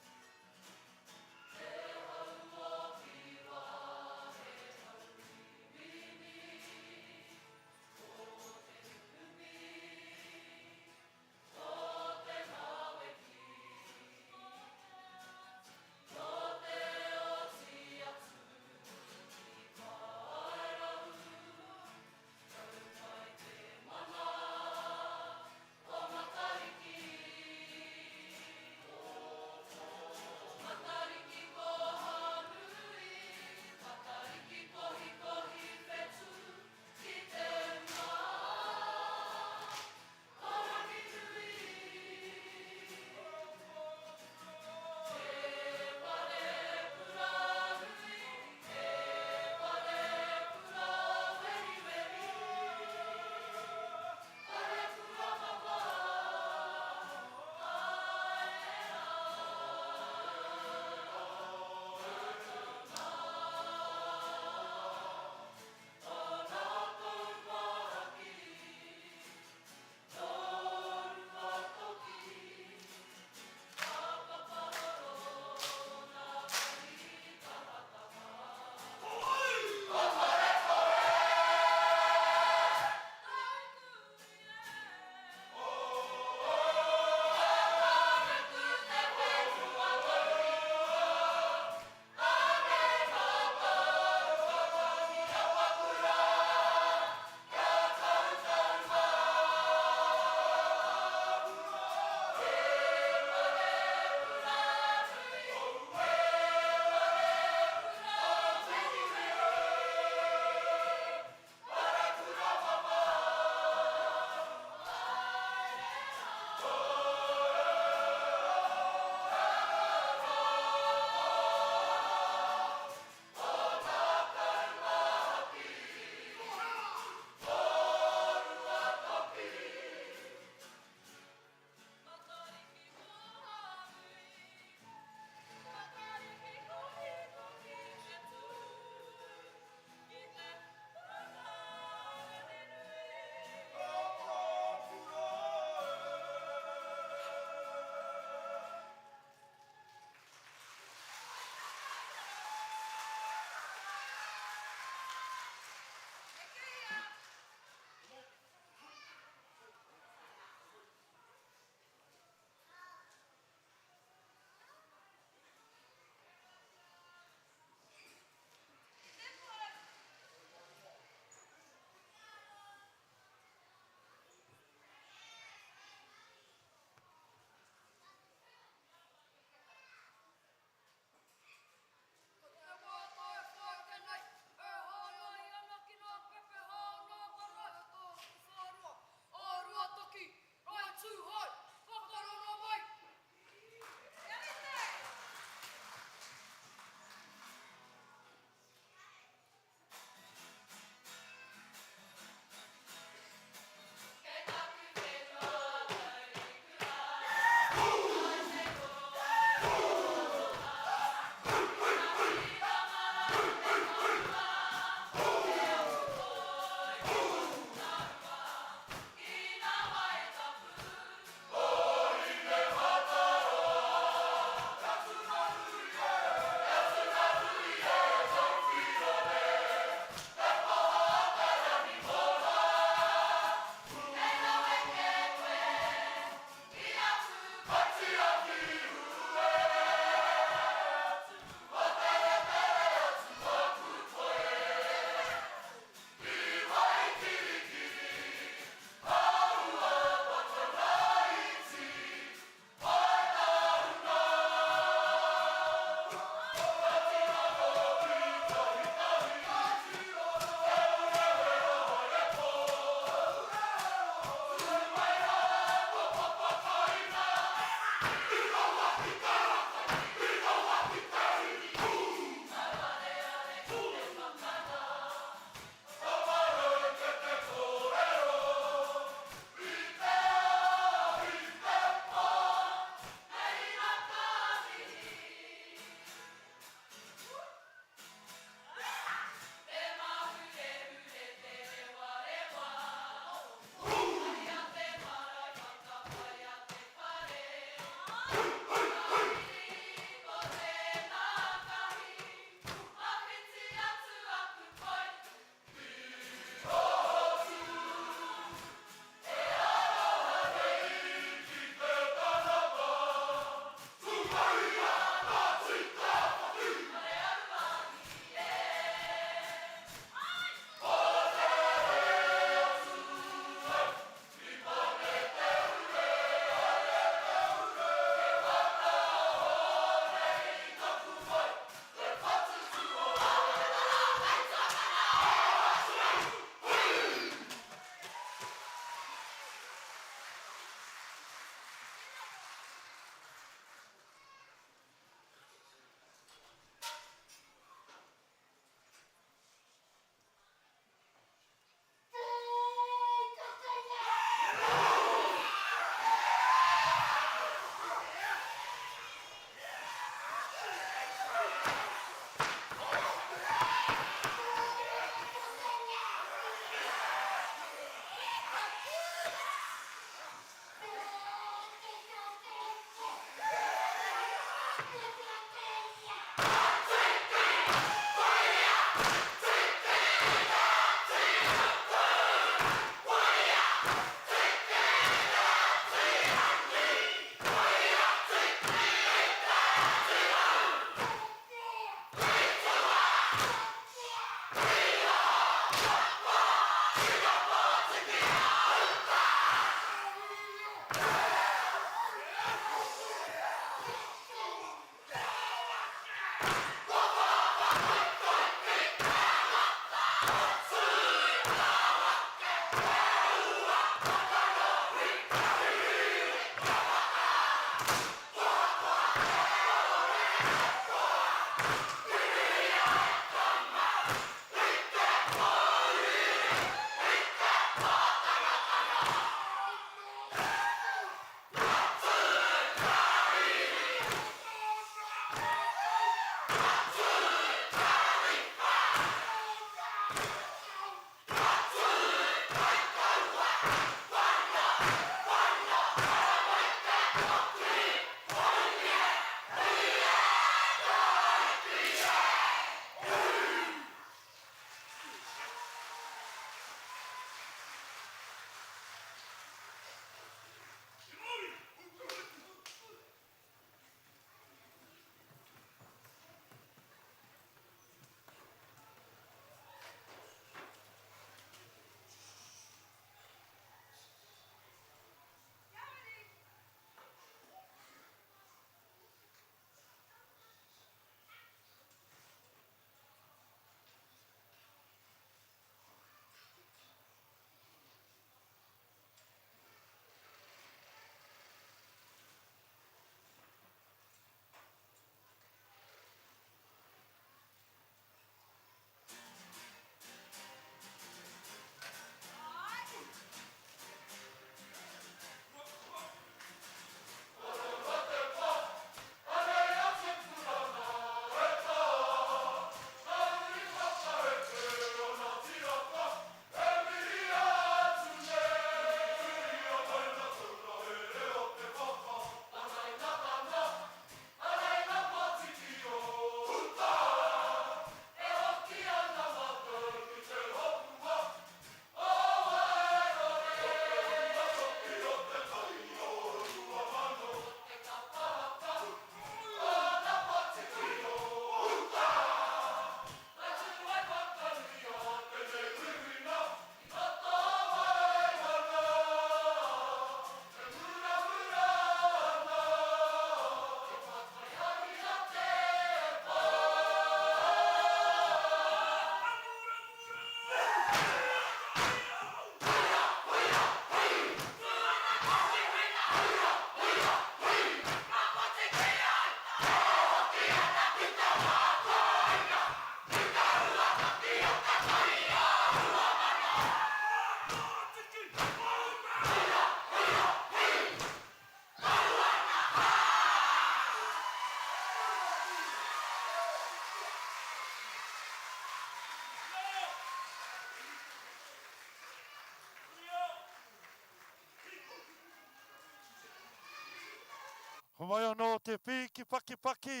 Speaker 8: Homai anō te pīki pakipaki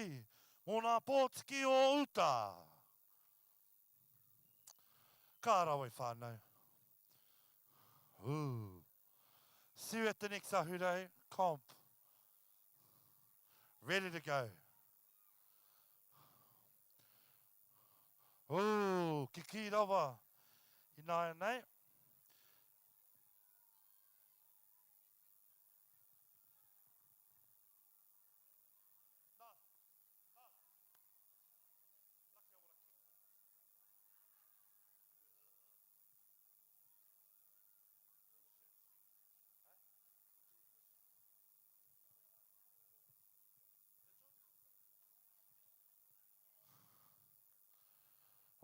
Speaker 8: mō nā pōtiki o uta. Ka rawe whānau. Ooh. See you at the next Ahurei comp. Ready to go. Ooh, kikī rawa ināianei.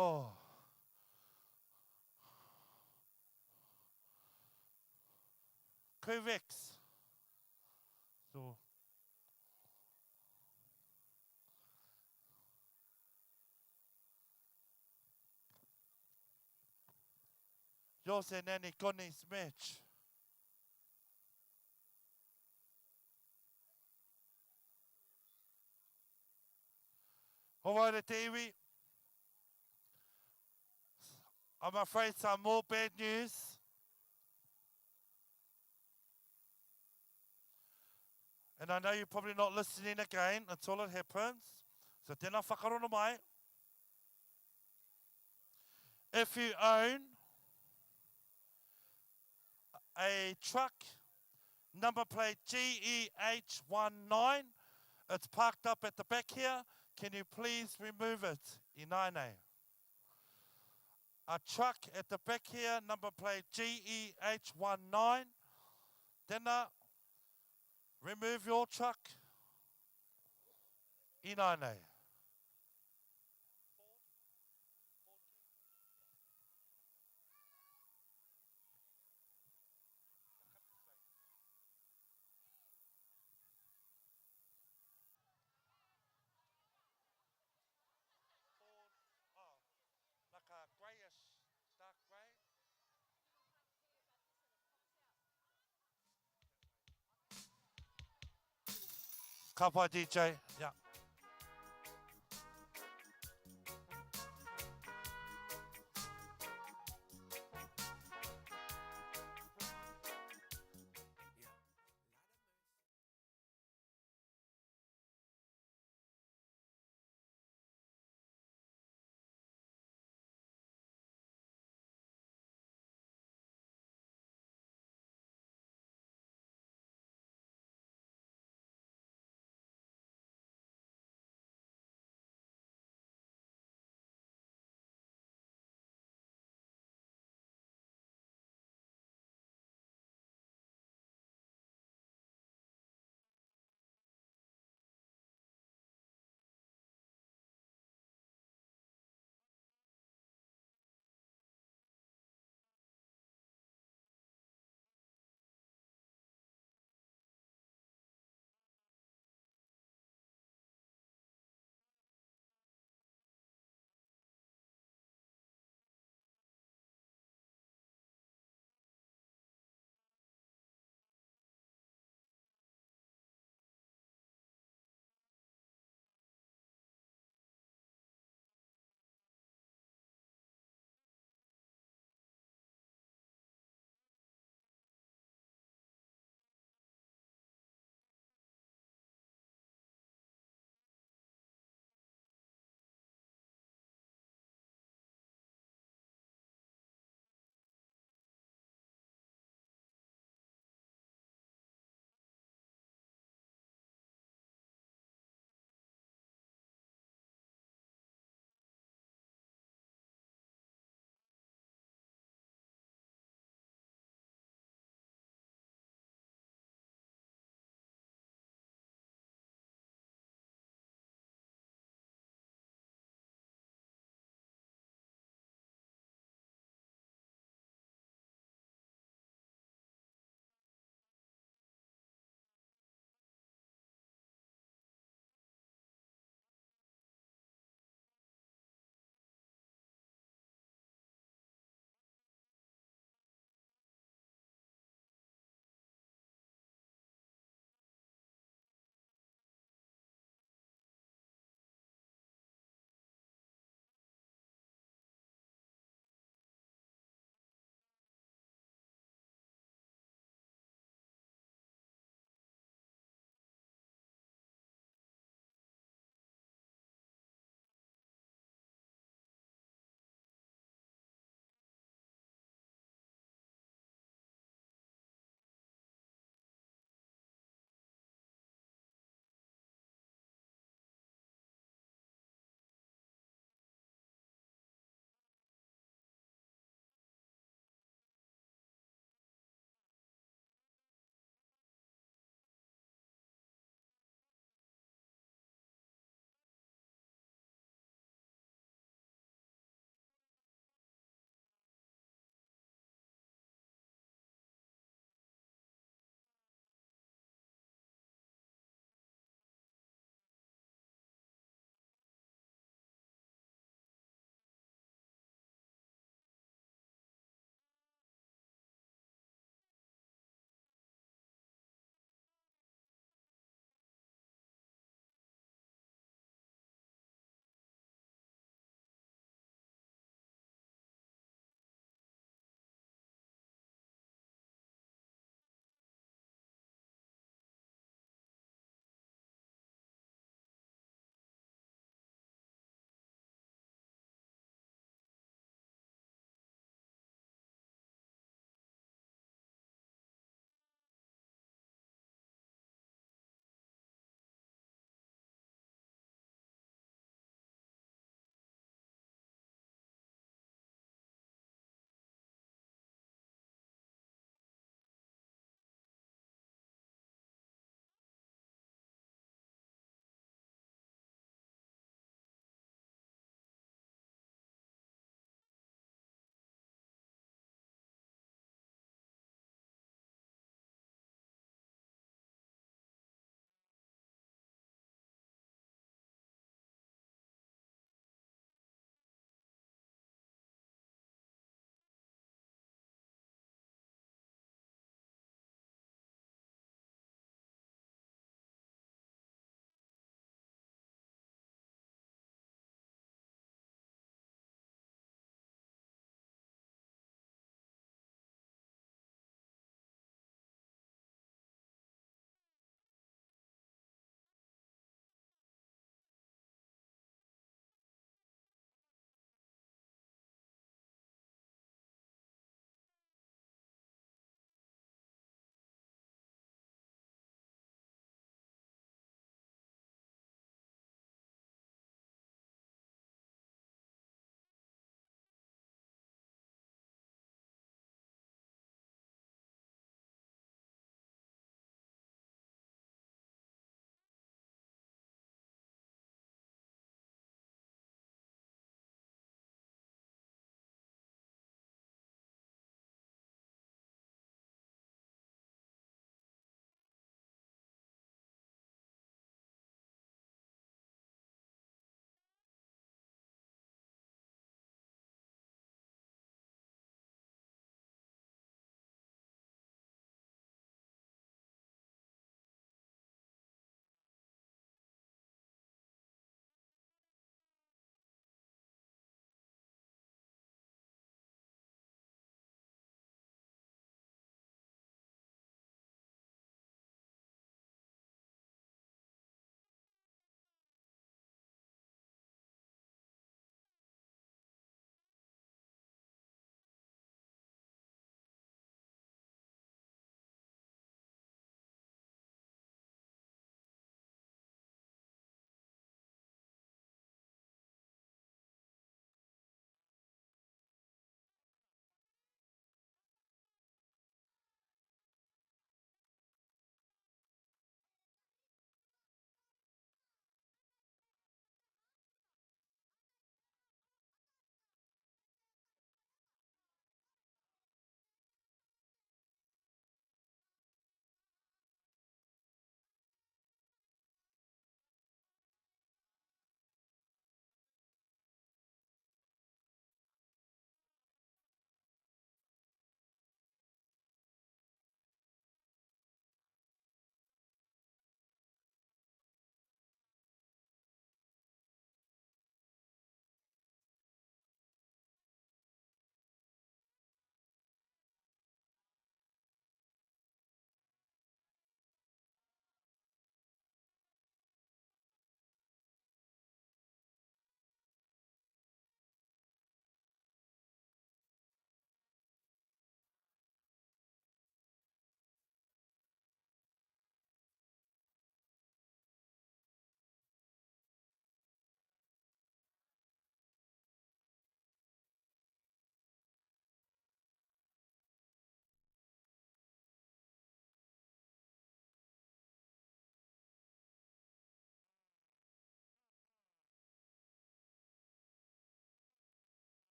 Speaker 8: Oh. Curvex. So. Yours and Nanny Connie's match. All right, te iwi. I'm afraid some more bad news. And I know you're probably not listening again until it happens. So tēnā whakarono mai. If you own a truck, number plate GEH19, it's parked up at the back here. Can you please remove it? Inaine. A truck at the back here, number plate GEH19. Tēnā, remove your truck. Inaine. Like a greyish, dark grey. Ka pai DJ. Yeah.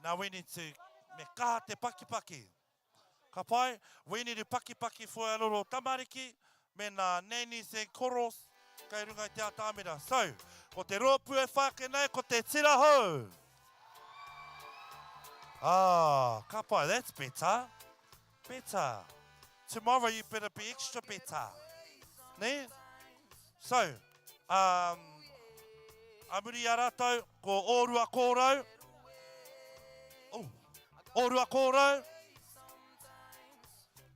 Speaker 8: Now we need to, me kaha te pakipaki. Ka pai, we need to pakipaki for our little tamariki, me nā nannies and koros kei runga i te atamira. So, ko te rōpū e whai ake nei, ko te tira hou! Ah, ka pai, that's better. Better. Tomorrow you better be extra better. Ne? So, um, a muri i a rātou, ko Ōrua Kōrau. Oh, Ōrua Kōrau.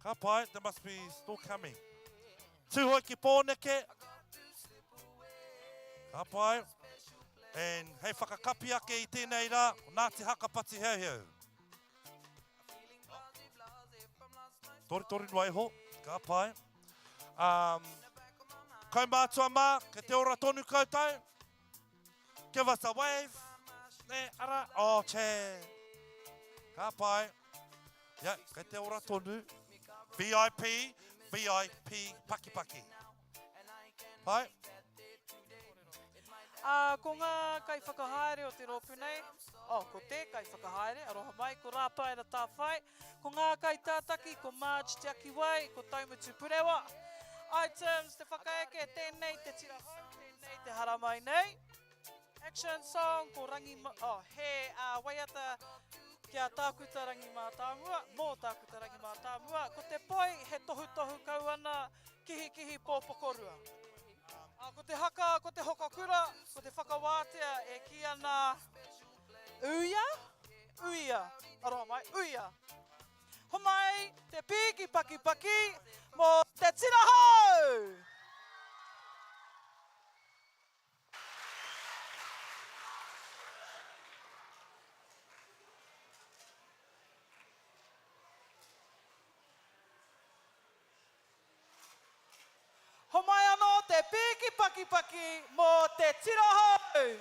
Speaker 8: Ka pai, there must be still coming. Tūhoe ki Pōneke. Ka pai. And hei whakakapi ake i tēnei rā, Ngāti Haka Patiheuheu. Torutoru noa iho, ka pai. Um, kaumātua mā, kei te ora tonu koutou. Give us a wave. Ne, ara, oh, che. Ka pai. Yeah, kei te ora tonu. VIP, VIP, pakipaki. Pai.
Speaker 9: Ā, ko ngā kaiwhakahaere o te rōpū nei, oh, ko te kaiwhakahaere, aroha mai, ko Rāpaera Tāwhai, ko ngā kaitātaki, ko Marge Tiakiwai, ko Taumutu Purewa. Items, te whakaeke, tēnei te tira hou, tēnei te haramai nei. Action song, ko Rangi, oh, he uh, waiata ki a Tākuta Rangi Mātāmua, mō Tākuta Rangi Mātāmua. Ko te poi, he tohutohu kau ana, Kihikihi pōpokorua. Ā, ko te haka, ko te hokokura, ko te whakawātea e kī ana, Uia, uia, aroha mai, uia. Homai te pīki pakipaki mō te tira hou! Homai anō te pīki pakipaki mō te tira hou!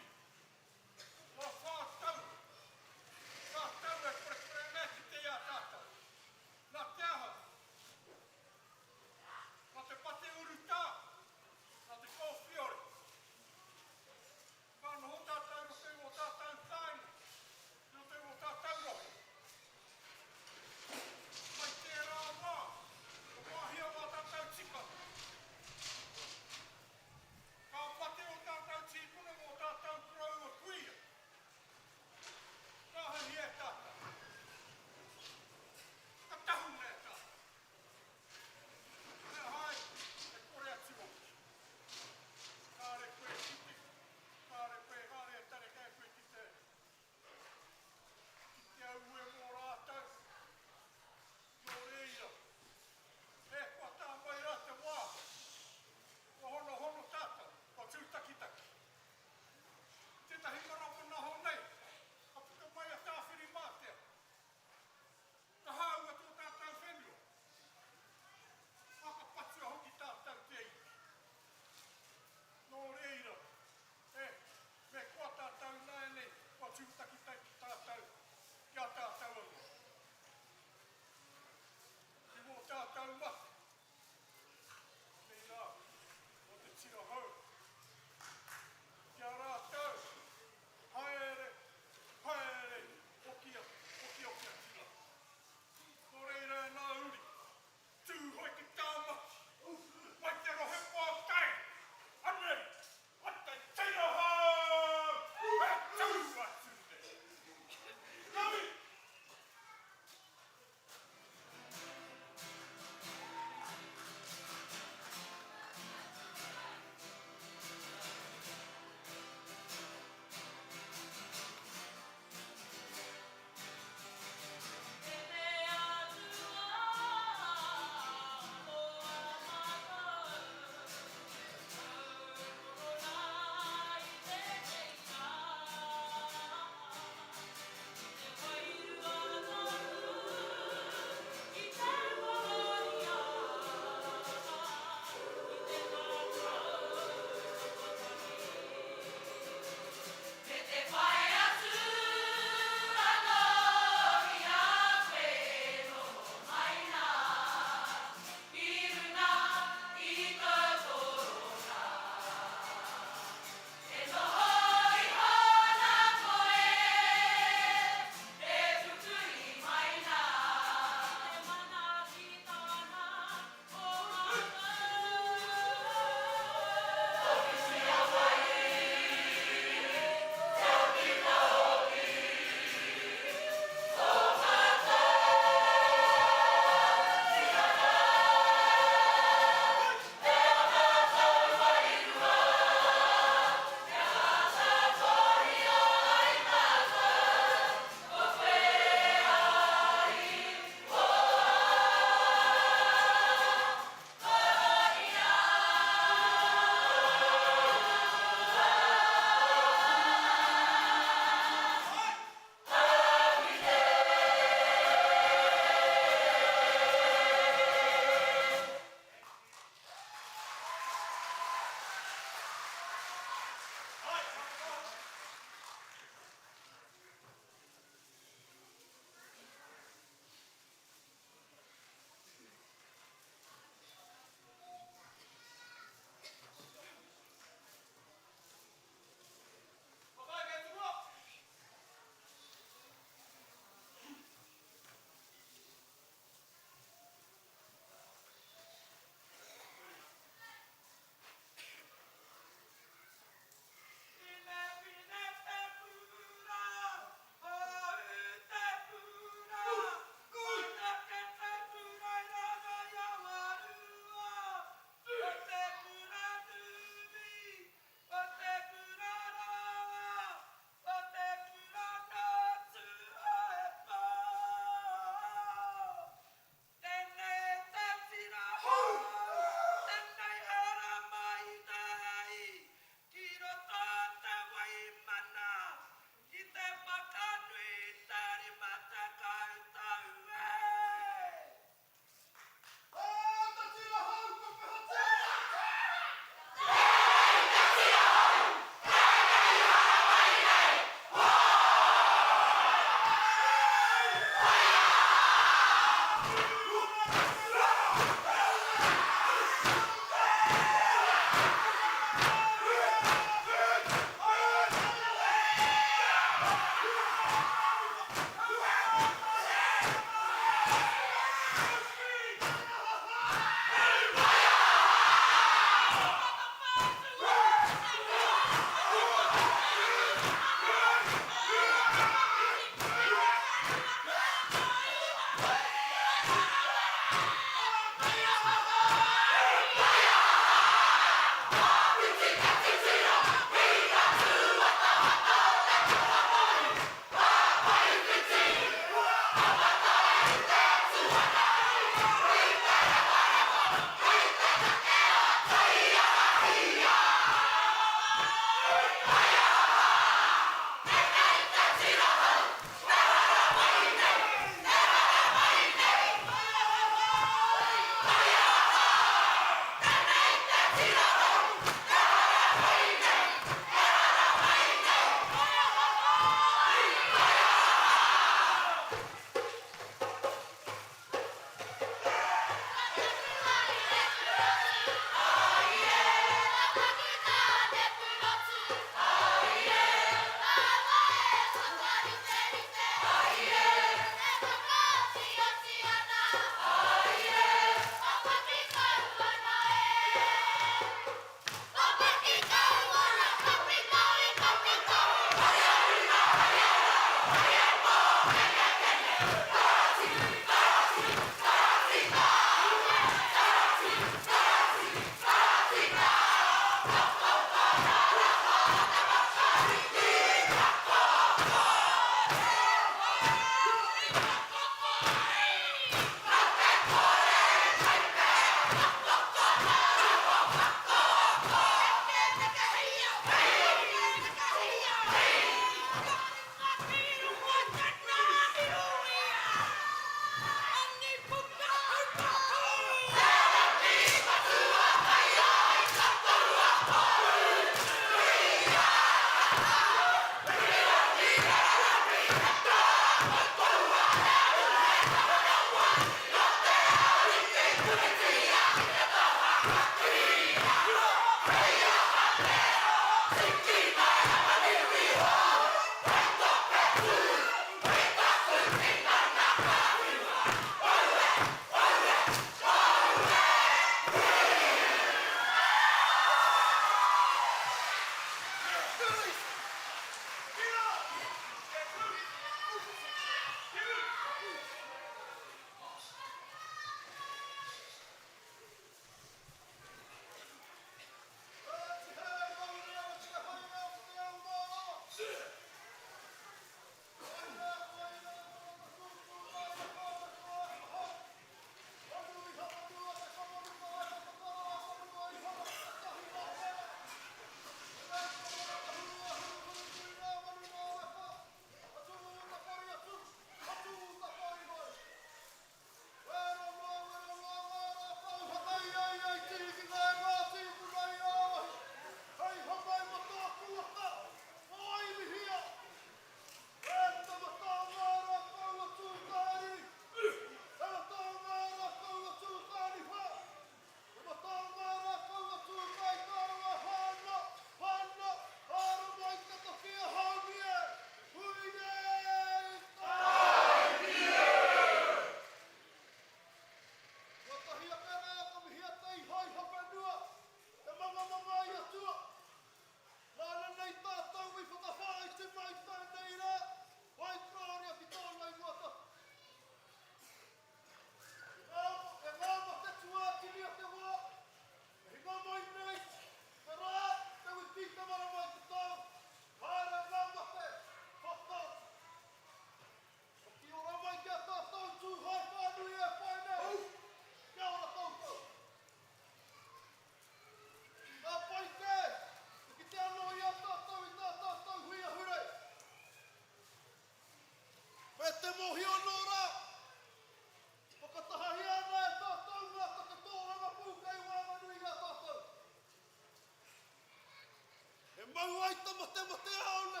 Speaker 8: Mau ai te matemateaone,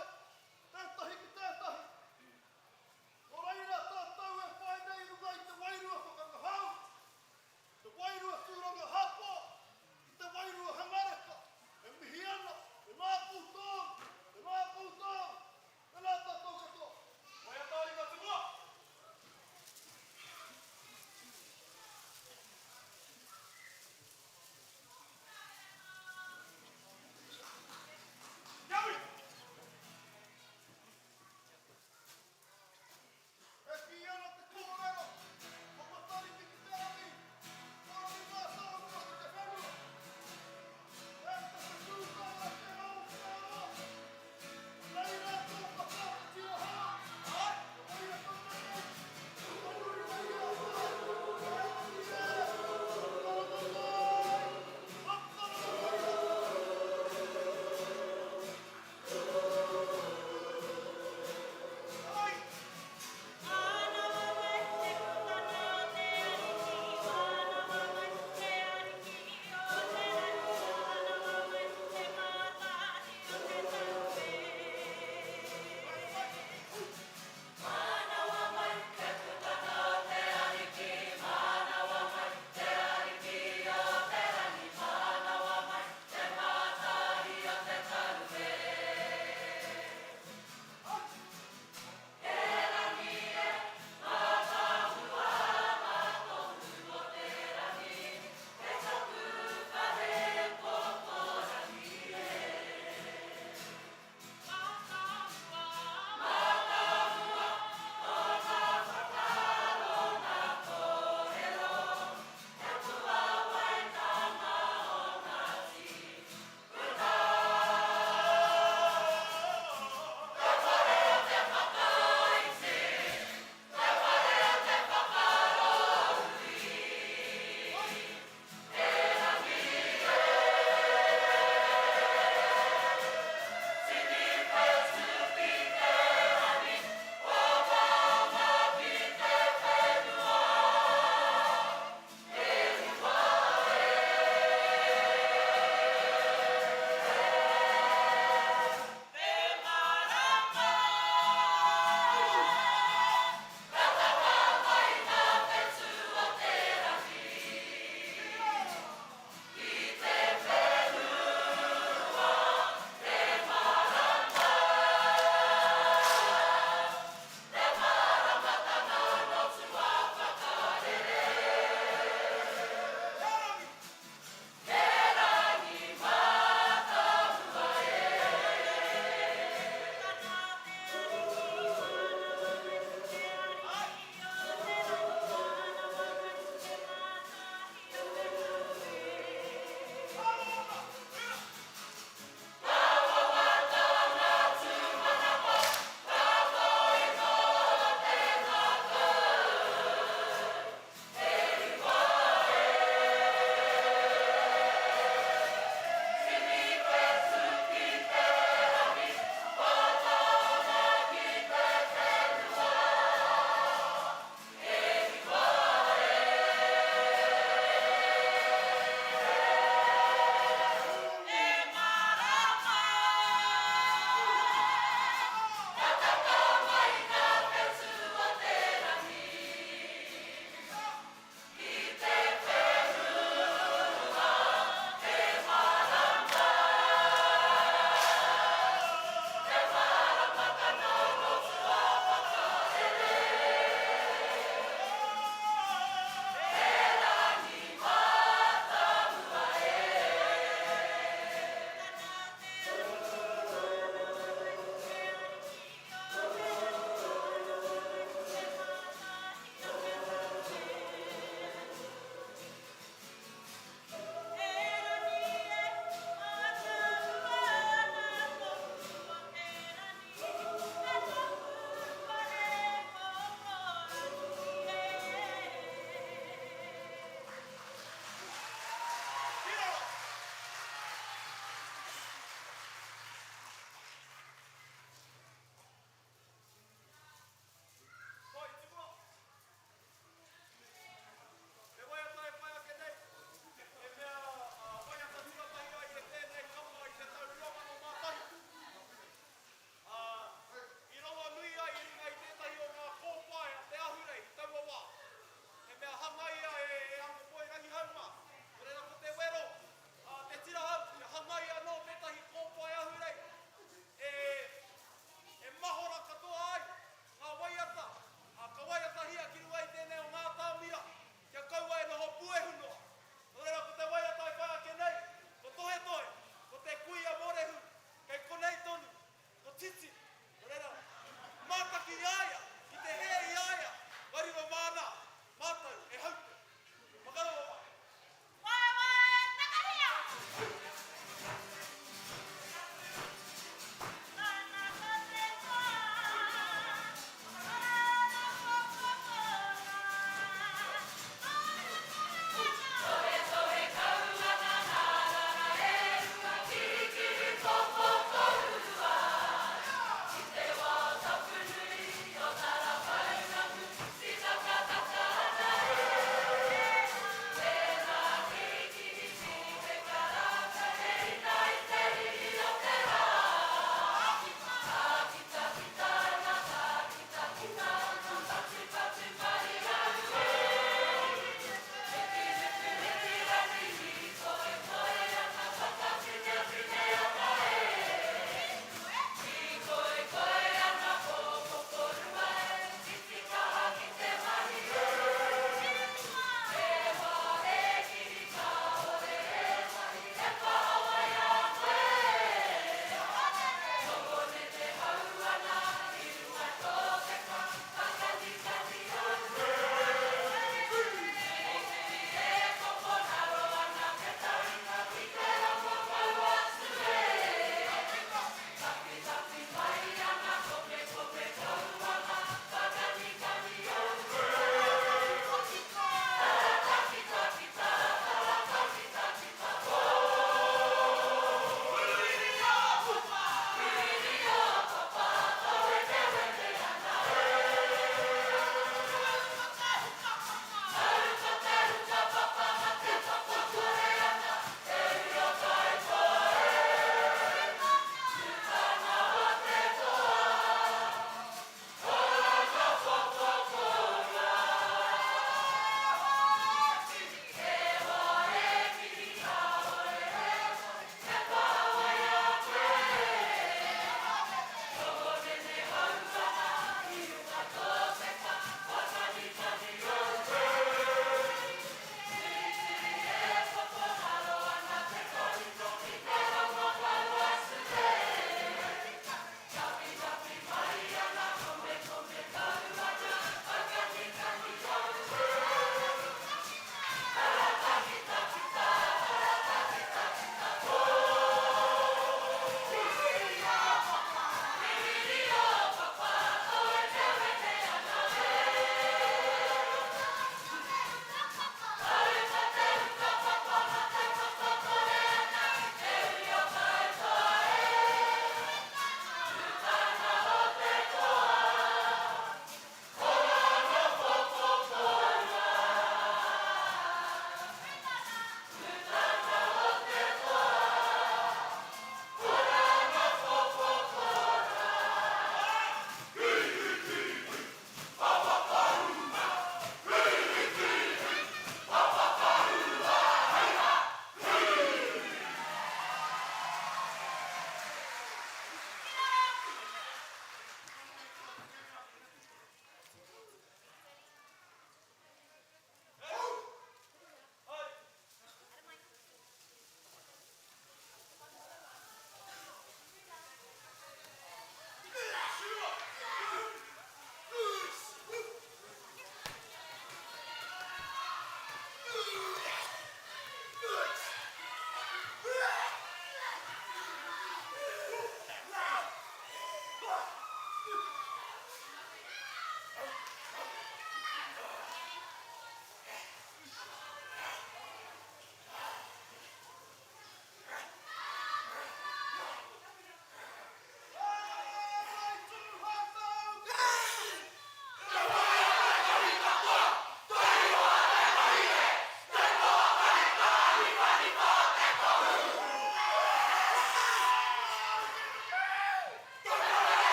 Speaker 8: tētahi ki tētahi. Nō reira tātou e whai nei i runga i te wairua whakangahau, te wairua tūranga hāpua.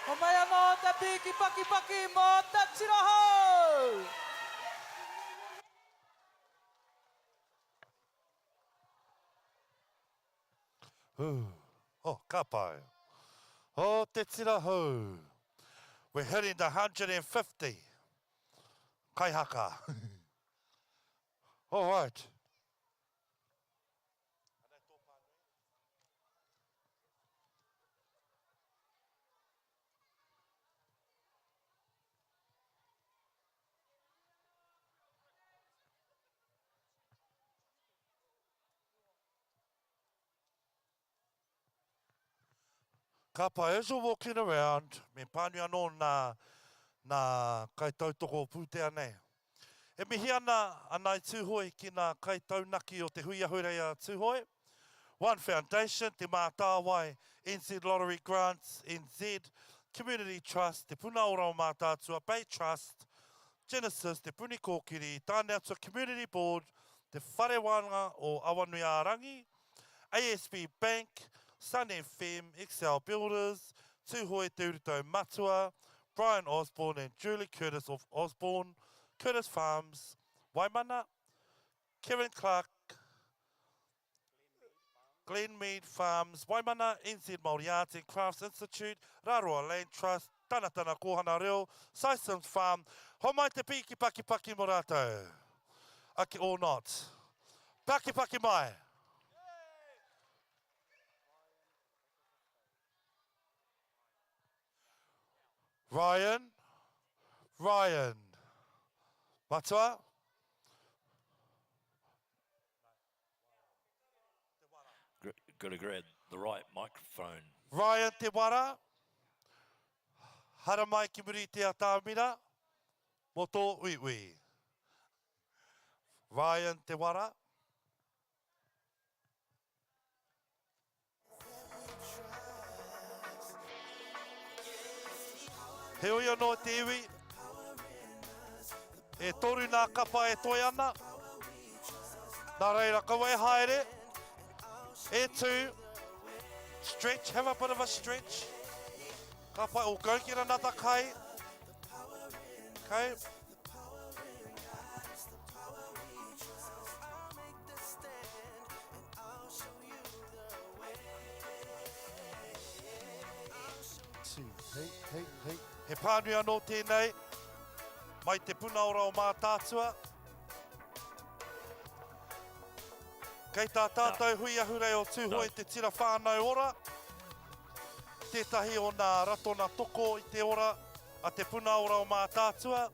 Speaker 9: Homai anō te pīki pakipaki mō te tira hou!
Speaker 8: Ooh. Oh, ka pai. Oh, te tira hou. We're hitting the 150. Kaihaka. All right. Ka pai, as you're walking around, me pānui anō nā, nā kaitautoko pūtea nei. E mihi ana a Ngāi Tūhoe ki ngā kaitaunaki o te Hui Ahurei a Tūhoe, One Foundation, Te Mātāwai, NZ Lottery Grants, NZ, Community Trust, Te Puna Ora o Mātaatua, Bay Trust, Genesis, Te Puni Kōkiri, Tāneatua Community Board, Te Whare Wānanga o Awanuiārangi, ASB Bank, Sun FM, Excel Builders, Tūhoe Te Urutau Matua, Brian Osborne and Julie Curtis of Osborne, Curtis Farms, Waimana, Kevin Clark, Glenmead Farms, Waimana, NZ Māori Arts and Crafts Institute, Raroa Land Trust, Tanatana Kōhana Reo, Sisons Farm, Homai te pīki pakipaki mō rātou. Ake or not. Pakipaki mai! Ryan, Ryan. Matua?
Speaker 11: Gotta grab the right microphone.
Speaker 8: Ryan Te Wara, haramai ki muri i te atamira mō tō uiui. Ryan Te Wara. Heoi anō te iwi, e toru nā kapa e toe ana, nā reira kaua e haere, e tū, stretch, have a bit of a stretch, ka pai, or go get another kai, okay. He pānui anō tēnei mai te puna ora o Mātaatua. Kei tā tātou hui ahurei o Tūhoe te tira whānau ora, tētahi o nā ratona toko i te ora a te puna ora o Mātaatua.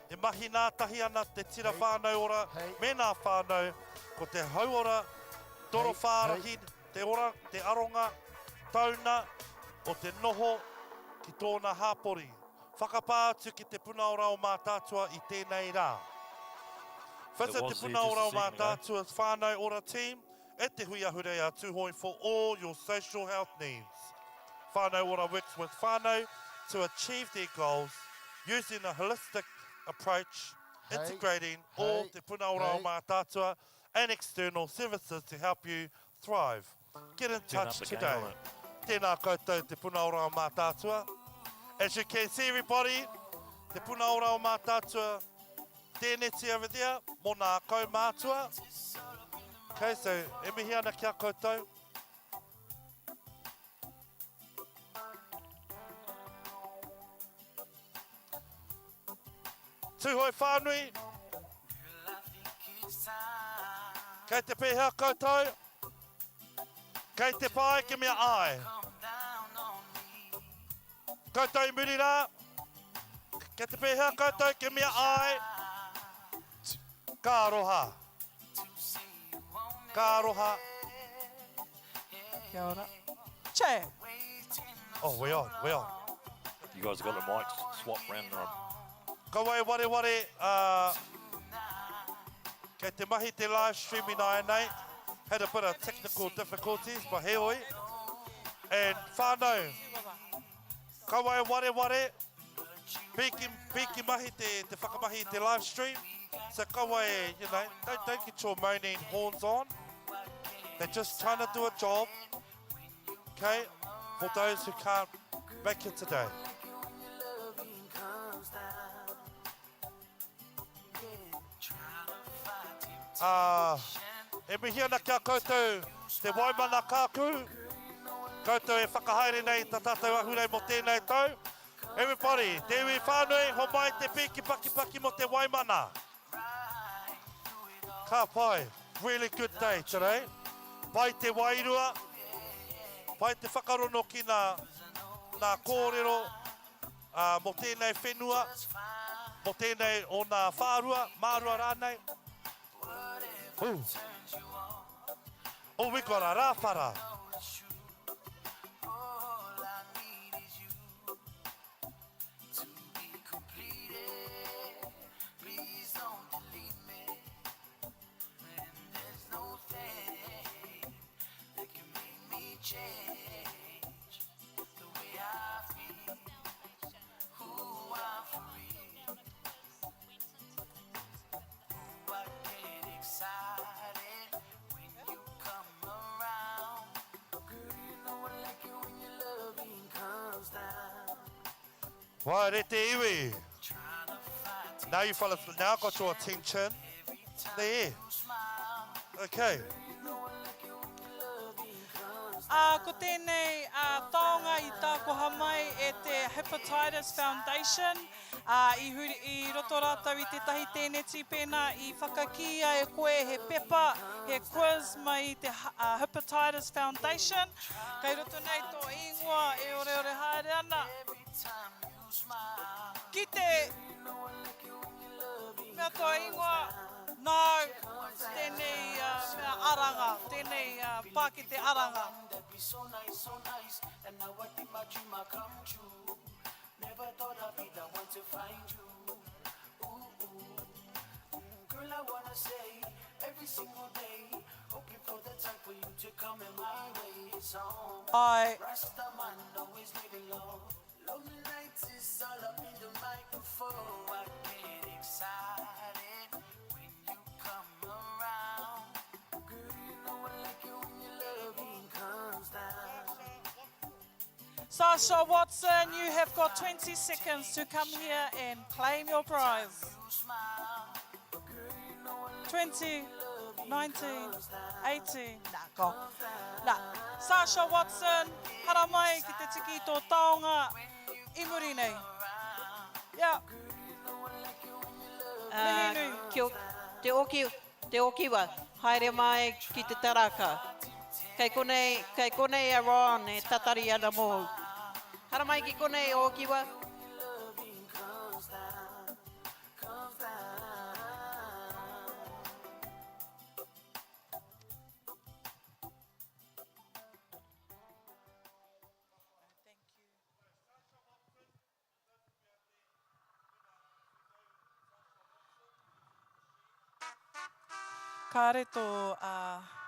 Speaker 8: E mahi ngātahi ana te tira whānau ora me nā whānau, ko te hauora torowhārahi te ora, te aronga tauna o te noho ki tōna hāpori. Whakapā atu ki Te Puna Ora o Mātaatua i tēnei rā. Visit Te Puna Ora o Mātaatua Whānau Ora Team at Te Hui Ahurei a Tūhoe for all your social health needs. Whānau Ora works with whānau to achieve their goals using a holistic approach, integrating all Te Puna Ora o Mātaatua and external services to help you thrive. Get in touch today. Tēnā koutou Te Puna Ora o Mātaatua. As you can see everybody, Te Puna Ora o Mātaatua, tēneti over there, mō nā kaumātua. Okay, so e mihi ana ki a koutou. Tūhoe whānui. Kei te pēhea koutou? Kei te pai, give me a aye. Koutou i muri rā? Kei te pēhea koutou, give me a aye. Ka aroha. Ka aroha.
Speaker 9: Kia ora. Che.
Speaker 8: Oh, we on, we on.
Speaker 11: You guys got the mics swapped round the room.
Speaker 8: Kaua e wareware, uh, kei te mahi te live stream ināianei. Had a bit of technical difficulties, but heoi. And whānau, kaua e wareware, pīki, pīki mahi te, te whakamahi i te live stream. So kaua e, you know, don't, don't get your moaning horns on. They're just trying to do a job, okay, for those who can't make it today. Ā, e mihi ana ki a koutou te Waimana Kākū, koutou e whakahaere nei i tā tātou ahurei mō tēnei tau. Everybody, te iwi whānui, homai te pīki pakipaki mō te Waimana. Ka pai, really good day today. Pai te wairua, pai te whakarono ki nā, nā kōrero ā, mō tēnei whenua, mō tēnei o nā whārua, mārua rānei. Ooh. Oh, we got a rāwhara. Waere te iwi. Now you fellas, now got your attention. There. Okay.
Speaker 9: Ā, ko tēnei taonga i tākoha mai e te Hepatitis Foundation, ā, i huri, i roto rātou i tētahi tēneti pēnā i whakakīia e koe he pepa, he quiz mai i te Hepatitis Foundation. Kei roto nei tō īngoa e oreore haere ana. Ki te mea tō ingoa, nāu tēnei mea aranga, tēnei pākete aranga. Āe. Sasha Watson, you have got 20 seconds to come here and claim your prize. 20, 19, 18, nā, go. Nā, Sasha Watson, haramai ki te tiki i tō taonga i muri nei. Yeah. Mihi nui.
Speaker 6: Kia, te oki, te okiwa, haere mai ki te taraka. Kei konei, kei konei a Ron e tatari ana mōu. Haramai ki konei, Okiwa.
Speaker 9: Kāre tō uh...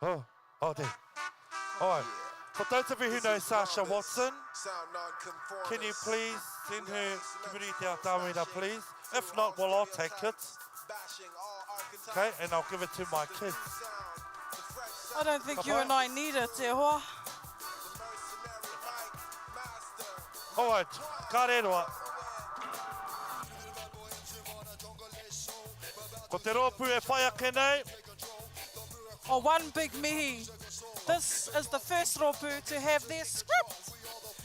Speaker 8: Oh, oh there. All right. For those of you who know Sasha Watson, can you please send her community te atamira, please? If not, well, I'll take it. Okay, and I'll give it to my kids.
Speaker 9: I don't think you and I need it, e hoa.
Speaker 8: All right, ka reroa. Ko te rōpū e whai ake nei.
Speaker 9: Oh, one big mihi. This is the first rōpū to have their script,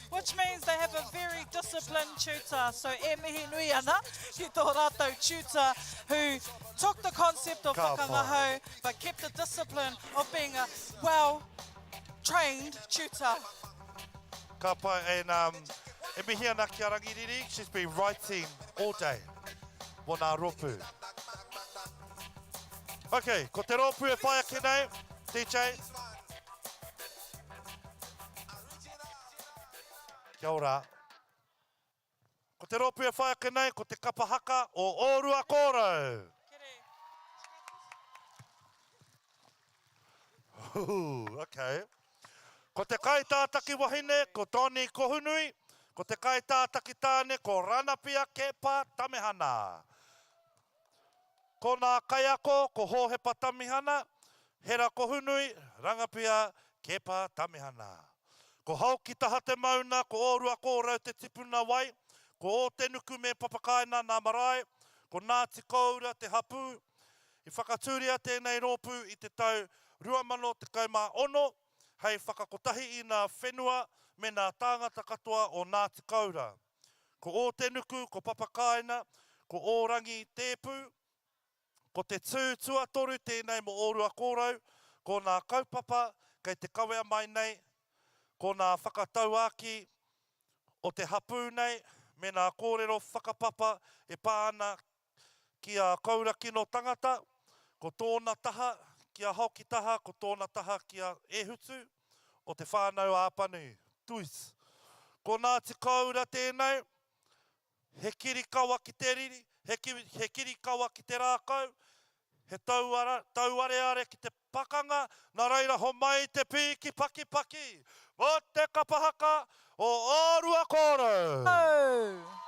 Speaker 9: which means they have a very disciplined tutor. So e mihi nui ana ki tō rātou tutor who took the concept of
Speaker 8: Ka pai.
Speaker 9: whakangahau but kept the discipline of being a well-trained tutor.
Speaker 8: Ka pai, and um, e mihi ana ki a Rangiriri, she's been writing all day mō nā rōpū. Ok, ko te rōpū e whai ake nei, DJ. Kia ora. Ko te rōpū e whai ake nei, ko te kapa haka o Ōrua Kōrau. Ooh, okay. Ko te kaitātaki wahine, ko Donny Kohunui, ko te kaitātaki tāne, ko Ranapia Kepa Tamehana. Ko nā kaiako, ko Hōhepa Tamihana, Hera Kohunui, Rangapia Kepa Tamehana. Ko Haokitaha te mauna, ko Ōruakōrau te tipuna wai, ko Ōtenuku me Papakaina nā marae, ko Nāti Koura te hapū. I whakatūria tēnei rōpū i te tau 2016 hei whakakotahi i nā whenua me nā tāngata katoa o Nāti Koura. Ko Ōtenuku, ko Papakaina, ko Ōrangi Tēpu, Ko te tū tuatoru tēnei mō Ōruakōrau, ko nā kaupapa kei te kawea mai nei, ko nā whakatauākī o te hapū nei me nā kōrero whakapapa e pā ana ki a Koura Kino Tangata, ko tōna taha ki a Haokitaha, ko tōna taha ki a Ehutu o Te Whānau-a-Apanui. Tuis. Ko Ngāti Koura tēnei, He kirikawa ki te riri, he, he kirikawa ki te rākau, he tauara, tauareare ki te pakanga, nā reira homai te pīki pakipaki mō te kapa haka o Ōruakōrau!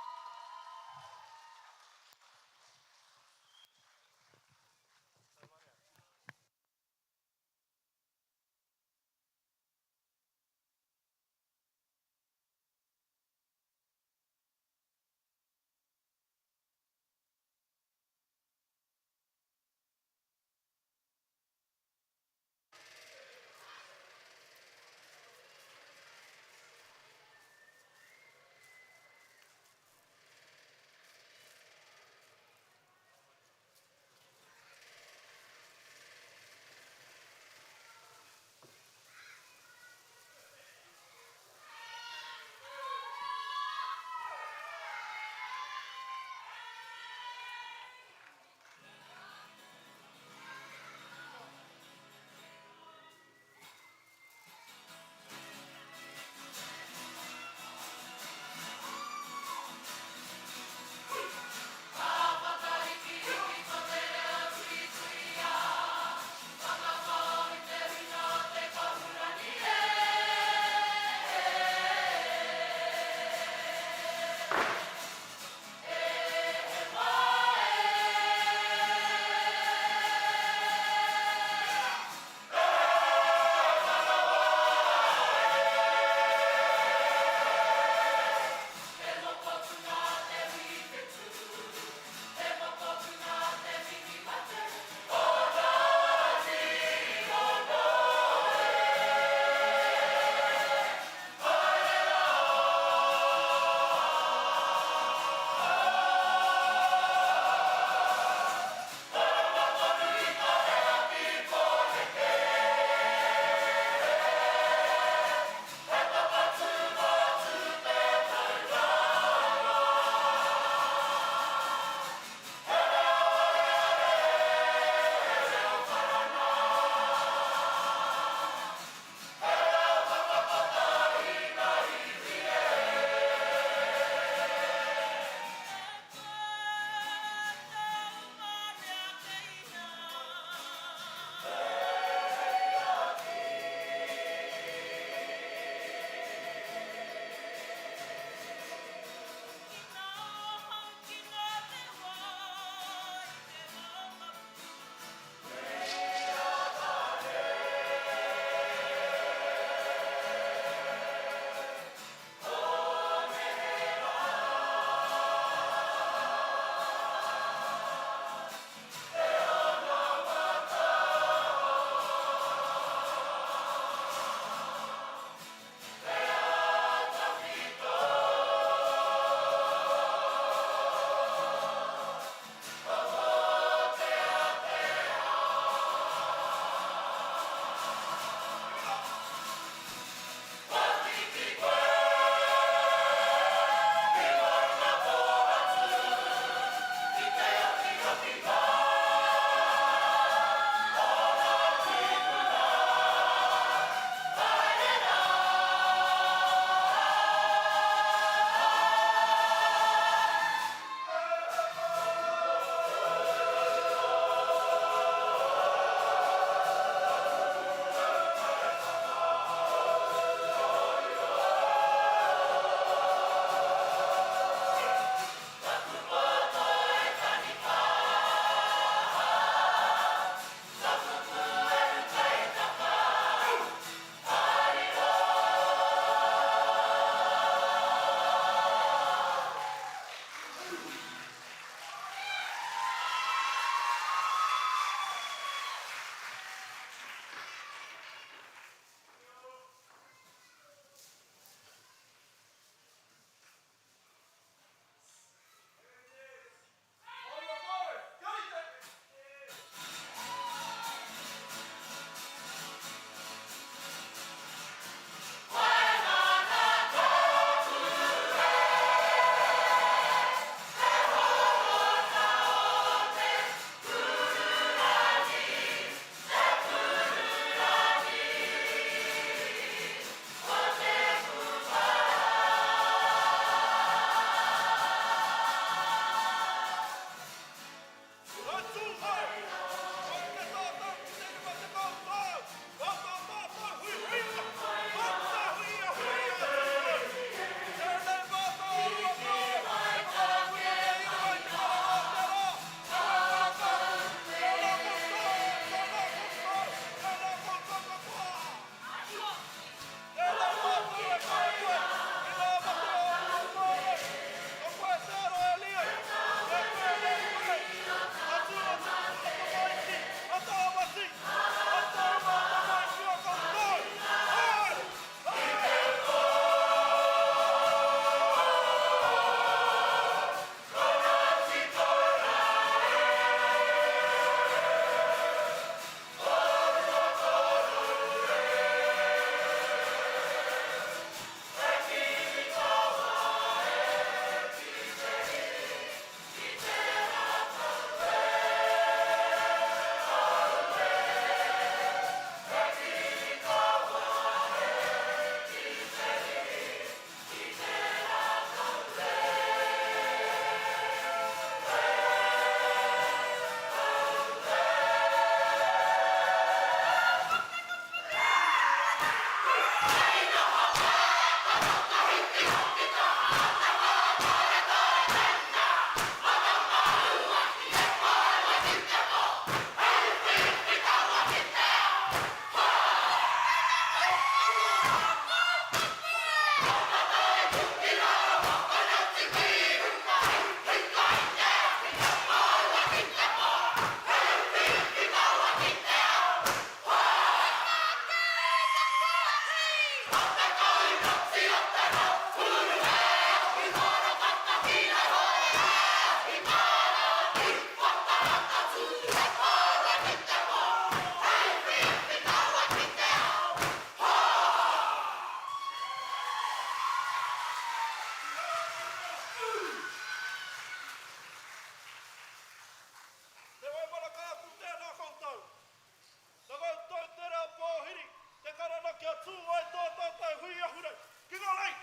Speaker 5: tū ai tō tātou hui ahurei ki ngā rei.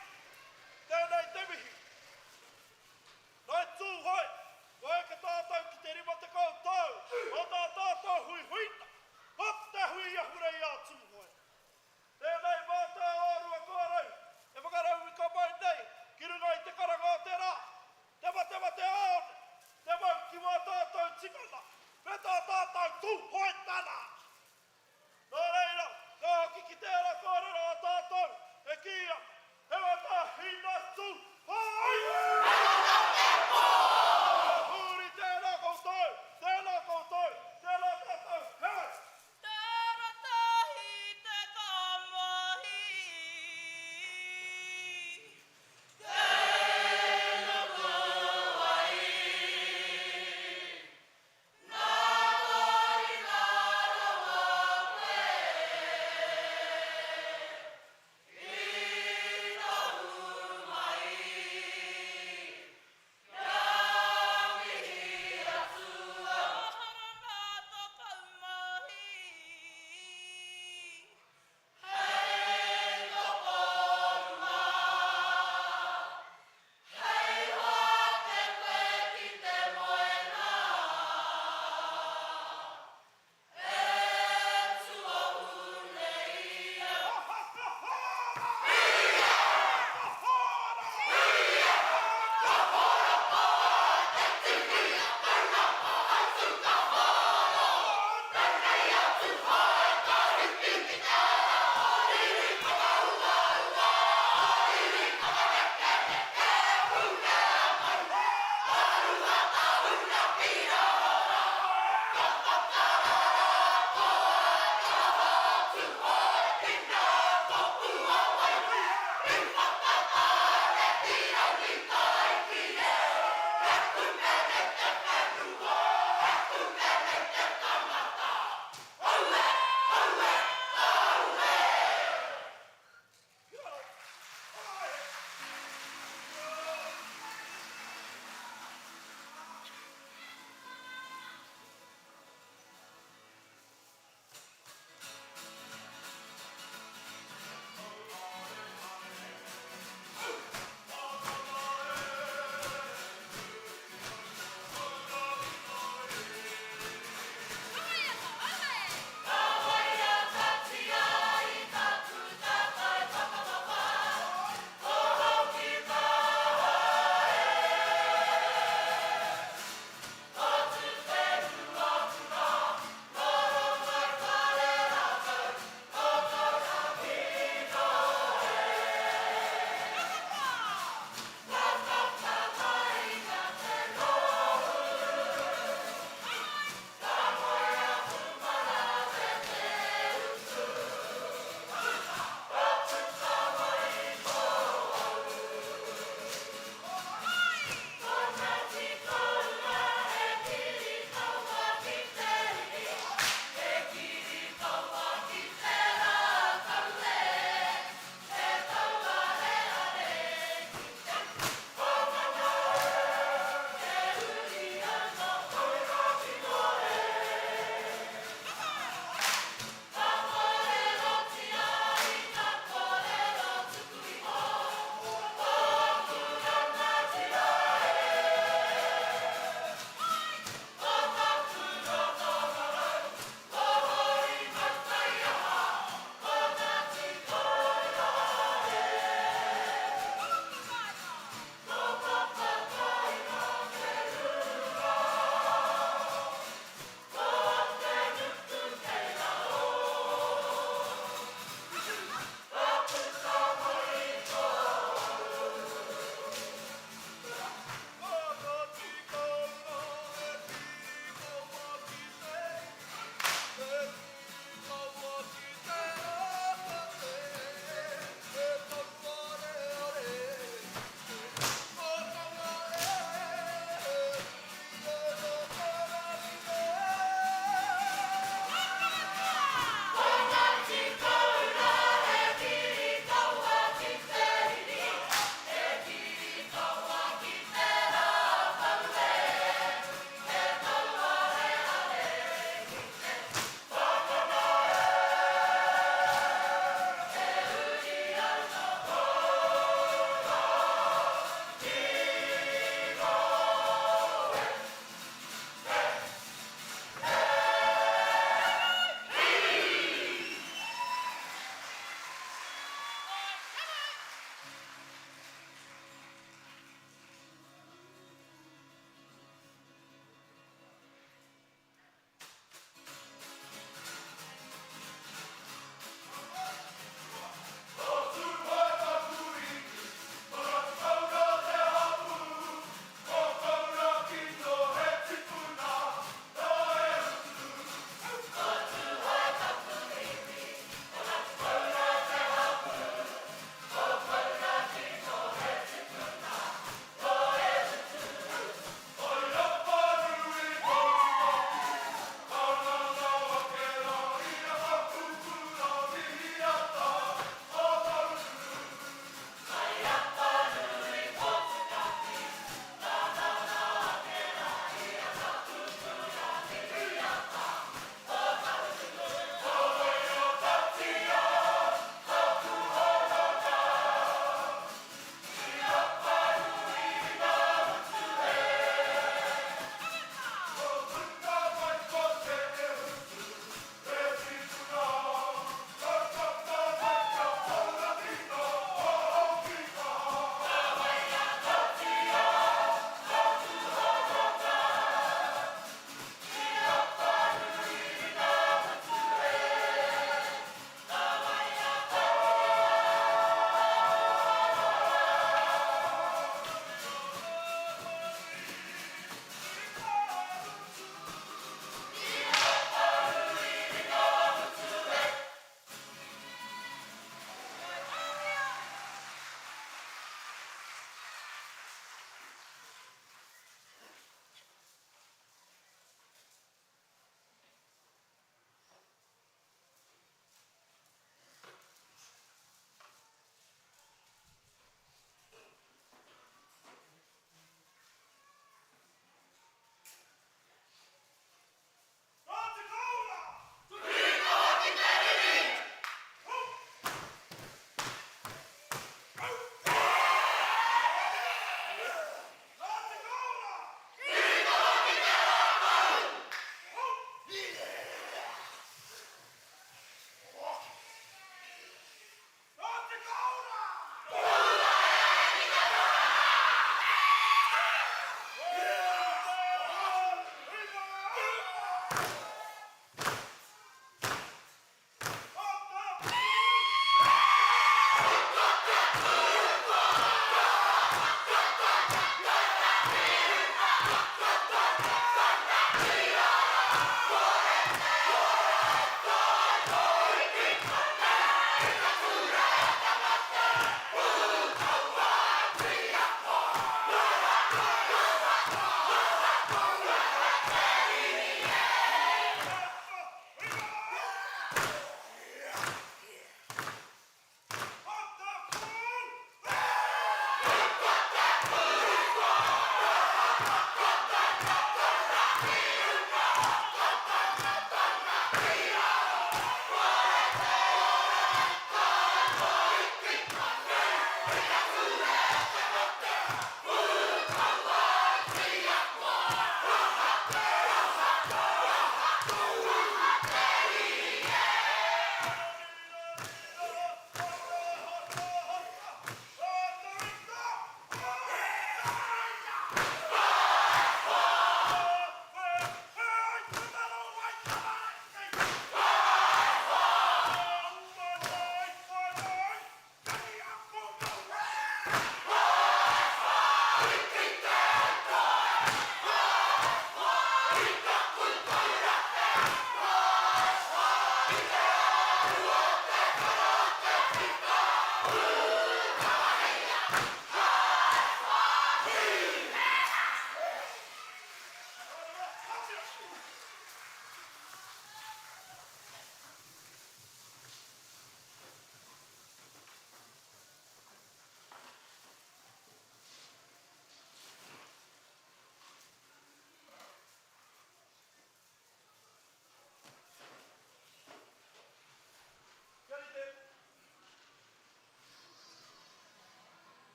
Speaker 5: Tēnei te mihi. Nāi Tūhoe, kua eke tātou ki te 50 tau o tā tātou huihuinga, ko te hui ahurei a Tūhoe. Tēnei mātou o Ruakōrau e whakarauika mai nei ki runga i te karanga o te rā, te matemate-ā-one, te mau ki wā tātou tikanga me tā tātou Tūhoetanga. Nō reira, ka hoki ki tērā kōrero a tātou e kī ana, he waka hina tū hoi! He waka te pō! Ka huri tēnā koutou, tēnā koutou, tēnā tātou, heoi!
Speaker 12: Tērā tahi te kamahi. Kei nuku ai. Nā Koringa rawa koe i tohu mai.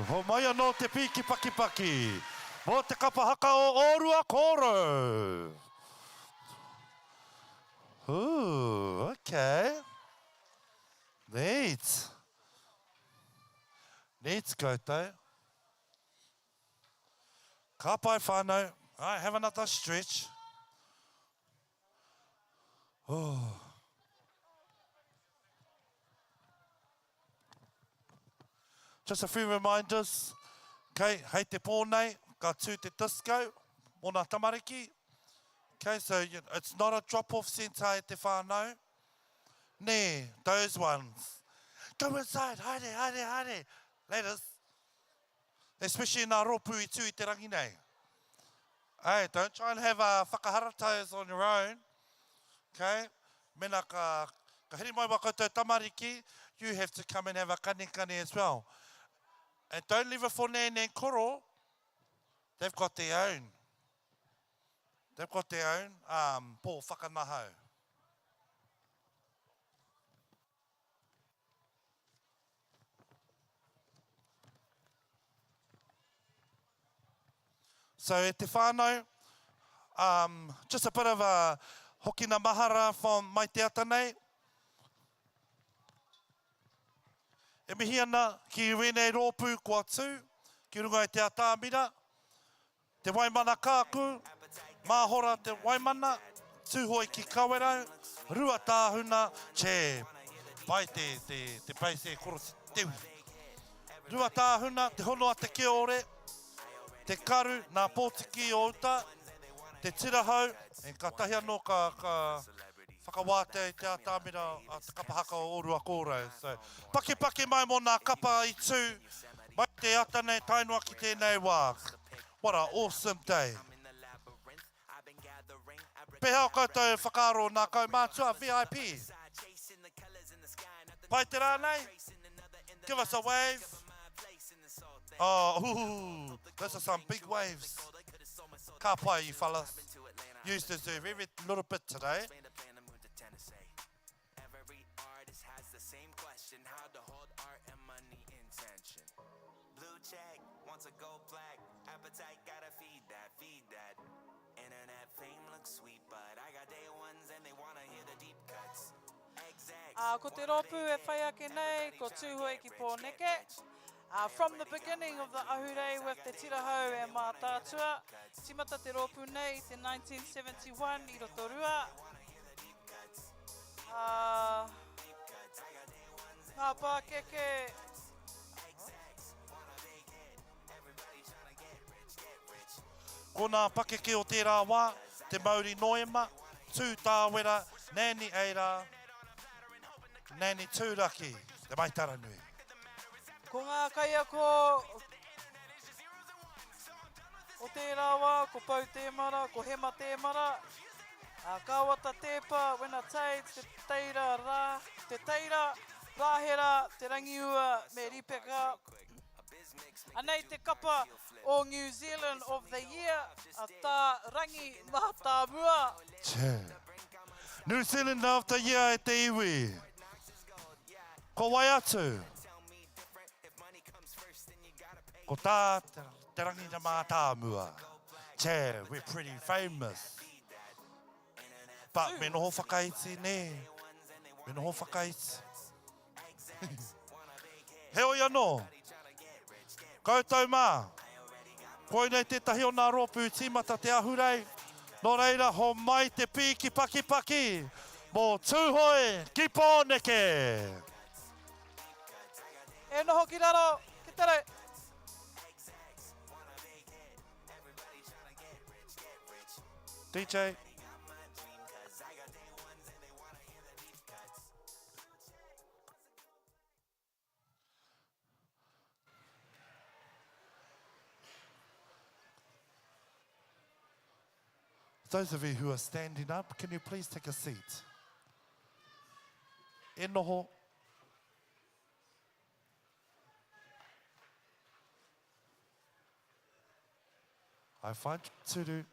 Speaker 8: Homai anō te pīki pakipaki mō te kapa haka o Ōruakōrou. Ooh, okay. Neat. Neat koutou. Ka pai whānau. Alright, have another stretch. Oh. Just a few reminders. Okay, hei te pō nei, ka tū te disco mō nā tamariki. Okay, so it's not a drop-off centre e te whānau. Nē, those ones. Go inside, haere, haere, haere. Ladies. Especially nā rōpū i tū i te rangi nei. Hey, don't try and have a whakaharataus on your own. Okay? Mena ka, ka heri mai wā koutou tamariki, you have to come and have a kanikani as well. And don't leave it for Nan and Koro. They've got their own. They've got their own um, pō whakanahau. So e te whānau, um, just a bit of a hokina mahara from mai te ata nei. E mihi ana ki wēnei rōpū kua tū ki runga i te atāmira, Te Waimana Kākū, Māhora Te Waimana, Tūhoe ki Kawerau, Ruatāhuna, che, pai te, te, te base e koro te uhi. Ruatāhuna, Te Hono a Te Keore, Te Karu, Nā Pōtiki o Uta, Te Tirahau, and kātahi anō ka, ka, whakawātea i te atamira a te kapa haka o Ōruakōrau. So, pakipaki mai mō nā kapa i tū mai te ata nei tae noa ki tēnei wā. What a awesome day. Pehea o koutou whakaaro nā kaumātua VIP? Pai te rā nei? Give us a wave. Oh, ooh, those are some big waves. Ka pai, you fellas. You deserve every little bit today.
Speaker 9: Ā, ko te rōpū e whai ake nei, ko Tūhoe ki Pōneke. Ā, from the beginning of the Ahurei with Te Tirahou and Mātaatua, tīmata te rōpū nei i te 1971 i Rotorua. Ā, ngā pākeke...
Speaker 8: Ko nā pakeke o tērā wā, Te Mauri Noema, Tū Tāwera, Nanny Eira, Nanny Tūraki, Te Maitaranui.
Speaker 9: Ko ngā kaiako o tērā wā, ko Pou Tēmara, ko Hema Tēmara, Kāwata Tēpa, Wena Tate, Te Teira Rā, Te Teira, Rāhera, Te Rangiua me Ripeka. Anei te kapa o New Zealand of the Year, a Tā Rangi Mātāmua.
Speaker 8: Che. New Zealand of the Year e te iwi. Ko wai atu? Ko Tā Te Rangi Mātāmua. Che, we're pretty famous. But me noho whakaiti, nē. Me noho whakaiti. Heoi anō, koutou mā, koinei tētahi o nā rōpū tīmata te ahurei, nō reira homai te pīki pakipaki mō Tūhoe ki Pōneke!
Speaker 9: E noho ki raro, ki te rei.
Speaker 8: DJ. Those of you who are standing up, can you please take a seat? E noho. I find turu.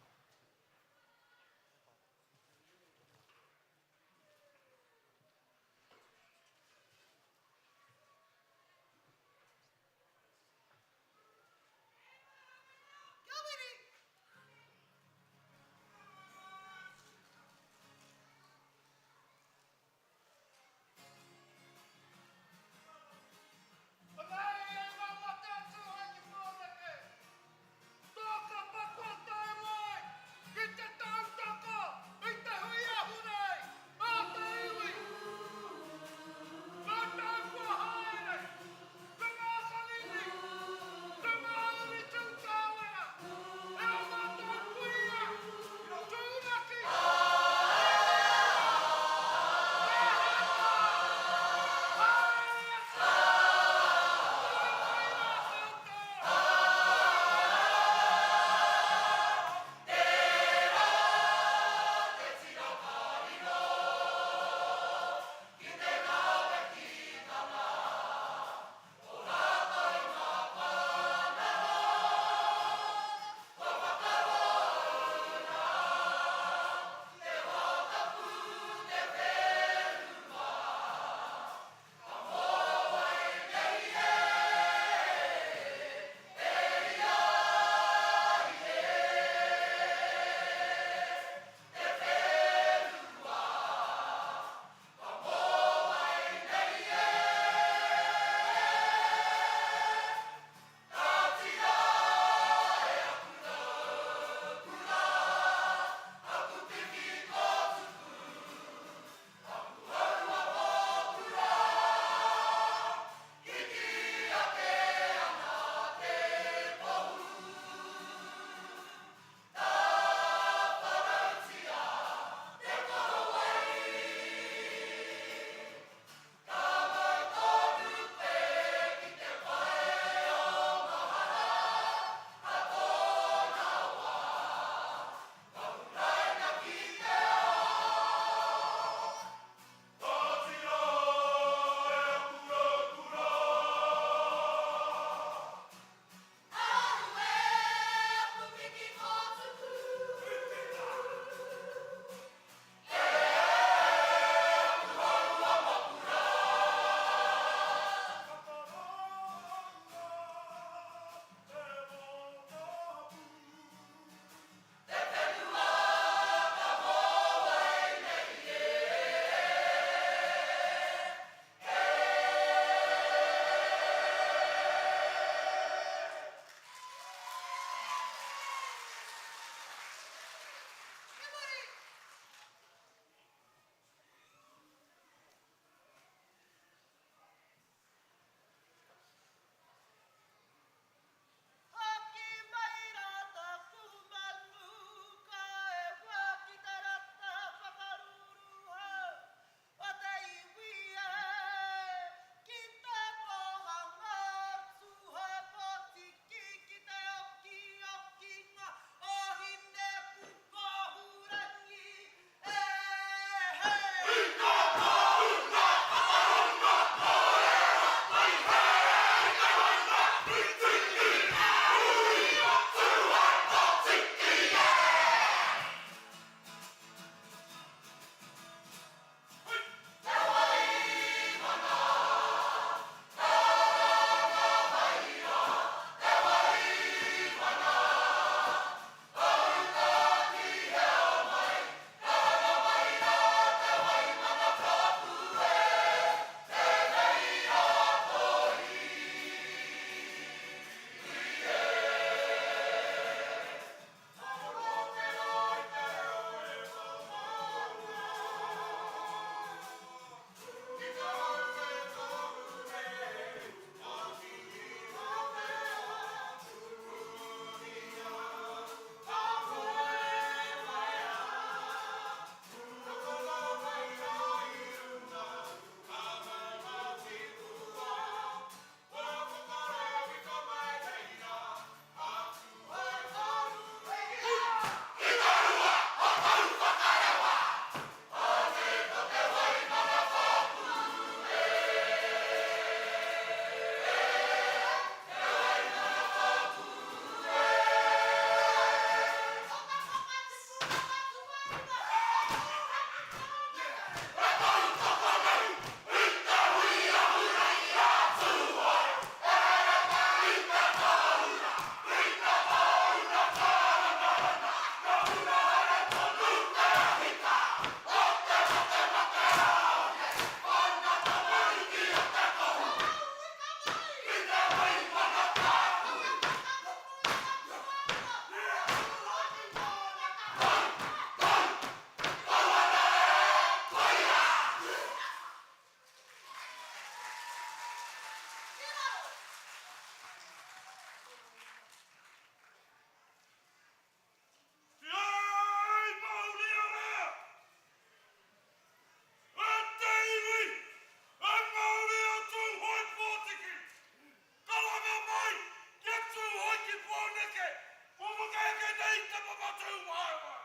Speaker 5: Tēnei te papa tūwaewae.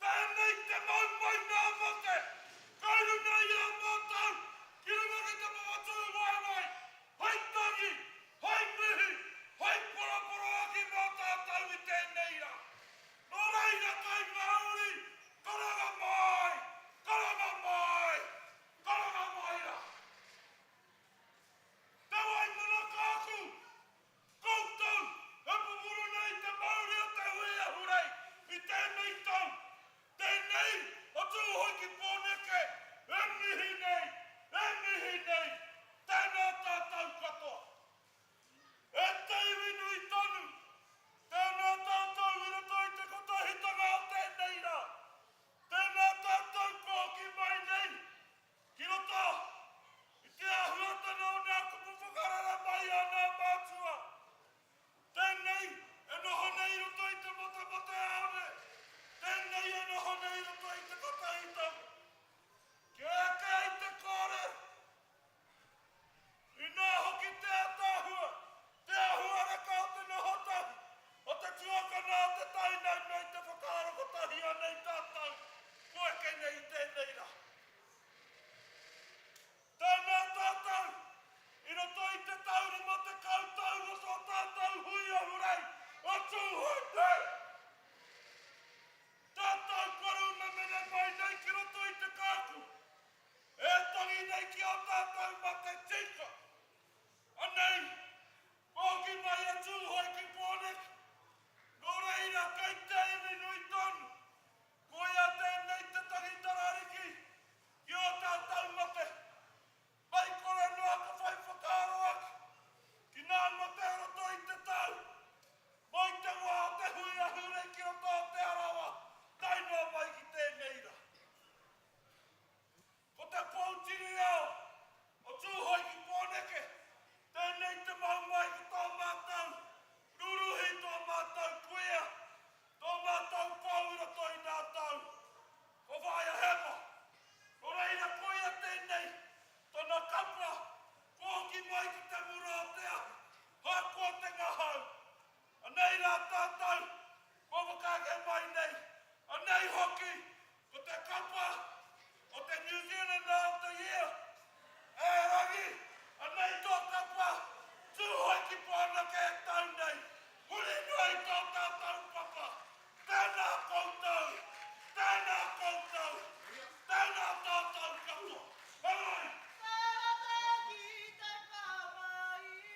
Speaker 5: Tēnei te mau mai nā mate. Kei runga i a mātou, ki runga ki te papa tūwaewae, hei tangi, hei mihi, hei poroporoaki mā tātou i tēnei rā. Nō reira kei ngā uri, karanga mai, karanga mai, karanga mai rā. Te Waimana Kāku, koutou e pupuru nei te mauri o te hui ahurei i tēnei tau, tēnei o Tūhoe ki Pōneke e mihi nei, e mihi nei, tēnā tātou katoa. E te iwi nui tonu, tēnā tātou i roto i te kotahitanga o tēnei rā, tēnā tātou kua hoki mai nei Ki roto i te āhuatanga o ngā kupu whakarara mai a ngā mātua, tēnei e noho nei i roto i te matemateāone, tēnei e noho nei i roto i te kotahitanga. Kia eke ai te kōrero, inā hoki te ātaahua, te āhuareka o te noho tahi, o te tuakana o te taina i mea i te whakaaro kotahi anei tātou kua eke nei i tēnei rā. Tēnā tātou, i roto i te tau 50 tau o tō tātou hui ahurei o Tūhoe nei. Tātou kua rūmemene mai nei ki roto i te kāku, e tangi nei ki ō tātou mate tika. Anei, kua hoki mai a Tūhoe ki Pōneke, nō reira kei te iwi nui tonu, Koia tēnei te tangi tarariki ki ō tātou mate. Mai kore noa ka whai whakaaro ake ki ngā mate o roto i te tau, mai te wā o te hui ahurei ki roto o Te Arawa tae noa mai ki tēnei rā. Ko te poutini ao o Tūhoe ki Pōneke, tēnei te mau mai ko tō mātou ruruhi, tō mātou kuia, tō mātou pou i roto i ngā tau. Ko Whaea Hema. Nō reira koia tēnei tana kapa kua hoki mai ki te mura o te ahi, ahakoa te ngahau. Anei rā tātou kua whakaeke mai nei, anei hoki ko te kapa o te New Zealander of the Year. E Rangi, anei tō kapa, Tūhoe ki Pōneke e tau nei, huri noa i tō tātou papa. Tēnā koutou, tēnā koutou, tēnā tātou katoa. Hei!
Speaker 12: Tērā ki te kama i.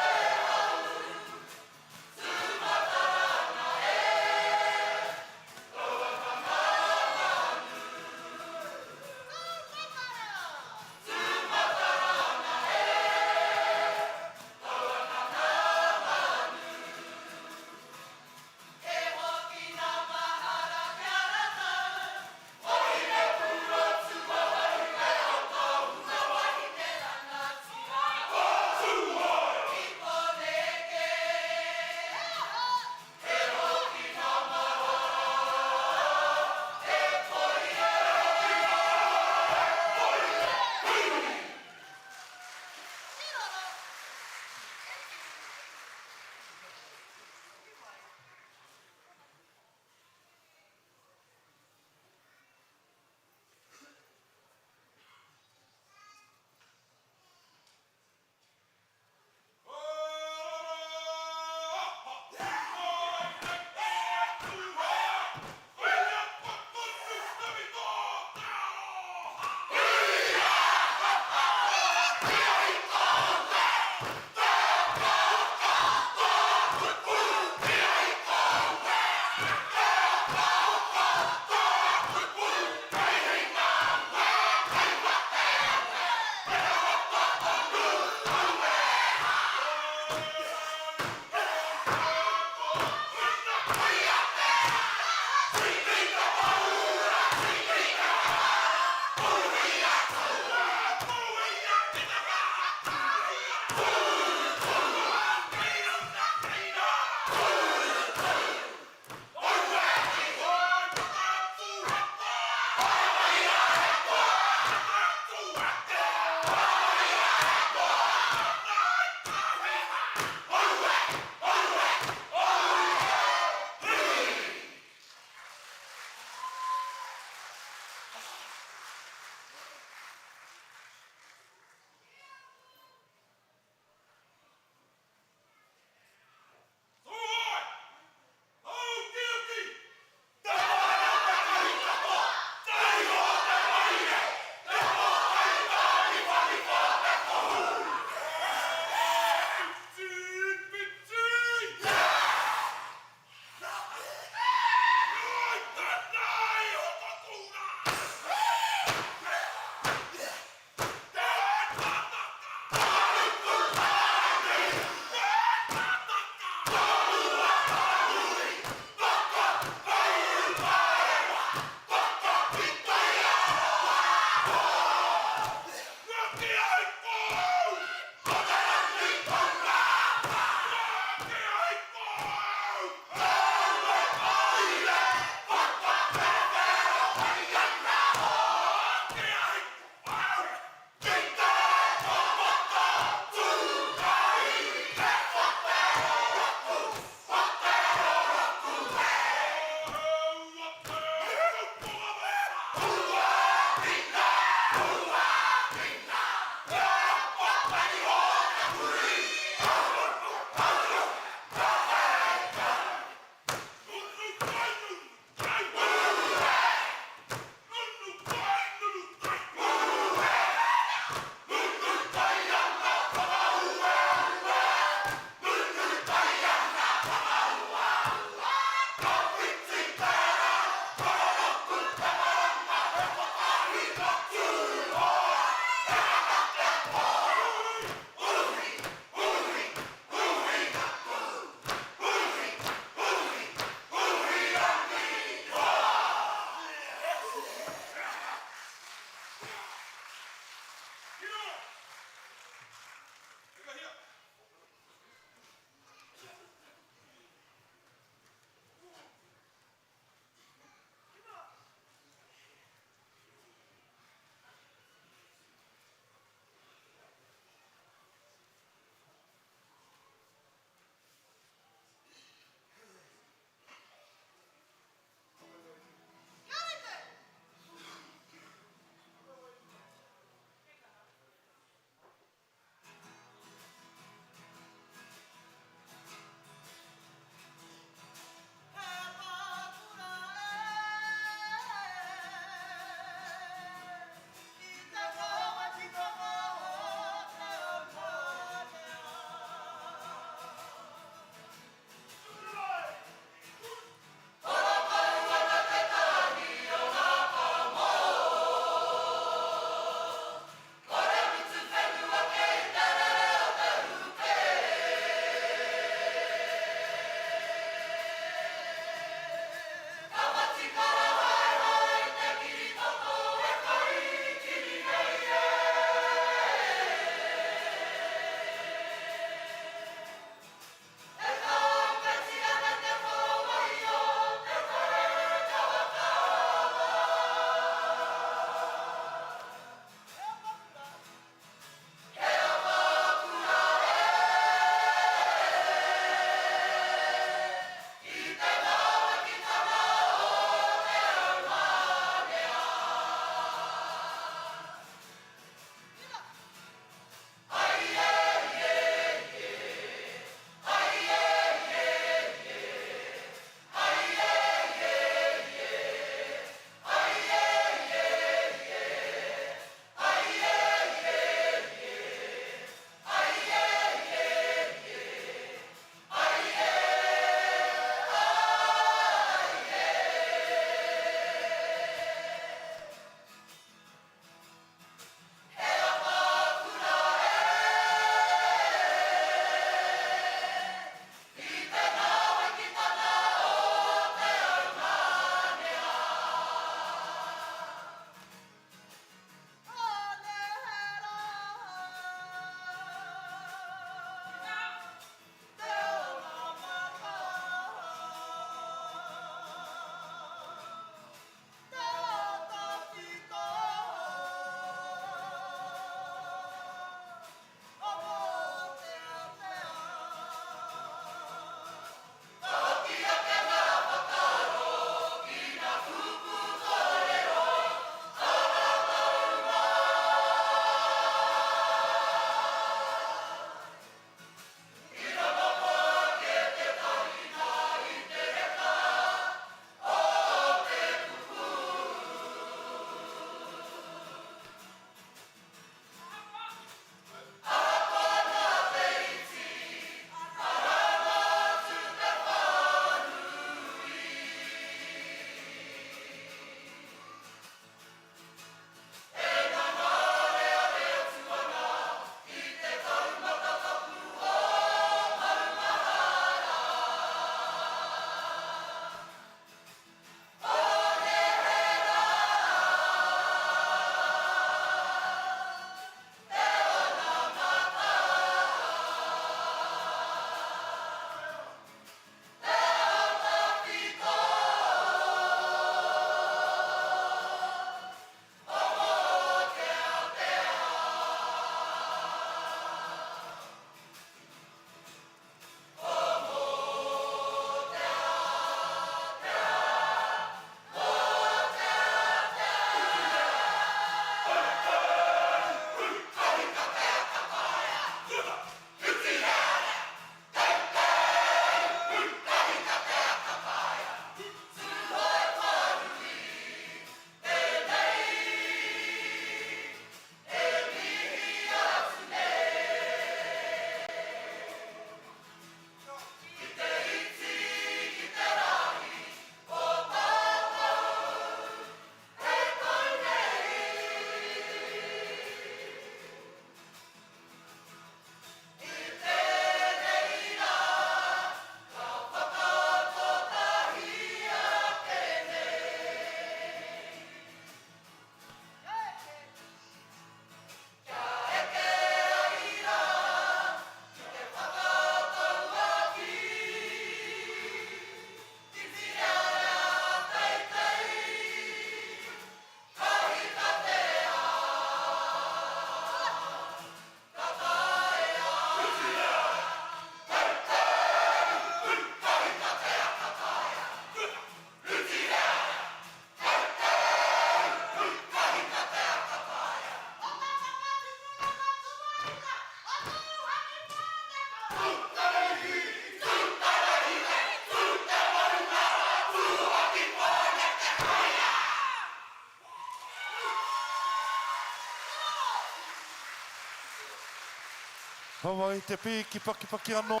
Speaker 8: Hawaii te pī ki Pakipaki anō,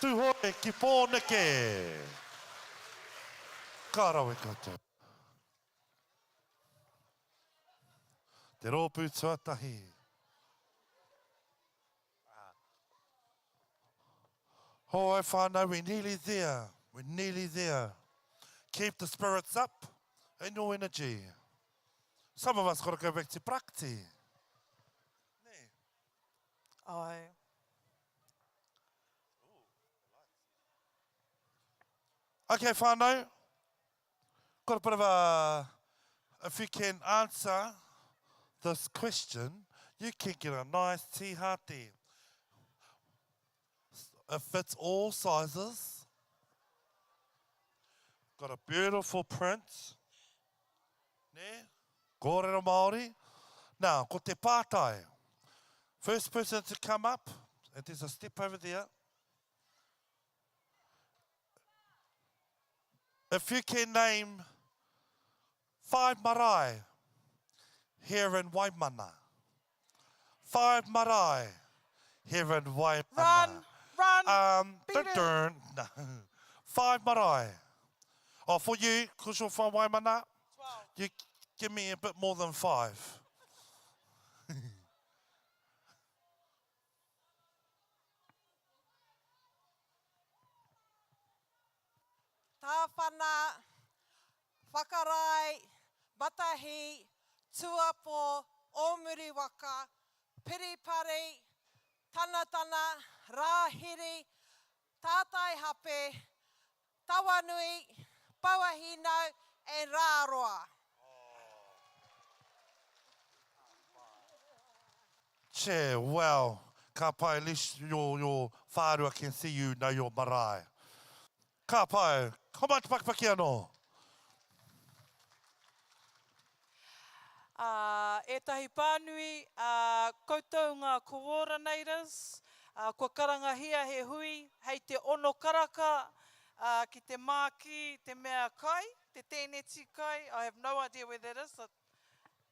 Speaker 8: Tūhoe ki Pōneke! Ka rawe koutou. Te rōpū tuatahi. Hoi whānau, we're nearly there. We're nearly there. Keep the spirits up and your energy. Some of us got to go back to prakti.
Speaker 9: Ai.
Speaker 8: Okay, whānau. Got a bit of a... If you can answer this question, you can get a nice tihati. It fits all sizes. Got a beautiful print. Nē? Kōrero Māori. Now, ko te pātai. First person to come up, and there's a step over there. If you can name five marae here in Waimana. Five marae here in Waimana.
Speaker 9: Run, run,
Speaker 8: um,
Speaker 9: beat
Speaker 8: dun,
Speaker 9: it.
Speaker 8: dun, no. Five marae. Oh, for you, because you're from Waimana, you give me a bit more than five.
Speaker 12: Tāwhana, Whakarae, Matahi, Tuapo, Ōmuriwaka, Piripari, Tanatana, Rāhiri, Tātai Hape, Tawanui, Pouahinau and Rāroa.
Speaker 8: Che, well, ka pai, at least your, your whārua can see you know your marae. Ka pai, homai te pakipaki anō.
Speaker 9: Ā, ētahi pānui, ā, koutou ngā coordinators, ā, kua karangahia he hui hei te ono karaka, ā, ki te māki te mea kai, te tēneti kai, I have no idea where that is, it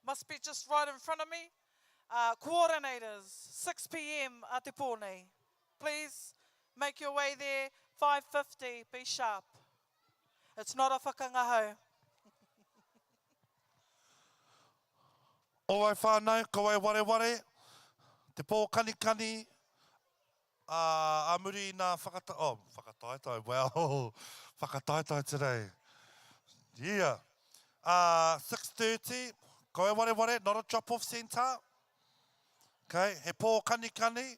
Speaker 9: must be just right in front of me. Ā, coordinators, 6pm a te pō nei. Please make your way there, 5.50, be sharp. It's not a whakangahau.
Speaker 8: O wai whānau, ko wai wareware, te pō kanikani, ā, ā muri i nā whakata, oh, whakataetae, wow, whakataetae today. Yeah. Uh, 6.30, ko wai wareware, not a drop-off centre. Okay, he pō kanikani,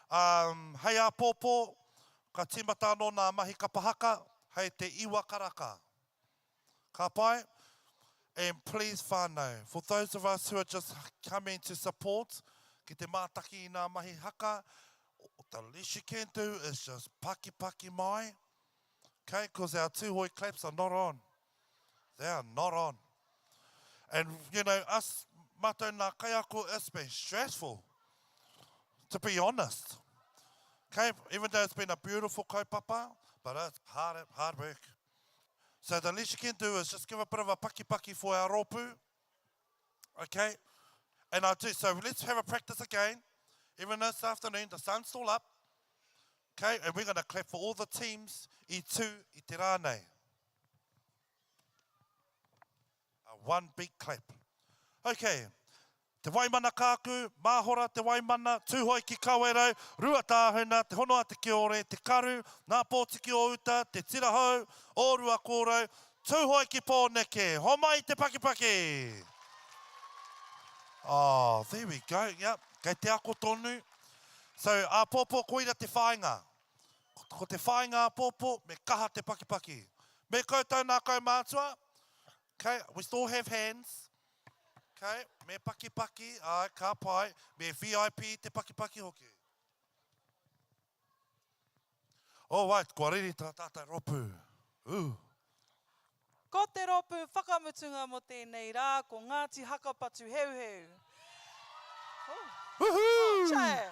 Speaker 8: Um, hei āpōpō, ka tīmata anō nā mahi kapa haka hei te iwa karaka. Ka pai? And please whānau, for those of us who are just coming to support, ki te mātaki i nā mahi haka, the least you can do is just paki paki mai, okay, because our Tūhoe claps are not on. They are not on. And, you know, us, mātou nā kaiako, it's been stressful, to be honest. Okay, even though it's been a beautiful kaupapa, but it's hard, hard work. So the least you can do is just give a bit of a paki paki for our rōpū. Okay? And I do, so let's have a practice again. Even this afternoon, the sun's still up. Okay, and we're going to clap for all the teams i tū i te rā nei. A one big clap. Okay. Te Waimana Kāku, Māhora Te Waimana, Tūhoe ki Kawerau, Ruatāhuna, Te Hono a Te Kiore, Te Karu, Ngā Pōtiki o Uta, Te Tira Hou, o Ruakōrau, Tūhoe ki Pōneke. Homai te pakipaki! Oh, there we go. Yep. Kei te ako tonu. So, āpōpō koira te whāinga. Ko te whāinga āpōpō, me kaha te pakipaki. Me koutou nā kaumātua, okay, we still have hands. Okay, me pakipaki, āe, ka pai, me VIP te pakipaki hoki. All right, kua reri tā tātou rōpū. Ooh.
Speaker 9: Ko te rōpū whakamutunga mō tēnei rā ko Ngāti Haka Patuheuheu.
Speaker 8: Woohoo!
Speaker 9: Che!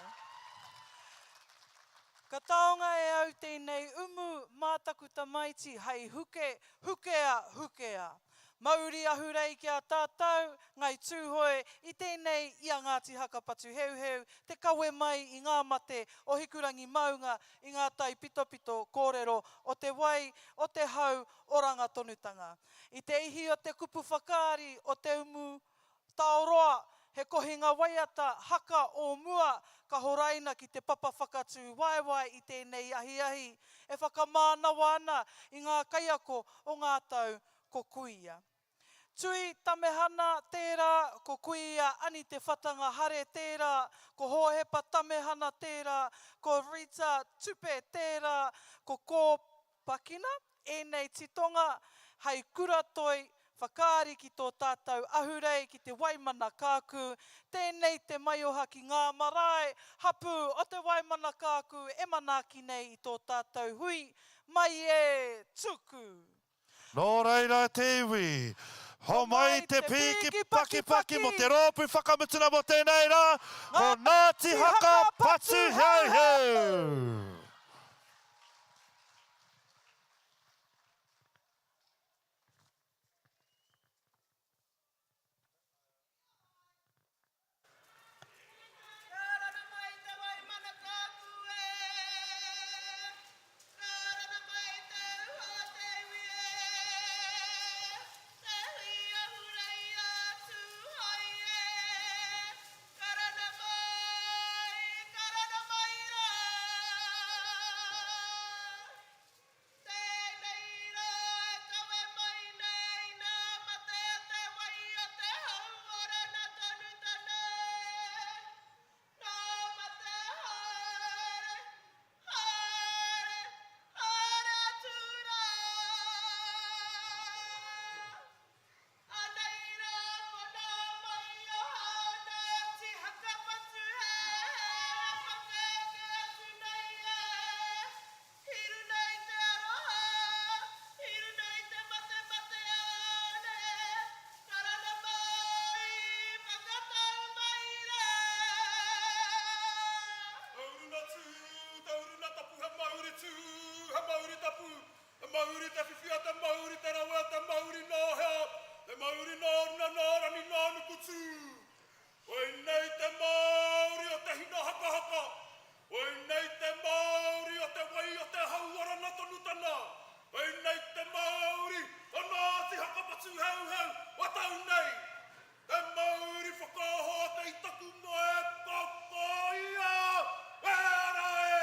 Speaker 9: Ka taonga e au tēnei umu mā taku tamaiti hei huke, hukea, hukea. Mauri ahurei ki a tātou, Ngai Tūhoe, i tēnei i a Ngāti Haka Patuheuheu, te kawe mai i ngā mate o Hikurangi maunga i ngā tai pitopito kōrero o te wai, o te hau, oranga tonutanga. I te ihi o te kupu whakaari o Te Umu Taoroa, he kohinga waiata haka o mua ka horaina ki te papa whakatū waewae i tēnei ahiahi e whakamānawa ana i ngā kaiako o ngā tau ko Kuia Tui Tamehana tērā, ko Kuia Ani Te Whatanga Hare tērā, ko Hōhepa Tamehana tērā, ko Rita Tupe tērā, ko Kōpakina ēnei titonga hei kura toi whakaari ki tō tātou ahurei ki te Waimana Kākū, tēnei te maioha ki ngā marae, hapū o te Waimana Kākū e manaaki nei i tō tātou hui mai e tuku!
Speaker 8: Nō reira e te iwi, homai te pīki pakipaki mō te rōpū whakamutuna mō tēnei rā, ko Ngāti Haka Patu Heuheu!
Speaker 13: Rarana mai te waimana tāku e Rarana mai te uha te iwi e Te hui ahurei a Tūhai e Karana mai, karana mai rā Tēnei rā e kawe mai nei nā mate a te wai o te hau orana tonutana. Nā mate haere, haere, haere atu rā. Anei rā ko nā mai o Hāna Tihaka patu he he whakaeke atu nei e. I runa i te aroha, i runa i te matemateāne, karanga mai, whakatau mai rā.
Speaker 5: Tauruna tū, tauruna tapu, he mauri tū, he mauri tapu, Te mauri te whiwhia, te mauri te rawea, te mauri nō hea, te mauri nō runa, nō rangi, nō nuku tū. Koinei te mauri o te hina hakahaka, koinei te mauri o te wai o te hau oranga tonutanga, koinei te mauri o Ngāti Hakapatu Heuheu o tau nei, te mauri whakaoho ake i taku moe koko ia, e ara e!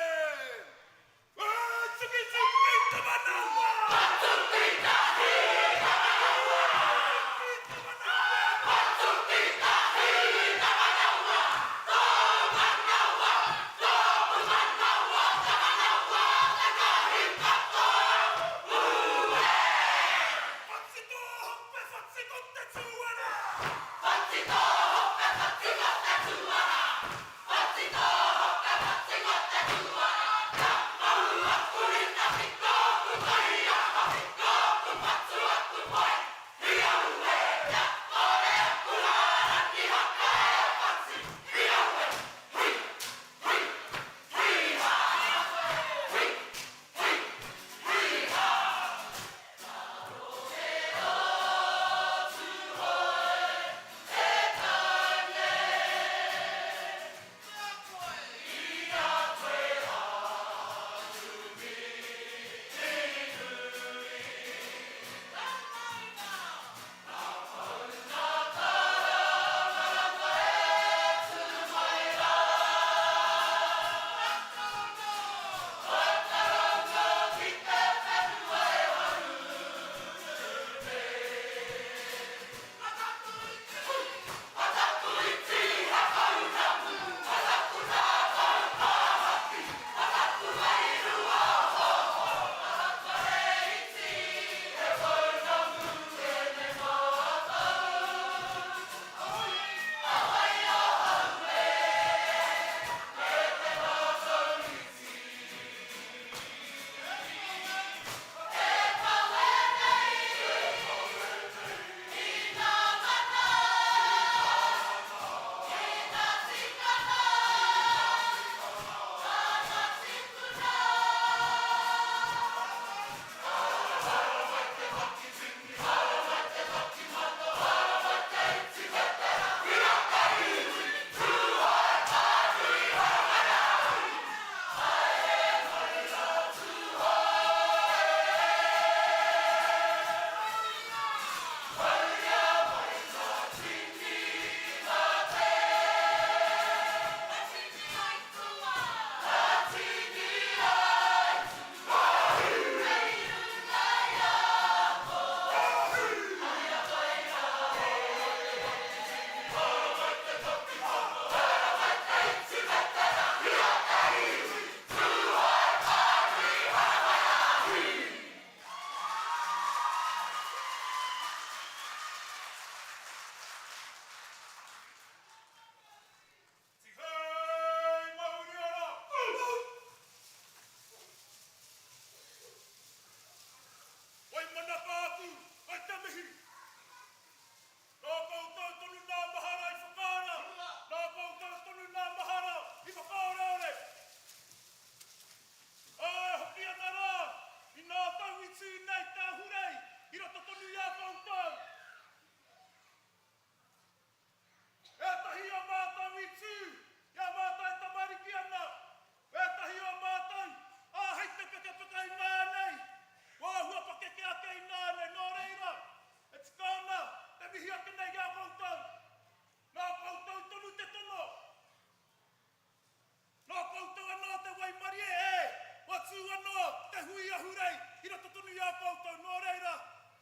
Speaker 5: te hui ahurei i roto tonu i a koutou, nō reira,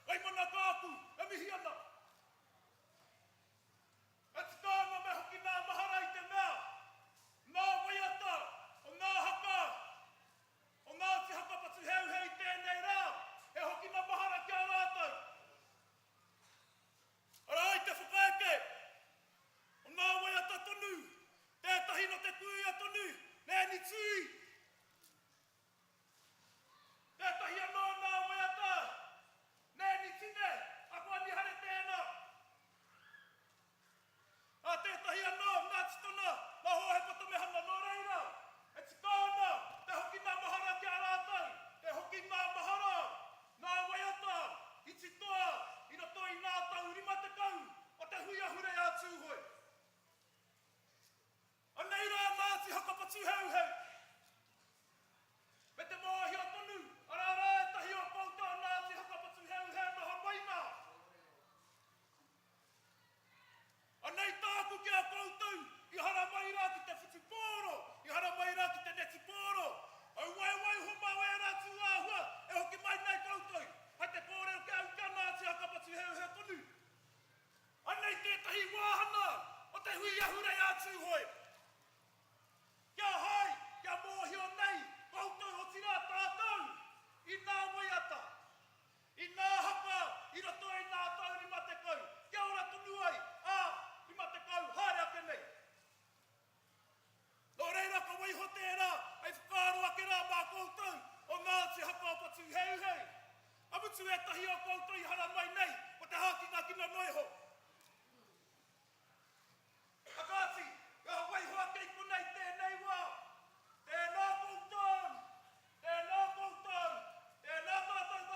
Speaker 5: waimana tāku e mihi ana. E tika ana me hoki nā mahara i te mea, nā waiata o ngā haka o Ngāti Haka Patuheuheu i tēnei rā, he hokina mahara ki a rātou. Arā i te whakaeke o ngā waiata tonu, tētahi nō te kuia tonu, Nēni Tui, tētahi anō nā waiata, Nēni Tine, Akoani Hare tēnā. Nā tētahi anō, nā Titona, nā Hōhepa Tamehana, nō reira, e tika ana te hoki ngā mahara ki a rātou, te hoki ngā mahara, ngā waiata i titoa i roto i ngā tau 50 o te hui ahurei a Tūhoe. Anei rā Ngāti Hakapatūheuheu. Me te mōhio tonu, arā rā ētahi o koutou Ngāti Hakapatūheuheu noho mai nā. Anei tāku ki a koutou, i haramai rā ki te whutupōro, i haramai rā ki te netipōro. Auē waiho mā wērā tū āhua e hoki mai nei koutou, hai te kōrero ki a au ki a Ngāti Hakapatūheuheu tonu. Anei tētahi wāhanga o te hui ahurei a Tūhoe. Kia hai, kia mōhio nei koutou otirā tātou i nā waiata, i nā haka i roto i nā tau 50, kia ora tonu ai, ā, 50 haere ake nei. Nō reira ka waiho tērā hei whakaaro ake rā mā koutou o Ngāti Haka o Patuheuheu. Ka mutu ētahi o koutou i haramai nei ko te hākinakina noa iho. A kāti, ka waiho ake i konei tēnei wā. Tēnā koutou! Tēnā koutou! Tēnā tātou katoa!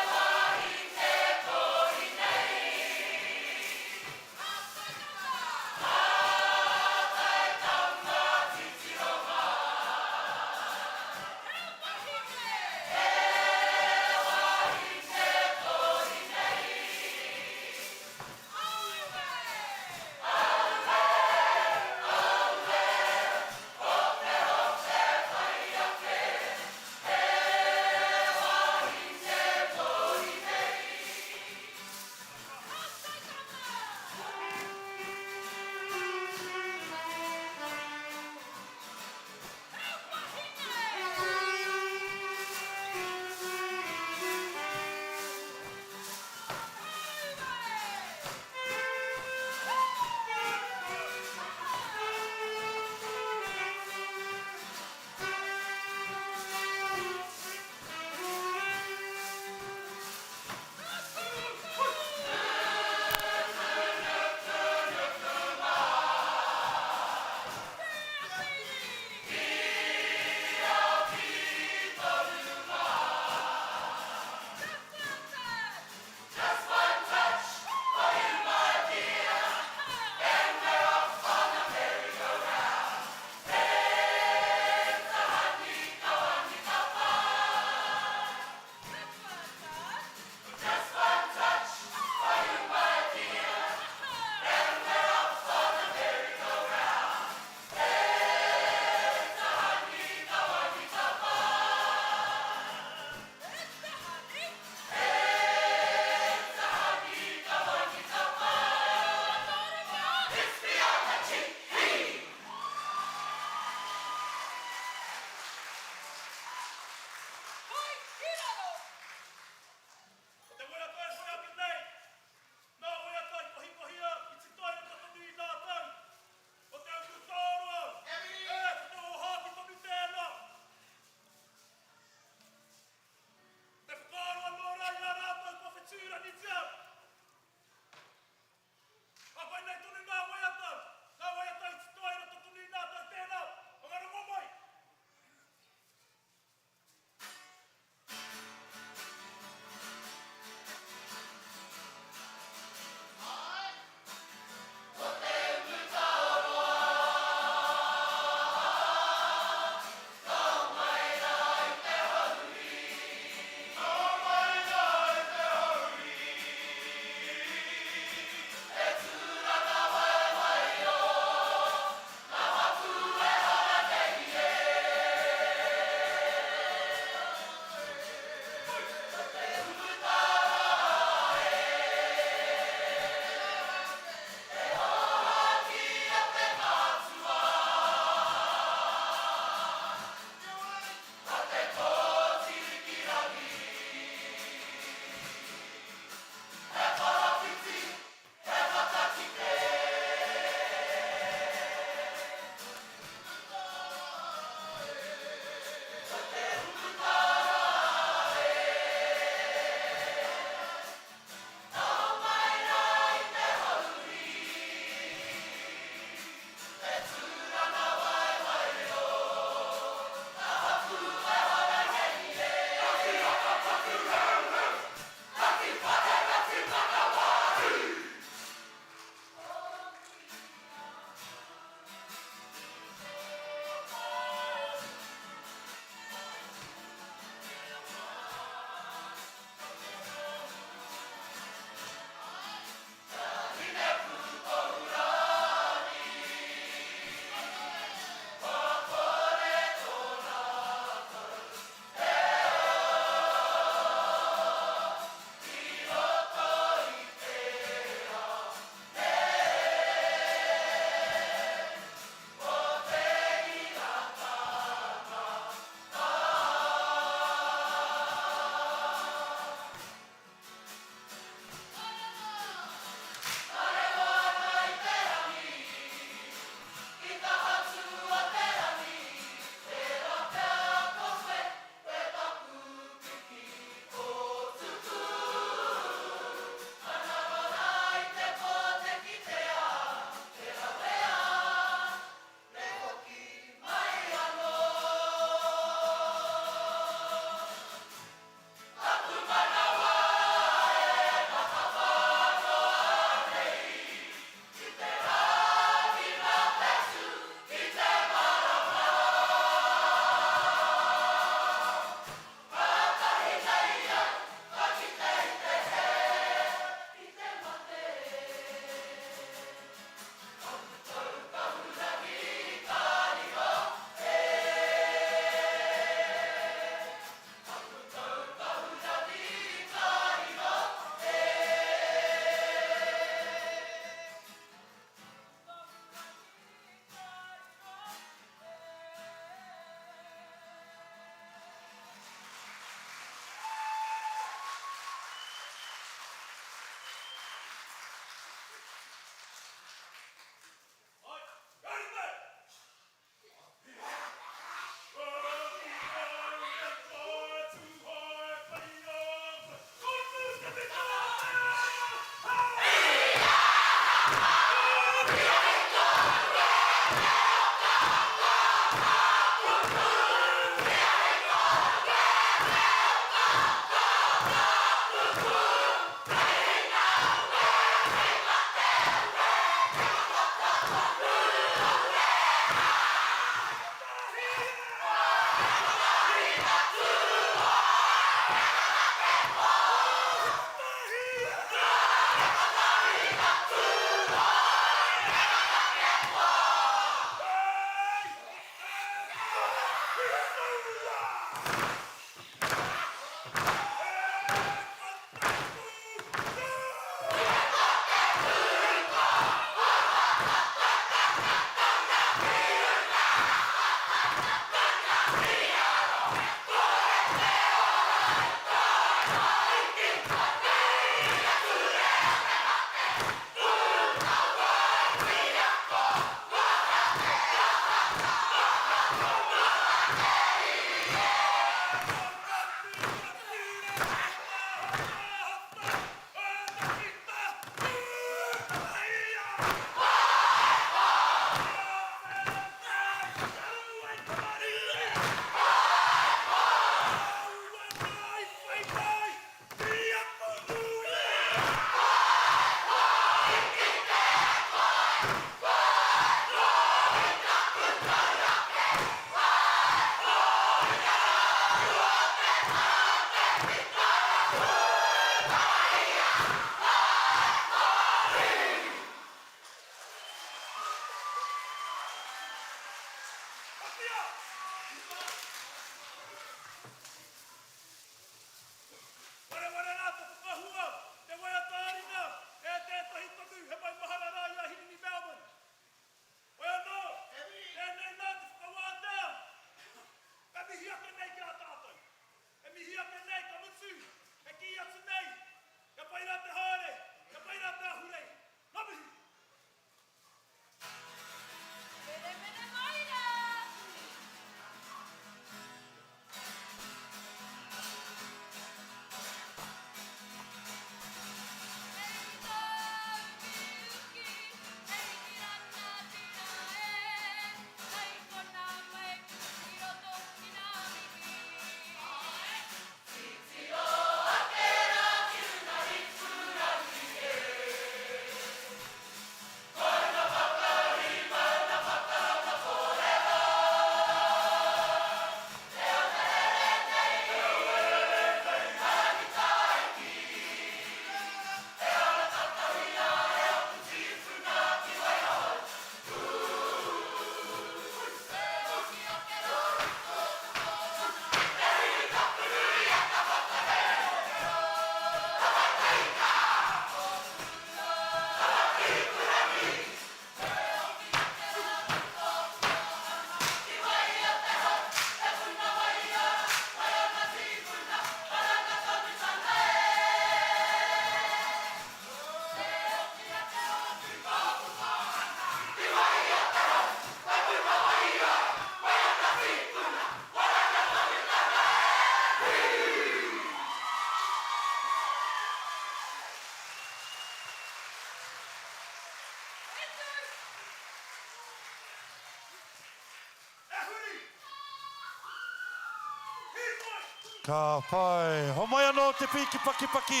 Speaker 8: Ka pai. Homai anō te pīki pakipaki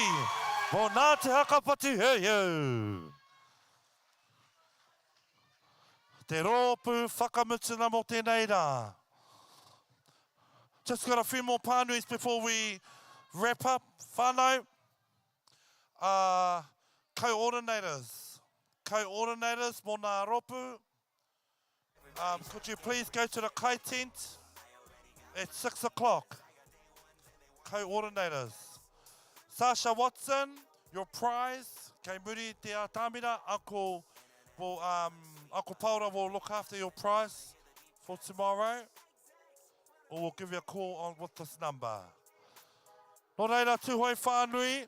Speaker 8: mō Nā Te Haka Patuheuheu. Te rōpū whakamutunga mō tēnei rā. Just got a few more pānuis before we wrap up, whānau. Uh, co-ordinators. Co-ordinators mō nā rōpū. Um, could you please go to the kai tent at 6 o'clock? Co-ordinators. Sasha Watson, your prize, kei muri te atamira, Uncle, will, um, Uncle Paula will look after your prize for tomorrow, or we'll give you a call on with this number. Nō reira, Tūhoe whānui,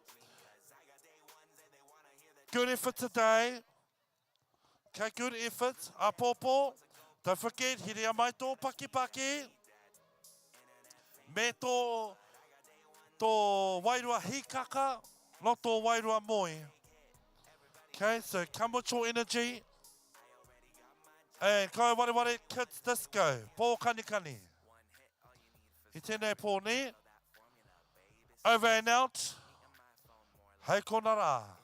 Speaker 8: good effort today. Okay, good effort. Apōpō, don't forget, hiria mai tō pakipaki me tō, tō wairua hīkaka, not tō wairua moe. Okay, so come with your energy. And kai wareware Kids Disco, pō kanikani. I tēnei pō nē, over and out, hei kona rā.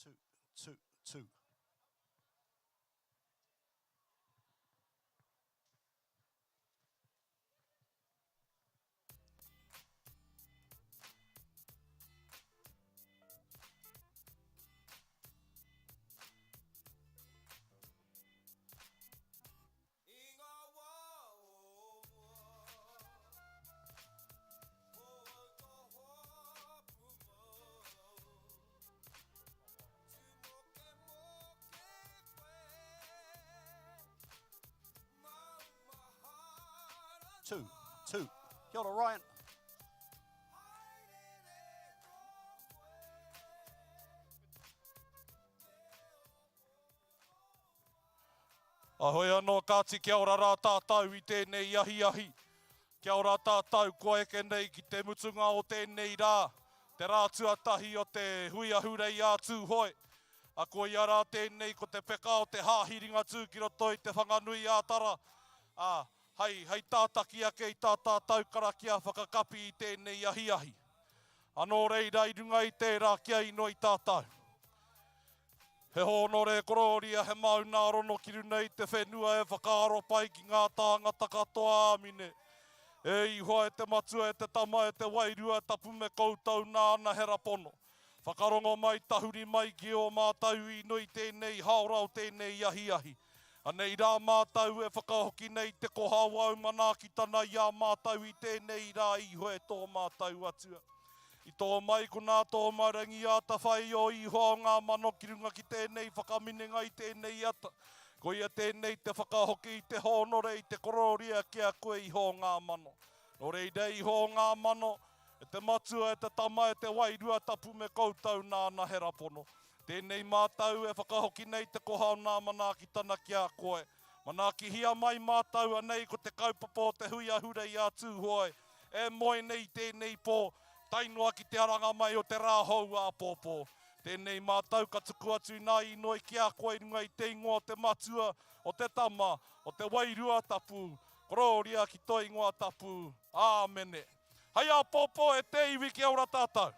Speaker 1: Two, two, two. Two, two. Kia ora, Ryan.
Speaker 8: Ahoi anō, kāti kia ora rā tātou i tēnei ahiahi. Kia ora tātou kua eke nei ki te mutunga o tēnei rā, te rā tuatahi o te Hui Ahurei ā Tūhoe. A koia rā tēnei ko te peka o te Hāhi Ringatū ki roto i Te Whanganui ā Tara, ā, hei, hei tātaki ake i tā tātou karakia whakakapi i tēnei ahiahi. Anō reira i runga i tērā kia inoi tātou. He hōnore korōria, he maunārono ki runa i te whenua e whakaaro pai ki ngā tāngata katoa, āmine. E Ihoa, e te Matua, e te Tama, e te Wairua Tapu me koutou nāna he rapono. Whakarongo mai, tahuri mai ki ō mātou inoi tēnei haora o tēnei ahiahi. Anei rā mātou e whakahoki nei te koha o āu manaakitana i a mātou i tēnei rā Ihoa e tō mātou Atua. I tō mai konā tō marangi atawhai o Ihoa o ngā mano ki runga ki tēnei whakaminenga i tēnei ata. Koia tēnei te whakahoki i te hōnore i te korōria ki a koe Iho o ngā mano. Nō reira Iho o ngā mano, e te Matua, e te Tama, e te Wairua Tapu me koutou nāna he rapono. Tēnei mātou e whakahoki nei te koha o nā manaakitana ki a koe. Manaakihia mai mātou anei ko te kaupapa o te hui ahurei a Tūhoe e moe nei i tēnei pō, tae noa ki te aranga mai o te rā hou āpōpō. Tēnei mātou ka tuku atu i nā īnoi ki a koe i runga i te ingoa o te Matua, o te Tama, o te Wairua Tapu. Korōria ki tō ingoa tapu. Āmene. Hei āpōpō e te iwi kia ora tātou.